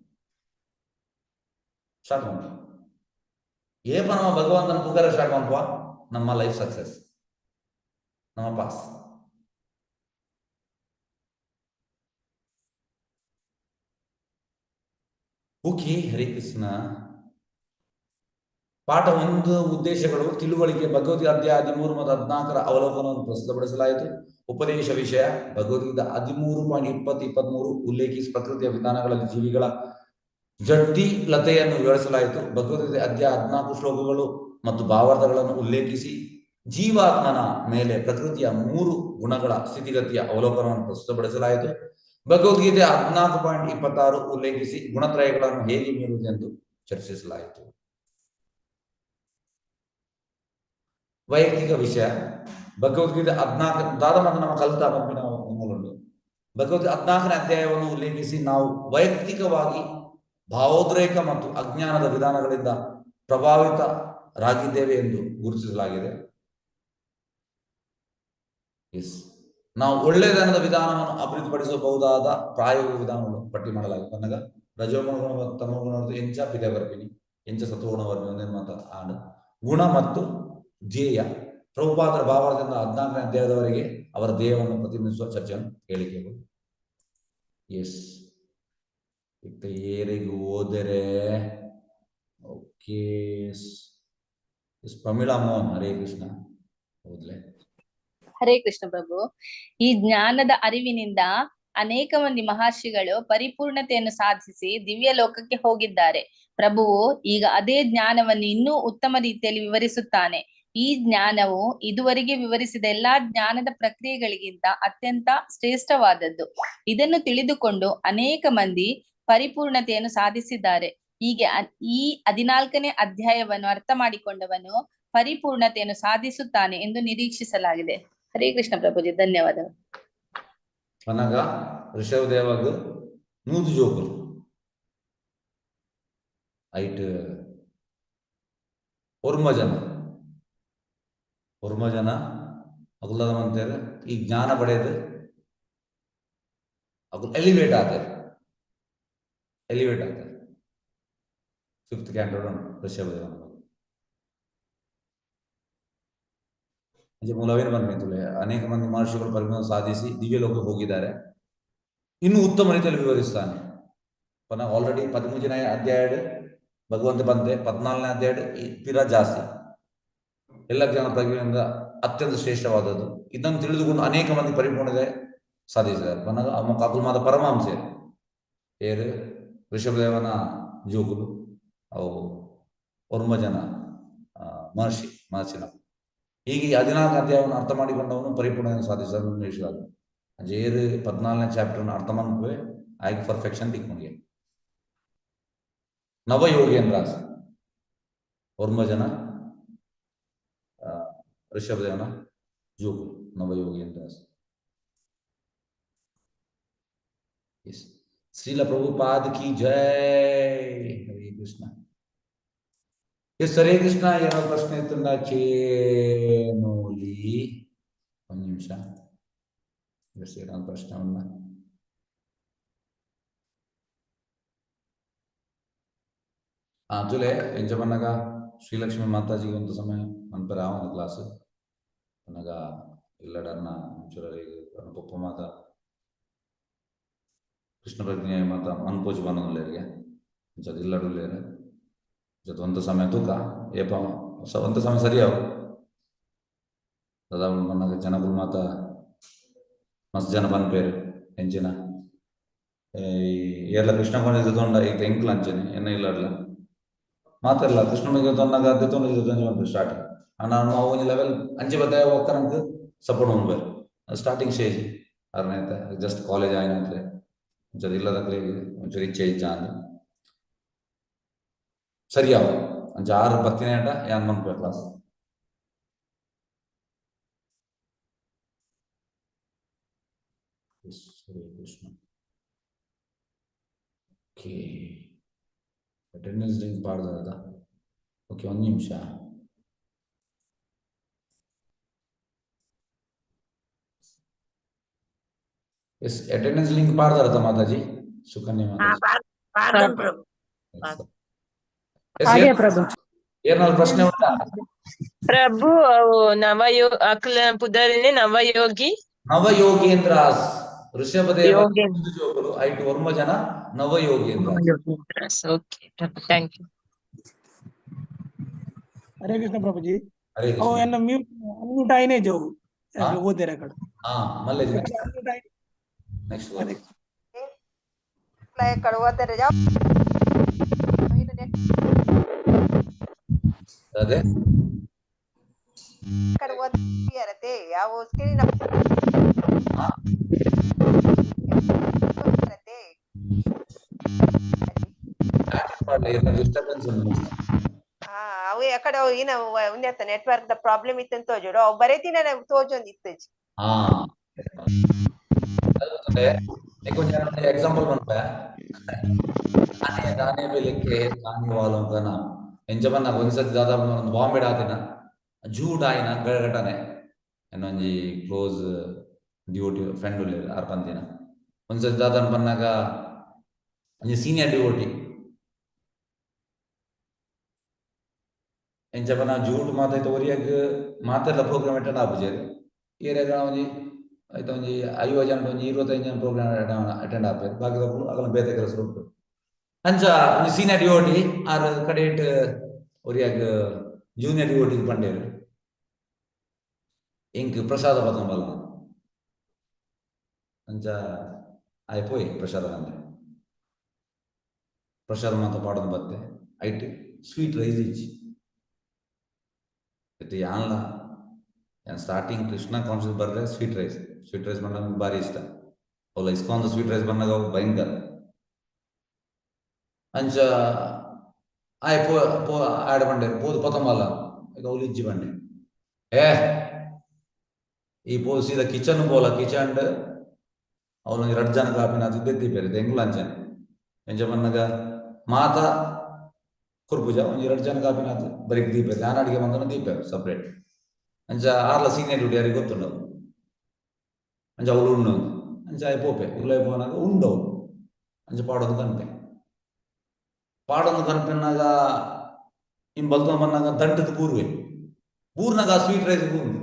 ಸ್ಟಾರ್ಟ್ ಮಾಡ್ಬೋ ಏಪ ನಮ್ಮ ಭಗವಂತನ ಪುಗಾರ ಸ್ಟಾರ್ಟ್ ಮಾಡ್ಬೋ ನಮ್ಮ ಲೈಫ್ ಸಕ್ಸಸ್ ನಮ್ಮ ಪಾಸ್. ಓಕೆ ಹರೇ ಕೃಷ್ಣ. ಪಾಠ 1 ಉದ್ದೇಶಗಳು ತಿಳುವಳಿಕೆ ಭಗವದ್ಗೀತೆ ಅಧ್ಯಾಯ 13 ಮತ್ತು 14 ಅವಲೋಕನವನ್ನು ಪ್ರಸ್ತುತಪಡಿಸಲಾಯಿತು. ಉಪದೇಶ ವಿಷಯ ಭಗವದ್ಗೀತೆ 13.20 23 ಉಲ್ಲೇಖಿಸಿ ಪ್ರಕೃತಿಯ ವಿಧಾನಗಳಲ್ಲಿ ಜೀವಿಗಳ ಜಟಿಲತೆಯನ್ನು ವಿವರಿಸಲಾಯಿತು. ಭಗವದ್ಗೀತೆ ಅಧ್ಯಾಯ 14 ಶ್ಲೋಕಗಳು ಮತ್ತು ಭಾವಾರ್ಥಗಳನ್ನು ಉಲ್ಲೇಖಿಸಿ ಜೀವಾತ್ಮನ ಮೇಲೆ ಪ್ರಕೃತಿಯ 3 ಗುಣಗಳ ಸ್ಥಿತಿಗತಿಯ ಅವಲೋಕನವನ್ನು ಪ್ರಸ್ತುತಪಡಿಸಲಾಯಿತು. ಭಗವದ್ಗೀತೆ 14.26 ಉಲ್ಲೇಖಿಸಿ ಗುಣತ್ರಯಗಳನ್ನು ಹೇಗೆ ಮೀರುವುದೆಂದು ಚರ್ಚಿಸಲಾಯಿತು. ವೈಯಕ್ತಿಕ ವಿಷಯ ಭಗವದ್ಗೀತೆ 14 ದಾದ ಮತ್ತು ನಮ್ಮ ಕಲಿತ ಮೂಲುಂಡು. ಭಗವದ್ಗೀತೆ 14ನೇ ಅಧ್ಯಾಯವನ್ನು ಉಲ್ಲೇಖಿಸಿ ನಾವು ವೈಯಕ್ತಿಕವಾಗಿ ಭಾವೋದ್ರೇಕ ಮತ್ತು ಅಜ್ಞಾನದ ವಿಧಾನಗಳಿಂದ ಪ್ರಭಾವಿತರಾಗಿದ್ದೇವೆ ಎಂದು ಗುರುತಿಸಲಾಗಿದೆ. ಎಸ್, ನಾವು ಒಳ್ಳೆಯತನದ ವಿಧಾನವನ್ನು ಅಭಿವೃದ್ಧಿಪಡಿಸಬಹುದಾದ ಪ್ರಾಯೋಗಿಕ ವಿಧಾನವನ್ನು ಪಟ್ಟಿ ಮಾಡಲಾಗಿದೆ. ಕನ್ನಗ ರಜೋಗುಣ ಮತ್ತು ತಮೋಗುಣ ಎಂಚ ಪಿದೆ ಬರ್ಪಿನಿ ಎಂಚ ಸತ್ವಗುಣ ಬರ್ಪಿನಿ ಒಂದೇ ಮಾತ ಆಡು ಗುಣ ಮತ್ತು ಧ್ಯೇಯ ಪ್ರಭುಪಾದರ ಭಾವಾರ್ಥದಿಂದ 14ನೇ ಅಧ್ಯಾಯದವರೆಗೆ ಅವರ ಧ್ಯೇಯವನ್ನು ಪ್ರತಿಬಿಂಬಿಸುವ ಚರ್ಚೆಯನ್ನು ಹೇಳಿಕೆಗಳು. ಎಸ್, ಇತ್ತ ಏರಿಗೂ ಹೋದರೆ ಓಕೆ. ಎಸ್ ಪ್ರಮೀಳಾ ಮೋಹನ್ ಹರೇ ಕೃಷ್ಣ ಹೌದ್ಲೆ. ಹರೇ ಕೃಷ್ಣ ಪ್ರಭು. ಈ ಜ್ಞಾನದ ಅರಿವಿನಿಂದ ಅನೇಕ ಮಂದಿ ಮಹರ್ಷಿಗಳು ಪರಿಪೂರ್ಣತೆಯನ್ನು ಸಾಧಿಸಿ ದಿವ್ಯ ಲೋಕಕ್ಕೆ ಹೋಗಿದ್ದಾರೆ. ಪ್ರಭುವು ಈಗ ಅದೇ ಜ್ಞಾನವನ್ನು ಇನ್ನೂ ಉತ್ತಮ ರೀತಿಯಲ್ಲಿ ವಿವರಿಸುತ್ತಾನೆ. ಈ ಜ್ಞಾನವು ಇದುವರೆಗೆ ವಿವರಿಸಿದ ಎಲ್ಲಾ ಜ್ಞಾನದ ಪ್ರಕ್ರಿಯೆಗಳಿಗಿಂತ ಅತ್ಯಂತ ಶ್ರೇಷ್ಠವಾದದ್ದು. ಇದನ್ನು ತಿಳಿದುಕೊಂಡು ಅನೇಕ ಮಂದಿ ಪರಿಪೂರ್ಣತೆಯನ್ನು ಸಾಧಿಸಿದ್ದಾರೆ. ಹೀಗೆ ಈ 14ನೇ ಅಧ್ಯಾಯವನ್ನು ಅರ್ಥ ಮಾಡಿಕೊಂಡವನು ಪರಿಪೂರ್ಣತೆಯನ್ನು ಸಾಧಿಸುತ್ತಾನೆ ಎಂದು ನಿರೀಕ್ಷಿಸಲಾಗಿದೆ. ಹರೇ ಕೃಷ್ಣ ಪ್ರಭುಜಿ, ಧನ್ಯವಾದಗಳು. ಪನಗ ಋಷಭದೇವಗ್ 100 ಜೋಕುಲು ಐಟ್ ಒರ್ಮ ಜನ ಒರ್ಮ ಜನ ಅಗುಲದ ಮಂತೇರು ಈ ಜ್ಞಾನ ಪಡೆದು ಅಗುಲ್ ಎಲಿವೇಟ್ ಆತಾರೆ ಎಲಿವೇಟ್ ಆತಾರೆ ಫಿಫ್ತ್ ಕ್ಯಾಂಟೋಡ್ ಋಷಭದೇವನ ಮೂಲವೇನು ಬಂದ್ಮೇಲೆ ಅನೇಕ ಮಂದಿ ಮಹರ್ಷಿಗಳು ಪರಿಪೂರ್ಣ ಸಾಧಿಸಿ ದಿವ್ಯ ಲೋಕಕ್ಕೆ ಹೋಗಿದ್ದಾರೆ. ಇನ್ನು ಉತ್ತಮ ರೀತಿಯಲ್ಲಿ ವಿವರಿಸ್ತಾನೆ. ಪುನಃ ಆಲ್ರೆಡಿ 13ನೇ ಅಧ್ಯಾಯ ಭಗವಂತ ಬಂದೆ, 14ನೇ ಅಧ್ಯಾಯ ಪಿರ ಜಾಸ್ತಿ ಎಲ್ಲ ಜ್ಞಾನ ಪ್ರಜ್ಞೆಯಿಂದ ಅತ್ಯಂತ ಶ್ರೇಷ್ಠವಾದದ್ದು. ಇದನ್ನು ತಿಳಿದುಕೊಂಡು ಅನೇಕ ಮಂದಿ ಪರಿಪೂರ್ಣತೆ ಸಾಧಿಸಿದ್ದಾರೆ. ಪುನಃ ಅಕುಲ್ಮಾದ ಪರಮಹಂಸೆ ಏರು ಋಷಭದೇವನ ಜೋಗುಲು ಅವು ಒರ್ಮ ಜನ ಮಹರ್ಷಿ ಮಹರ್ಷಿನ ಹೀಗೆ 14 ಅಧ್ಯಾಯವನ್ನು ಅರ್ಥ ಮಾಡಿಕೊಂಡವನು ಪರಿಪೂರ್ಣವನ್ನು ಸಾಧಿಸಲು ನಿರೀಕ್ಷಿಸಲಾದ ಜೇರು 14ನೇ ಚಾಪ್ಟರ್ ಅರ್ಥ ಮಾಡ್ಕುವೆ ಆಯ್ಕೆ ಪರ್ಫೆಕ್ಷನ್ ತಿಕ್ಕೊಂಡಿಗೆ ನವಯೋಗೇಂದ್ರಾಸ್ ಒರ್ಮ ಜನ ಋಷಭದೇವನ ಜೋಕು ನವಯೋಗೇಂದ್ರಾಸ್. ಎಸ್, ಶ್ರೀಲ ಪ್ರಭುಪಾದ ಕಿ ಜೈ. ಹರೇ ಕೃಷ್ಣ. ಎಸ್, ಹರೇ ಕೃಷ್ಣ. ಏನಾದ್ರು ಪ್ರಶ್ನೆ ಇತ್ತಂದ ಕೇನೋಲಿ. ಒಂದು ನಿಮಿಷ. ಎಸ್, ಏನಾದ್ರು ಪ್ರಶ್ನೆ ಉಂಡ? ತುಲೆ ಎಂಚ ಪನ್ನಗ ಶ್ರೀಲಕ್ಷ್ಮಿ ಮಾತಾಜಿಗೆ ಒಂದು ಸಮಯ ಮನ್ಪೆರೆ ಆವೊಂದು ಕ್ಲಾಸ್ ಪನ್ನಗ ಇಲ್ಲಡನ್ನ ಒಂಚೂರು ಪೊಪ್ಪ ಮಾತ ಕೃಷ್ಣ ಪ್ರಜ್ಞೆ ಮಾತ ಮನ್ಪೋಜಿ ಪನ್ನೊಂದುಲ್ಲೆರ್ಗೆ ಅಂಚ ಇಲ್ಲಡ್ ಉಲ್ಲೆರ್. ಅಂಚ ಒಂತ ಸಮಯ ತೂಕ ಏಪ ಒಂತ ಸಮಯ ಸರಿಯಾವು ದಾದ ಪನ್ನಗ ಜನಕುಲು ಮಾತ ಮಸ್ತ್ ಜನ ಪನ್ಪೇರು ಎಂಚಿನ ಏರ್ಲ ಕೃಷ್ಣ ಕೊಂಡ ತೊಂಡ ಈಗ ಎಂಕ್ಲ ಅಂಚನೆ ಎನ್ನ ಇಲ್ಲಡ್ಲ ಮಾತಾಡಲ್ಲ ಕೃಷ್ಣ ಬಗ್ಗೆ ತೊಂದಾಗ ತೊಂದರೆ ಸ್ಟಾರ್ಟಿಂಗ್ ನಾನು ಅವು ಒಂಜಿ ಲೆವೆಲ್ ಅಂಚೆ ಬತ್ತ ಒಕ್ಕ ನಂಗೆ ಸಪೋರ್ಟ್ ಮನ್ಪೇರು ಸ್ಟಾರ್ಟಿಂಗ್ ಸ್ಟೇಜ್ ಅರ್ನ ಜಸ್ಟ್ ಕಾಲೇಜ್ ಆಯ್ನಂತ್ರೆ ಒಂಚೂರು ಇಲ್ಲದಕ್ಲೆ ಒಂಚೂರು ಇಚ್ಛೆ ಇಚ್ಛ ಅಂದ್ ಸರಿಯಾವ ಅಂಚ ಆರು ಬತ್ತಿನ ಯಾನ್ ಮನ್ಪೆ class. Hare Krishna. Okay, attendance link ಪಾಡ್ದದ. ಓಕೆ, ಒಂದು ನಿಮಿಷ. ಎಸ್, ಅಟೆಂಡೆನ್ಸ್ ಲಿಂಕ್ ಪಾಡ್ದಾರತ ಮಾತಾಜಿ, ಸುಕನ್ಯಾ ಮಾತಾಜಿ. ಪ್ರಭು ಏನಾದ್ರು ಪ್ರಶ್ನೆ ಉಂಟಾ? ಪ್ರಭು, ಅವು ನವಯೋ ಅಕ್ಲ ಪುದರಿನೆ ನವಯೋಗಿ ನವಯೋಗೇಂದ್ರಾಸ್ ಋಷಭದೇವ ಐಟು ಒರ್ಮ ಜನ Navayogendra. Okay Prabhu, thank you. Hare Krishna Prabhuji. Hare ಅವು ಕೃಷ್ಣ. ಎನ್ನ ಮ್ಯೂಟ್ ಅನ್ಮ್ಯೂಟ್ ಆಯ್ನೆ ಜವು ಓದೇರ ಕಡೆ. ಹಾ, ಮಲ್ಲೆ ನೆಕ್ಸ್ಟ್. ಹರೇ ಕಡೆ ಓದರೆ ಅದೇ ಕಡೆ ಓದಿರತೆ ಯಾವ ಸ್ಕ್ರೀನ್ ಡಿಸ್ಟರ್ಬೆನ್ಸ್ ಉಂಟು. ಅವು ಯಾಕಡೆ ಏನ ಉಂದೆತ್ತ ನೆಟ್ವರ್ಕ್ the problem ಇತ್ತಂತ ತೋಜೋಡು ಅವು ಬರೇತಿನ ತೋಜೊಂದು ಇತ್ತಜಿ. ಹಾ, కొంచెం ఎగ్జాంపుల్ మన్పే दाने दाने पे लिखे दाने वालों का नाम. ಎಂಚ ಪನ್ನ ಒಂದ್ಸತಿ ದಾದಾಪು ಒಂದು ಬಾಂಬೆ ಆತಿನ ಜೂಡ್ ಆಯಿನ ಘಟನೆ ಇನ್ನೊಂಜಿ ಕ್ಲೋಸ್ ಡ್ಯೂಟಿ ಫ್ರೆಂಡ್ ಉಲ್ಲೆರ್ ಆರ್ ಪಂತಿನ. ಒಂದ್ಸತಿ ದಾದನ್ ಪನ್ನಾಗ ಒಂಜಿ ಸೀನಿಯರ್ ಡ್ಯೂಟಿ ಎಂಚ ಪನ್ನ ಜೂಡ್ ಮಾತಾಯ್ತು ಒರಿಯಾಗ ಮಾತೆಲ್ಲ ಪ್ರೋಗ್ರಾಮ್ ಅಟೆಂಡ್ ಆಪುಜೆರ್. ಏರಿಯಾಗ ಒಂಜಿ ಆಯ್ತು ಒಂಜಿ 50 ಜನ ಒಂಜಿ 25 ಜನ ಪ್ರೋಗ್ರಾಮ್ ಅಟೆಂಡ್ ಆಪೇರು, ಬಾಕಿದಕ್ಕುಲು ಅಗಲ ಬೇತೆ ಕೆಲಸ ಉಂಟು. ಅಂಚ ಒಂಜಿ ಸೀನಿಯರ್ ಡಿಒಟಿ ಆರ್ ಕಡೆಟ್ ಒರಿಯಾಗ ಜೂನಿಯರ್ ಡಿಒಟಿ ಪಂಡೇರು ಇಂಕ್ ಪ್ರಸಾದ ಪತ್ತೊಂಬಲ್ಲ ಅಂಚ ಆಯ್ ಪೋಯ್ ಪ್ರಸಾದ ಅಂದ್ರೆ ಪ್ರಸಾದ ಮಾತ ಪಾಡೊಂದು ಬತ್ತೆ ಐಟ್ ಸ್ವೀಟ್ ರೈಸ್ ಇಜ್ಜಿ. ಇತ್ತೆ ಯಾನ್ಲ ಯಾನ್ ಸ್ಟಾರ್ಟಿಂಗ್ ಕೃಷ್ಣ ಕಾನ್ಷಿಯಸ್ ಬರ್ರೆ ಸ್ವೀಟ್ ರೈಸ್ ಸ್ವೀಟ್ ರೈಸ್ ಬಂದಾಗ ಭಾರಿ ಇಷ್ಟ. ಅವಲ್ಲ ಇಸ್ಕಾನ್ ಸ್ವೀಟ್ ರೈಸ್ ಬಂದಾಗ ಅವು ಭಯಂಕರ. ಅಂಚ ಆಯ್ ಪೋ ಪೋ ಆಡ ಬಂಡೆ ಪೋದು ಪತ್ತೊಂಬಲ್ಲ ಈಗ ಅವ್ಲು ಇಜ್ಜಿ ಬಂಡೆ ಏ ಈ ಪೋ ಸೀದಾ ಕಿಚನ್ ಪೋಲ ಕಿಚನ್ ಅವನು ರಡ್ ಜನ ಕಾಪಿನ ಅದು ದೀಪೇರು ಎಂಗ್ಲ ಅಂಚನೆ ಎಂಚ ಬಂದಾಗ ಮಾತ ಕುರ್ಪುಜ ಒಂಜಿ ರಡ್ ಜನ ಕಾಪಿನ ಬರೀ ದೀಪ ಯಾನ್ ಅಡಿಗೆ ಬಂದನ ದೀಪ ಸಪ್ರೇಟ್. ಅಂಚ ಆರ್ಲ ಸೀನಿಯರ್ ಡ್ಯೂಟಿ ಯಾರಿಗೆ ಗೊತ್ತುಂಡವು ಅಂಚ ಅವಳು ಉಣ್ಣು ಅಂಚ ಆಯ್ ಪೋಪೆ ಉಲ್ಲೈ ಪೋನಾಗ ಉಂಡವು ಅಂಚ ಪಾಡೊಂದು ಕನ್ಪೆ ಪಾಡೊಂದು ಕನ್ಪೆನ್ನಾಗ ಇನ್ ಬಲ್ತೊಂದು ಬಂದಾಗ ದಂಟದ ಬೂರ್ವೆ ಬೂರ್ನಾಗ ಸ್ವೀಟ್ ರೈಸ್ ಬೂರ್ನು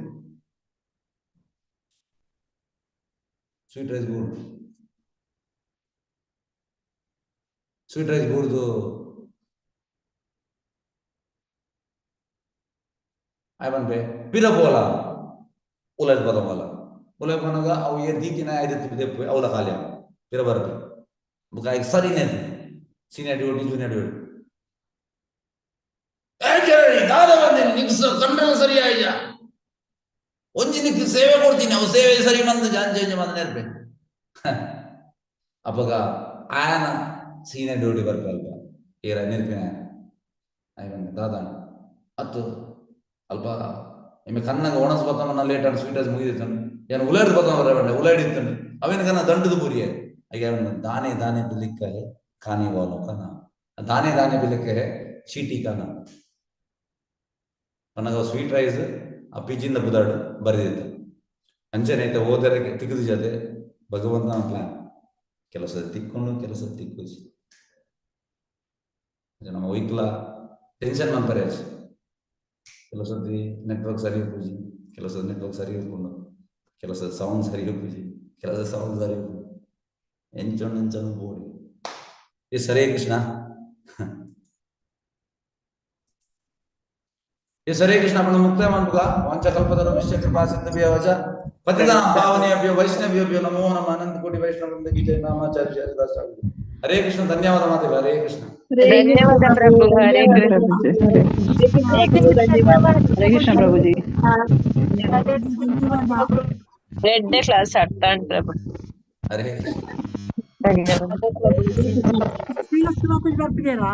ಸ್ವೀಟ್ ರೈಸ್ ಬೂರ್ನು ಸ್ವೀಟ್ ರೈಸ್ ಬೂರ್ದು ಆಯ್ ಪನ್ಪೆ ಪಿರ ಪೋಲ ಉಲೈಟ್ ಪದಮಲ್ಲ ಉಲೈ ಪನಗ ಅವು ಏರ್ ದೀತಿನ ಐದತ್ತು ದೆಪ್ಪು ಅವಲ ಖಾಲಿ ಪಿರ ಬರ್ಪೆ ಬುಕ್ಕ ಆಯ್ಕೆ ಸರಿನೇ ಸೀನಿಯರ್ ಡ್ಯೂಟಿ ಜೂನಿಯರ್ ಡ್ಯೂಟಿ ದಾದ ಬಂದೇನೆ ನಿಕ್ಸ್ ಕಂಡ್ರಲ್ಲ ಸರಿ ಆಯ್ಯ ಒಂಜಿ ನಿಕ್ ಸೇವೆ ಕೊಡ್ತೀನಿ ಅವು ಸೇವೆ ಸರಿ ಬಂದು ಜಾನ್ ಚೇಂಜ್ ಬಂದ ನೆರ್ಪೆ ಅಪ್ಪಗ ಆಯನ ಸೀನಿಯರ್ ಡ್ಯೂಟಿ ಬರ್ಪೆ ಅಲ್ಪ ಏರ ನೆರ್ಪಿನ ಆಯ್ ಬಂದೆ ದಾದ ಅತ್ತು ಅಲ್ಪ ಎಮ್ಮೆ ಕಣ್ಣಗ ಒಣಸ್ ಬತ್ತನ ಲೇಟ್ ಆಂಡ್ ಸ್ವೀಟ್ ರೈಸ್ ಮುಗಿದಿತ್ತನು ಏನು ಉಲಾಯ್ದು ಬತ್ತನ ಬರಬೇಡ ಉಲಾಯ್ಡು ಇತ್ತನು ಅವೇನು ಕನ್ನ ದಂಡದ ಬೂರಿಯೆ ಅಯ್ಯ ಅವನು दाने दाने पे लिखा है खाने वालों का नाम, दाने दाने पे लिखा है चीटी का नाम. ಪನ್ನಗ ಸ್ವೀಟ್ ರೈಸ್ ಆ ಪಿಜಿಂದ ಬುದಾಡು ಬರೆದಿತ್ತು. ಅಂಚನೆ ಐತೆ ಓದರೆ ತಿಕ್ಕದು ಜೊತೆ ಭಗವಂತನ ಪ್ಲಾನ್. ಕೆಲಸ ತಿಕ್ಕೊಂಡು ಕೆಲಸ ತಿಕ್ಕುಜಿ ನಮ್ಮ ಒಯ್ಕ್ಲ ಟೆನ್ಷನ್ ಮನ್ಪರೆ. ಕೆಲವು ಸತಿ ನೆಟ್ವರ್ಕ್ ಸರಿ ಉಪ್ಪುಜಿ, ಕೆಲವು ಸತಿ ನೆಟ್ವರ್ಕ್ ಸರಿ ಉಪ್ಪುಂಡು, ಕೆಲವು ಸತಿ ಸೌಂಡ್ ಸರಿ ಉಪ್ಪುಜಿ, ಕೆಲವು ಸತಿ ಸೌಂಡ್ ಸರಿ ಉಪ್ಪುಂಡು. ಎಂಚೊಂಡು ಎಂಚೊಂಡು ಬೋಡಿ. ಈ ಸರಿ ಕೃಷ್ಣ, ಈ ಸರಿ ಕೃಷ್ಣ ಅಪ್ಪಣ ಮುಕ್ತಾಯ ಮನ್ಪುಗ. ವಾಂಚ ಕಲ್ಪತರು ವಿಶ್ವ ಕೃಪಾ ಸಿಂಧುಭ್ಯೋ ಚ ಪತಿತಾನಾಂ ಪಾವನೇಭ್ಯೋ ವೈಷ್ಣವೇಭ್ಯೋ ನಮೋ ನಮಃ. ಅನಂತ ಕೋಟಿ ವೈಷ್ಣವ ವೃಂದ ಕಿ ಜೈ. ನಾಮಾಚಾರ್ಯ ಹರಿದಾಸ. ಹರೇ ಕೃಷ್ಣ. ಧನ್ಯವಾದ ಮಾತೇವೆ. ಹರೇ ಕೃಷ್ಣ. ಧನ್ಯವಾದ ಪ್ರಭು. ಹರೇ ಕೃಷ್ಣ. ಹರೇ ಕೃಷ್ಣ ಪ್ರಭುಜಿ. ಎರಡನೇ ಕ್ಲಾಸ್ ಆಗ್ತಾ ಉಂಟು ಪ್ರಭು. ಹರೇ ಕೃಷ್ಣ. ಧನ್ಯವಾದ. ಶ್ರೀ ಬರ್ತಿದ್ದೀರಾ?